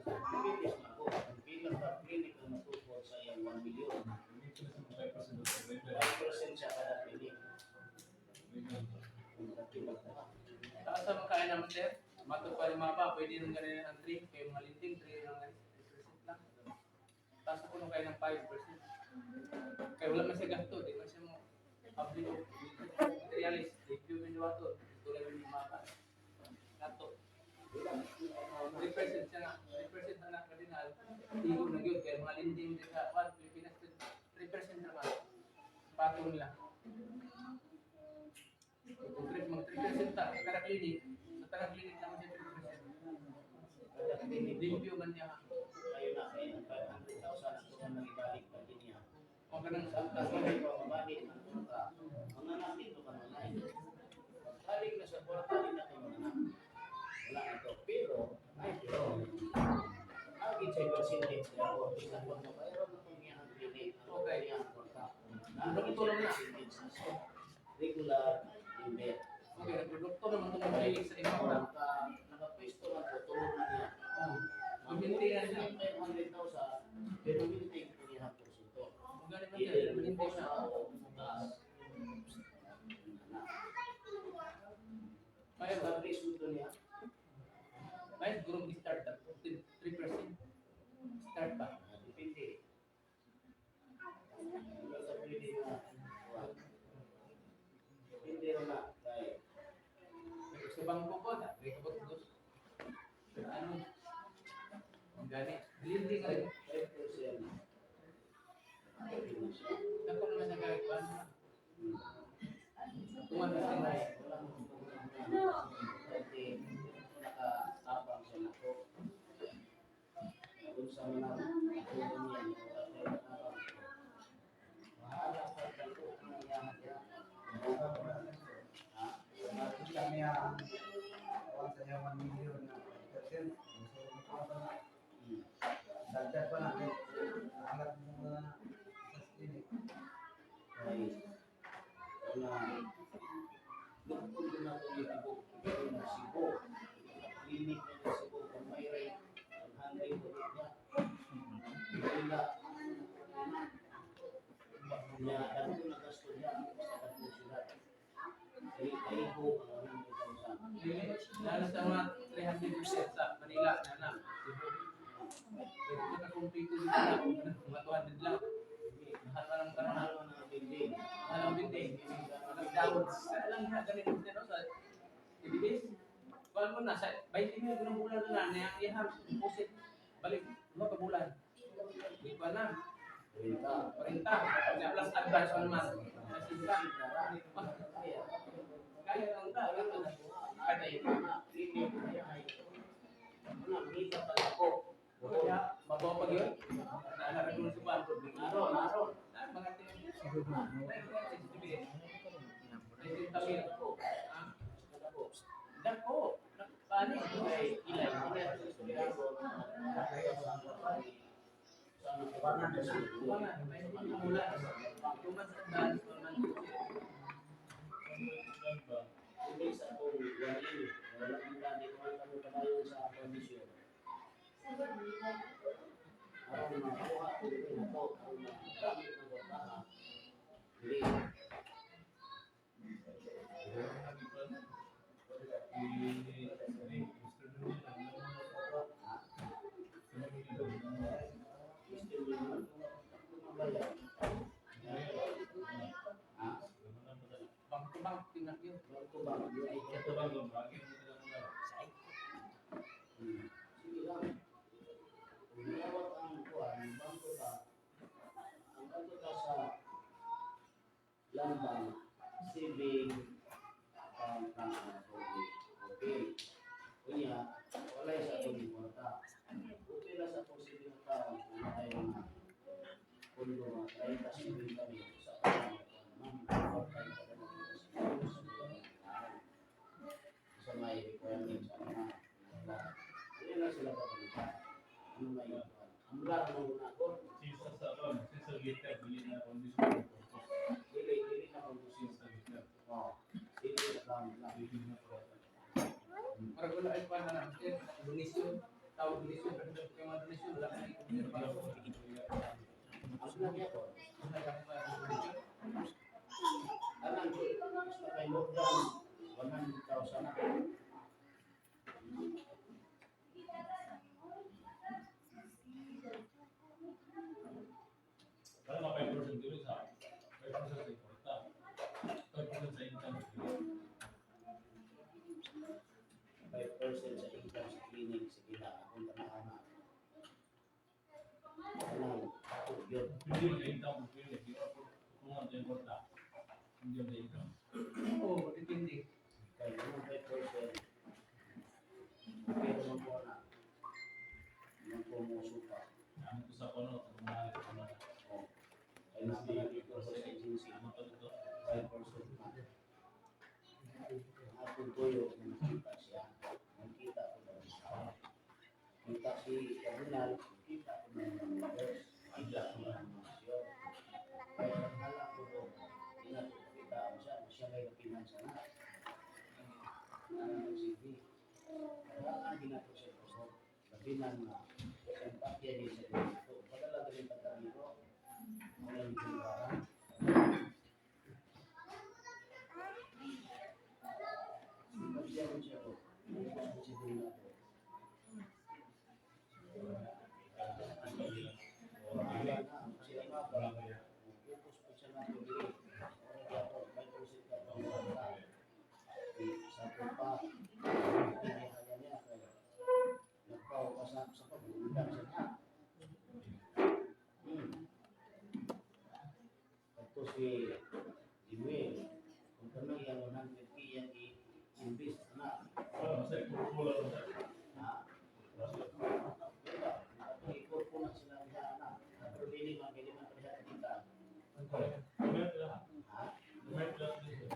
Speaker 1: Depende sa ako. Ang bilang ka clinic ang matukod sa iyang 1 billion.
Speaker 2: Dito na sa 5% sa
Speaker 1: 5% siya kada clinic. Kung kapilang ka.
Speaker 3: Taas sa mga kaya naman, sir. Matod pa rin mapa, pwede nung ganun ang 3, kayo mga linting, 3 lang, 3% lang. Taas ako nung kaya ng 5%. Kaya wala man siya gasto, di man siya mo public materialist, di ko yung wato, tulad yung mapa. Nato. 3% siya na, 3% na na kardinal, tigo na yun, kaya mga linding din sa kwan, Pilipinas, 3% naman. Patong nila. Kung mag 3% ta, kada clinic, sa taga clinic naman siya 3%.
Speaker 1: Kada clinic,
Speaker 3: Limpyo man niya.
Speaker 1: kayo na, kayo ng 500,000 ang tungan ng ibalik pa din niya.
Speaker 3: Kung ganun
Speaker 1: Sa
Speaker 3: sa
Speaker 1: angkas na ikaw mabalik ang kwarta, mga anak dito ka na. Pagbalik na sa kwarta, di na ka mga anak. Wala na to. Pero, ay pero, lagi sa percentage niya ako. Isa pag mabayro mo kung niya ang clinic, ang niya ang kwarta. Lagi sa percentage na so, regular limit.
Speaker 3: Okay, nagprodukto naman itong clinic sa imong na.
Speaker 1: Naka, nakapwesto na po, tulog na niya.
Speaker 3: Oh. Maminti na siya.
Speaker 1: 500,000, pero minting ko niya ang porsyento.
Speaker 3: Kung ganun man siya, maminti na. Kaya ba?
Speaker 1: Establish mo to niya.
Speaker 3: Kaya siguro mag-start up. 3%. Start pa.
Speaker 1: Depende. Wala sa pwede na. Depende rin na. Kaya,
Speaker 3: Sa bangko ko, may kabot dos. Ano? Ang gani. Lindi ka rin.
Speaker 1: 5%. Pwede na siya.
Speaker 3: Dako naman sa kagkuan.
Speaker 1: Lukon ko na ito yung tibok ng Cebu. Clinic ng Cebu. Kung may rate, 100 ulit niya. Wala. Niya, dagko na gasto niya sa kadtong syudad. Kay kaigo ang 100,000.
Speaker 3: Dili, nana sa mga 300% sa Manila, nana. Cebu. Pwede ko na kumpleto dito na, mga 200 lang. Mahal man ang karon.
Speaker 1: Mahal man ang building.
Speaker 3: Mahal ang building. Nagdawon. Alam niya, ganito din, no, sa TBS. Kuan mo na, sa 20 mil kunong bulan na na, ang iyang deposit. Balik, mga ka bulan. Di pa na.
Speaker 1: Renta.
Speaker 3: 40. Kaya plus advance one month. Kasi ka.
Speaker 1: Kaya.
Speaker 3: Kaya lang ta.
Speaker 1: Kaya na, clinic, kaya ay. Ano, ngita pa ako.
Speaker 3: Kaya, mabaw pag yun. Naalala ko sa banko.
Speaker 1: Naron, naron.
Speaker 3: Ah, mga tingin.
Speaker 1: Ako.
Speaker 3: Ah,
Speaker 1: Ako.
Speaker 3: dako. Paano?
Speaker 1: Ilay, ilay, ilay.
Speaker 3: Kuwangan, may bulan. 2 months advance, 1 month deposit.
Speaker 2: Yan ba?
Speaker 1: Hindi sa akong 1A. Wala kang dati kung ano padayon sa kondisyon. Aron makuha ko rin na to, aron magamit ng kwartaha. Dili. Mr. Wilson, ano ba yan? Ha?
Speaker 3: Bank to bank, tingnan yun.
Speaker 1: Bangko ba? Sige lang. Kung niawat ang kuan, bangko ta, ang bangko ta sa lambang, saving account lang ang okay. Okay. Kunya, walay sa atong kwarta. Okay lang sa atong saving account, wala tayo mga pondo, mga 30 saving kami sa atong kuan. Ma'am, kwarta yung pagano sa may requirements, ano na, wala. Hindi na sila kabalita. Ano may kuan. Amlar mo na ako. Dili, dili na kondusyon. Oh, dili account lang.
Speaker 3: Murag wala ay pa na natin. Donation. Tawag donation. Pero yung mga donation, wala ka na i-compare pa.
Speaker 1: Ang lagi ako.
Speaker 3: Wala ka pa donation.
Speaker 1: Anang, basta kay more than 100,000 na.
Speaker 2: Para na 5% dili sa 5% sa kwarta. 5% sa income sa dili.
Speaker 1: 5% sa income sa clinic, sige na, akong tanahan na. Anang, ako yun.
Speaker 2: Hindi sa income sa clinic, di ba? Kung ano sa kwarta. Hindi sa income.
Speaker 3: Oo, depende.
Speaker 1: Kaya yung 5%, pero man po na, man po muso pa.
Speaker 2: Ang ko sa kono, kung mga kono.
Speaker 1: Oh. Kaya naman dito sa agency,
Speaker 2: Ano to dito?
Speaker 1: 5% na. Ang akong tuyo, nakita siya. Nakita ko daw siya. Kita si Cardinal, nakita ko ng mga members, nakita ko ng mga siyo. Kaya alam ko doon, pinakita ko siya, siya may pinansa na. Ano ng CV. Kaya ang ginato siya ko, labinan na, simpatya niya sa dito. Padala galing pagkamiro, walang ginagawa. Simpatya ko siya ko. Focus ko siya doon na to. Wala na, sila nga ba? Focus po siya na to dili. Wala ko, 5% ka pa wala ka. Eh, sa ko pa, pinihaya niya kay nagpaw pa sa pagbubulan sa niya. Ito si Jimmy, kung kami ang 100K yan i-invest na.
Speaker 2: Wala sa pula sa.
Speaker 1: Ha? Diba? Ikot po na sila niya na. Pero dili man, dili man pa kita.
Speaker 2: Meron
Speaker 1: Ha?
Speaker 2: lang dito.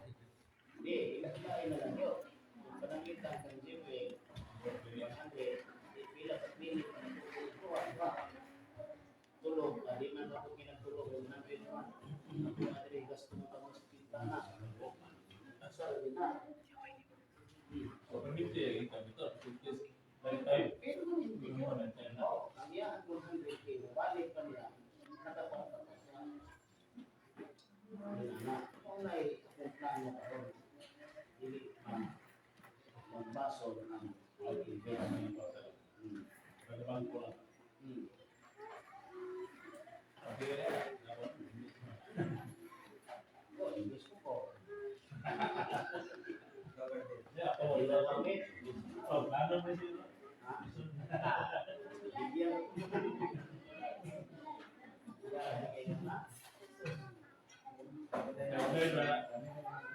Speaker 1: Hindi, ilain na lang yun. Kung panangitan ng Jimmy, 100, di pila ka clinic na nagtutuwa, di ba? Tulog, di man ako kinagtulog, 100 naman. Ako na diri gasto mo kang ospital na.
Speaker 2: Tayo.
Speaker 1: Pero hindi yun. Oo, ang iyang 100K, balik pa niya, nakakuha pa siya. Yun na. Kung na'y akong plano karon, dili ma magbasol ang pag-invest.
Speaker 2: Pag-bangko lang.
Speaker 1: Oh, invest ko po.
Speaker 2: Yeah, ako.
Speaker 1: Di ba kami?
Speaker 2: Oh, plano na sila.
Speaker 1: Ha? Bigyan. Wala kayo na.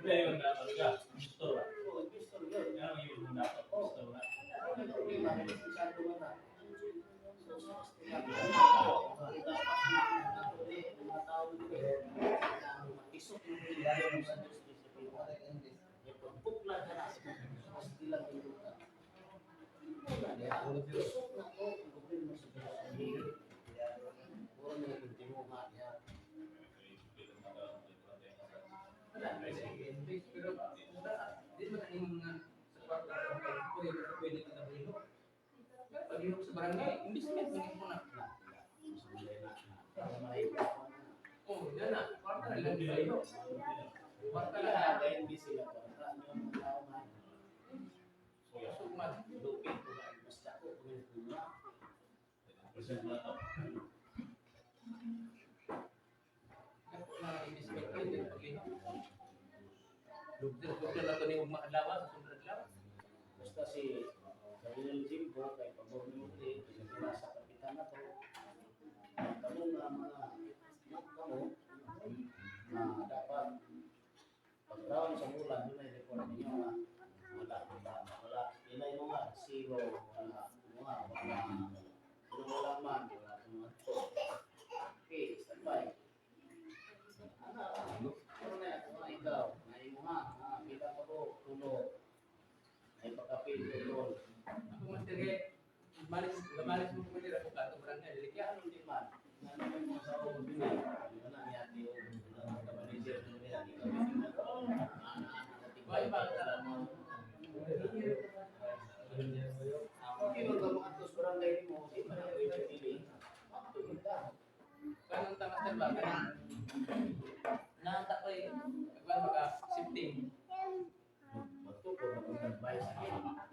Speaker 2: Hindi yun na, ano ka, gusto ba?
Speaker 1: Oh, investor yun.
Speaker 2: Yan ang yun na, gusto na.
Speaker 1: Wala problema, masyado na ta. So, sa mga tao dito, matisok yung ilalim sa Diyos sa Pilipinas. Pagpukla ka na, mas dilang ka. Tisok na to ang gobyerno sa Diyos. Puro na yung timuha niya.
Speaker 3: Wala, pero di ba na imong nga sa kwarta sa barangay, pwede pwede na naglihok. Pero paglihok sa barangay, investment man mo na. Oh, yan na, kwarta na lang sa'yo. Kwarta
Speaker 1: Wala
Speaker 3: lang
Speaker 1: na,
Speaker 3: na.
Speaker 1: dahil hindi sila kwarta. Yung mga tao nga,
Speaker 3: Sugmad.
Speaker 1: lupit, wala, mas dako, kung yung
Speaker 2: Percent na to.
Speaker 3: Dako na ang investment pwede na paglihok. Lugdal na to ni ugma adlaw sa sunod adlaw.
Speaker 1: Basta si Cardinal Jimbo, kay pabor ni Mugli, sila sa kapitan na to, kamo nga mga kamo, na dapat pag-round sa bulan, yun ay report ninyo nga wala, wala, wala, yun ay mga zero, wala, mga, wala, pero wala man, wala itong to. Okay, stand by. Ano, ano na, ano ikaw, na imo ha, ah, pila pa ko, tulo, ay pagkapil, tulo.
Speaker 3: Ako master kay malis malis mo pwede ra ko kato barangay dili kaya.
Speaker 1: Kaya anong di man, na naman mo sa ako bini, di ba na niya di o, wala ka manager mo niya, di ka bini na.
Speaker 3: Why ba ka
Speaker 1: mo? Okay, wag ka mga atos barangay mo, di pa na pwede dili. Ato kita.
Speaker 3: Kanang ta master ba kanang naanta ko eh nagkuan maka shifting.
Speaker 1: Magto ko mag-advise sa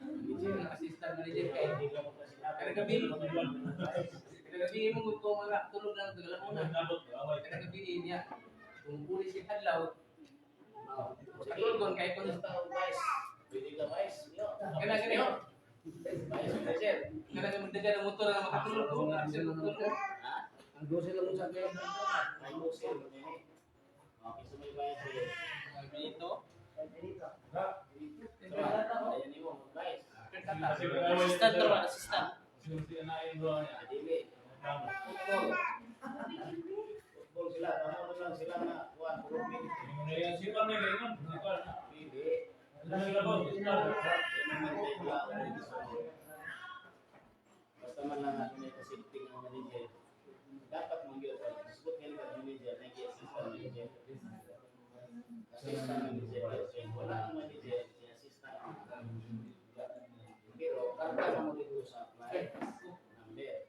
Speaker 3: Manager ang assistant manager kay
Speaker 1: Hindi ka mo kasi
Speaker 3: Kada gabi, kada gabi mo ko mga tulog lang tagal mo na.
Speaker 2: Nabot, away.
Speaker 3: Kada gabi niya kung puli si hadlaw, katulgon kay kun
Speaker 1: Basta vice. Pwede ka vice. Yo.
Speaker 3: Kana gani.
Speaker 1: Vice manager.
Speaker 3: Kana nga magdaga ng motor na makatulog ko nga siya tulog.
Speaker 1: Ha?
Speaker 3: Ang dose lang mo sa kay
Speaker 1: May musil mo niya. Okay, so may vice.
Speaker 3: Benito.
Speaker 1: Ayan mo, mag-vice.
Speaker 5: Assistant to, assistant.
Speaker 1: Dili. Football. Football sila. Tama mo lang sila na kuwan, puro minutes. Dili. Basta man lang ako may kasilping ang manager. Dapat mong yun. Sebut ngayon ka manager, nag-assistant manager. Assistant manager. Wala ang manager, si assistant. Pero karta mo dito sa apply number.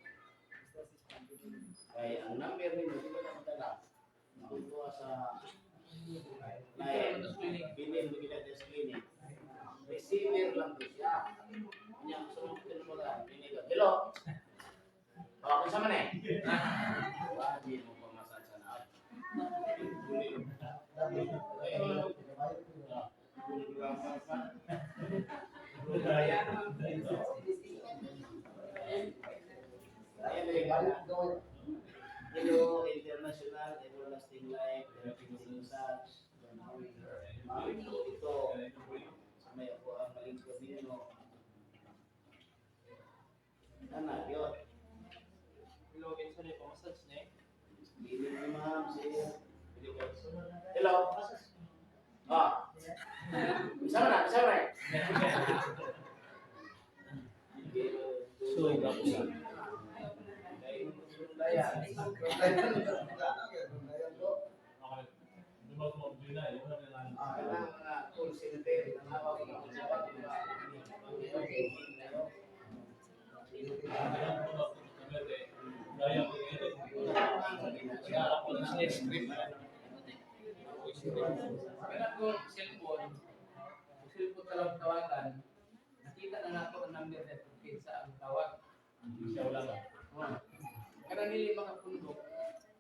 Speaker 1: Kaya ang number nimo di ba na madala? Dito sa client, bilin mo gila sa clinic. Receiver lang to siya. Nya gusto mo tinubagan, bini ka. Hello. Oh, kinsa man eh? Wa di mo pamasan sa naad. Hello, International Everlasting Life, Therapeutic Massage. Ito, sa may ako ang malingkod ninyo. Ana, yun.
Speaker 3: Hello, kinsa ni pamassage ni?
Speaker 1: Bilin ni ma'am, sir. Hello. Ah. Bisa na, bisa na.
Speaker 4: So, gapusa.
Speaker 1: Kanang mga call center, nanawag ko sa
Speaker 4: Script.
Speaker 3: Pero kung cellphone talagang tawagan, nakita na nato ang number na kinsa ang tawag.
Speaker 2: Siya wala na.
Speaker 3: Oh. Karang dili makapundok,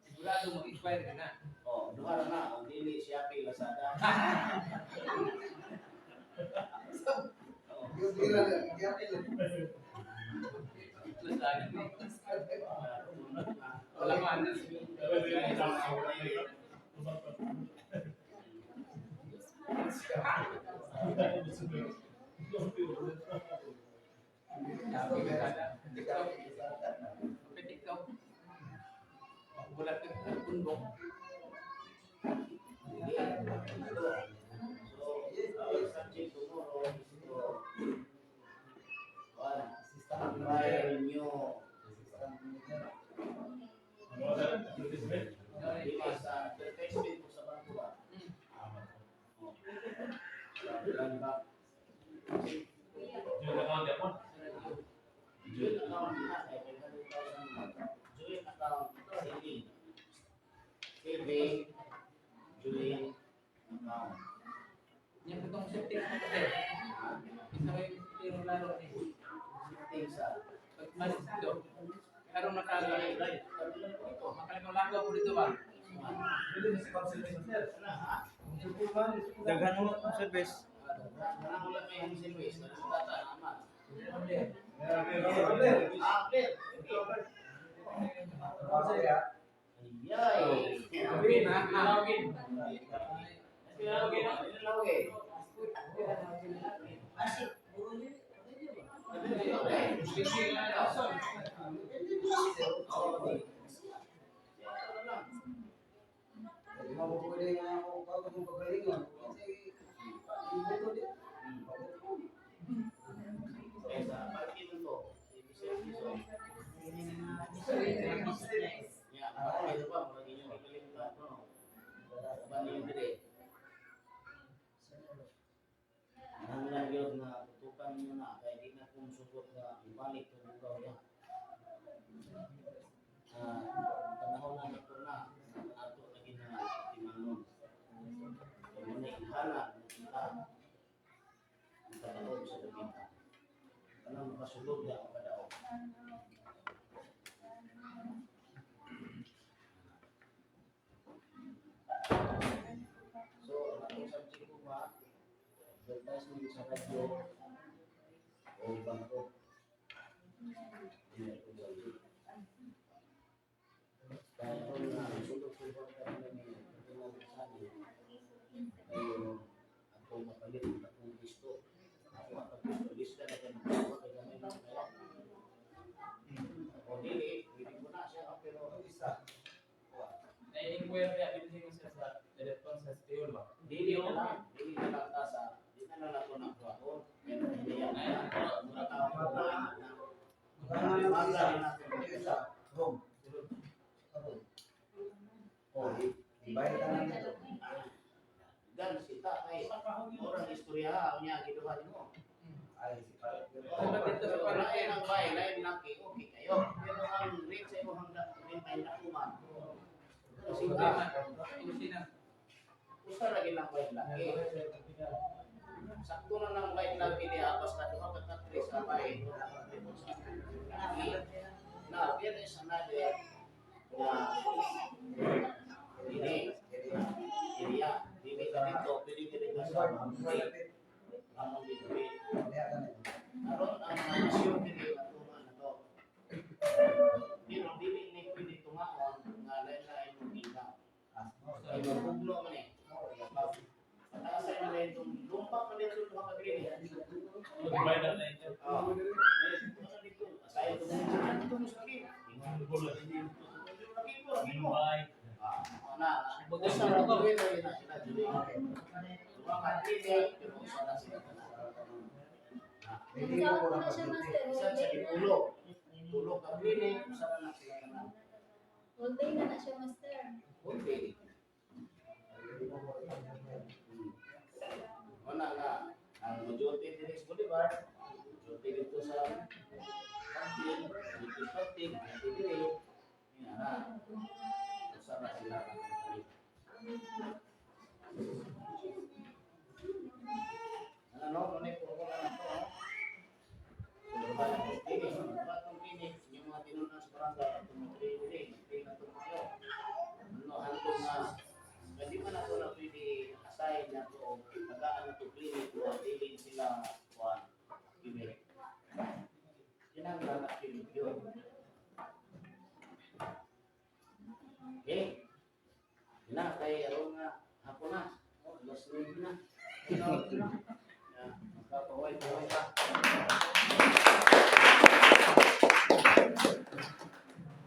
Speaker 3: sigurado mag-inquire ka na.
Speaker 1: Oh, duha ra na og dili Shopee, Lazada.
Speaker 3: Plus lagi. Wala man. Sabi ka na. TikTok. May TikTok. Wala ka pundok.
Speaker 1: Sige. So, our subject tomorrow is to one, try new
Speaker 2: Ano sa advertisement?
Speaker 1: dili sa advertisement ko sa bangko ba? Oh. Sa Land Bank.
Speaker 2: Joint account yapon.
Speaker 1: Joint account na kay 500,000 na. Joint account saving. Saving joint account.
Speaker 3: Yan itong setting ko kasi. Isa may yung laro ni.
Speaker 1: Shifting sa
Speaker 3: Pag malis dito. Karon nakalagay. Makalagaw-lagaw ko dito ba?
Speaker 4: Daghan mo ang service.
Speaker 1: Wala wala may home service. Tata naman. Ah, clear. Ayay.
Speaker 3: Login ha? Login. Login.
Speaker 1: Login. Kaysa parking to. Si Mr. Dizon. Ya, parking ba murag inyo gikalimtan no. Uban niyo dire. Nanglan gyud nga tutukan ninyo na kay di na kung sugot nga ibalik tong bugaw ya. Ah, panahon na nato na ato lagi na timanon. Kay mo na ihala kita ang kadaog sa dapita. Kanang makasulod na ang kadaog. So, ang atong subject ko ba, advertisement sa radyo o bangko. Yun ang atong subject. Dahil kung na sulod-sulod ka na ni Cardinal Sani, ayun, atong mapalit, atong listo. Ako ang pagpisto, lista na kayo magkawa, kaya gamay na kaya. O dili, pwede ko na siya, pero isa.
Speaker 2: Na-inquire niya din siya sa telephone sa Steol ba?
Speaker 1: Dili na lang ta sa, di na lang ako nakuha. Pero hindi yan. Mura tao ko na. Baga rin natin. Gan sita kay murang istorya unya giduha nimo.
Speaker 3: Dapat dito sa
Speaker 1: Lain
Speaker 3: parking.
Speaker 1: ang bay, lain laki, okay kayo. Pero ang rate sa imong rate ay nakuman. Sita,
Speaker 3: Kusina.
Speaker 1: usa ra gyud ang bay laki. Sakto na lang bay laki diha basta duha ka katri sa bay. Laki. Na, there is another na dili area, dili ka dito, pwede ka dito sa among dito. Aron ang mga nasyon dili matunga na to. Pero dili ni pwede tungaon nga lain-lain mong ginga. Kay mabugno man eh. Pataasay na lang itong lumpak man dito duha ka green eh.
Speaker 2: Divide na ito.
Speaker 1: Oh. Asayo to mo sa green.
Speaker 2: Invite.
Speaker 1: Ah, na. Usa ra tuloy na sila tuloy. Duha ka green eh, pero usa na sila tanan.
Speaker 5: Nagsawa ko na siya, master.
Speaker 1: Bisan
Speaker 5: Whole
Speaker 1: sa
Speaker 5: day na.
Speaker 1: tulo. Tulo ka green eh, usa na sila tanan.
Speaker 5: Whole day na na siya, master.
Speaker 1: Okay. Wala nga. Ang majority diri sa Bolivar, majority dito sa Pagting, dito sa Pagting, dito diri. Yan na. Usa na sila.
Speaker 3: Pahuway, pahuway pa.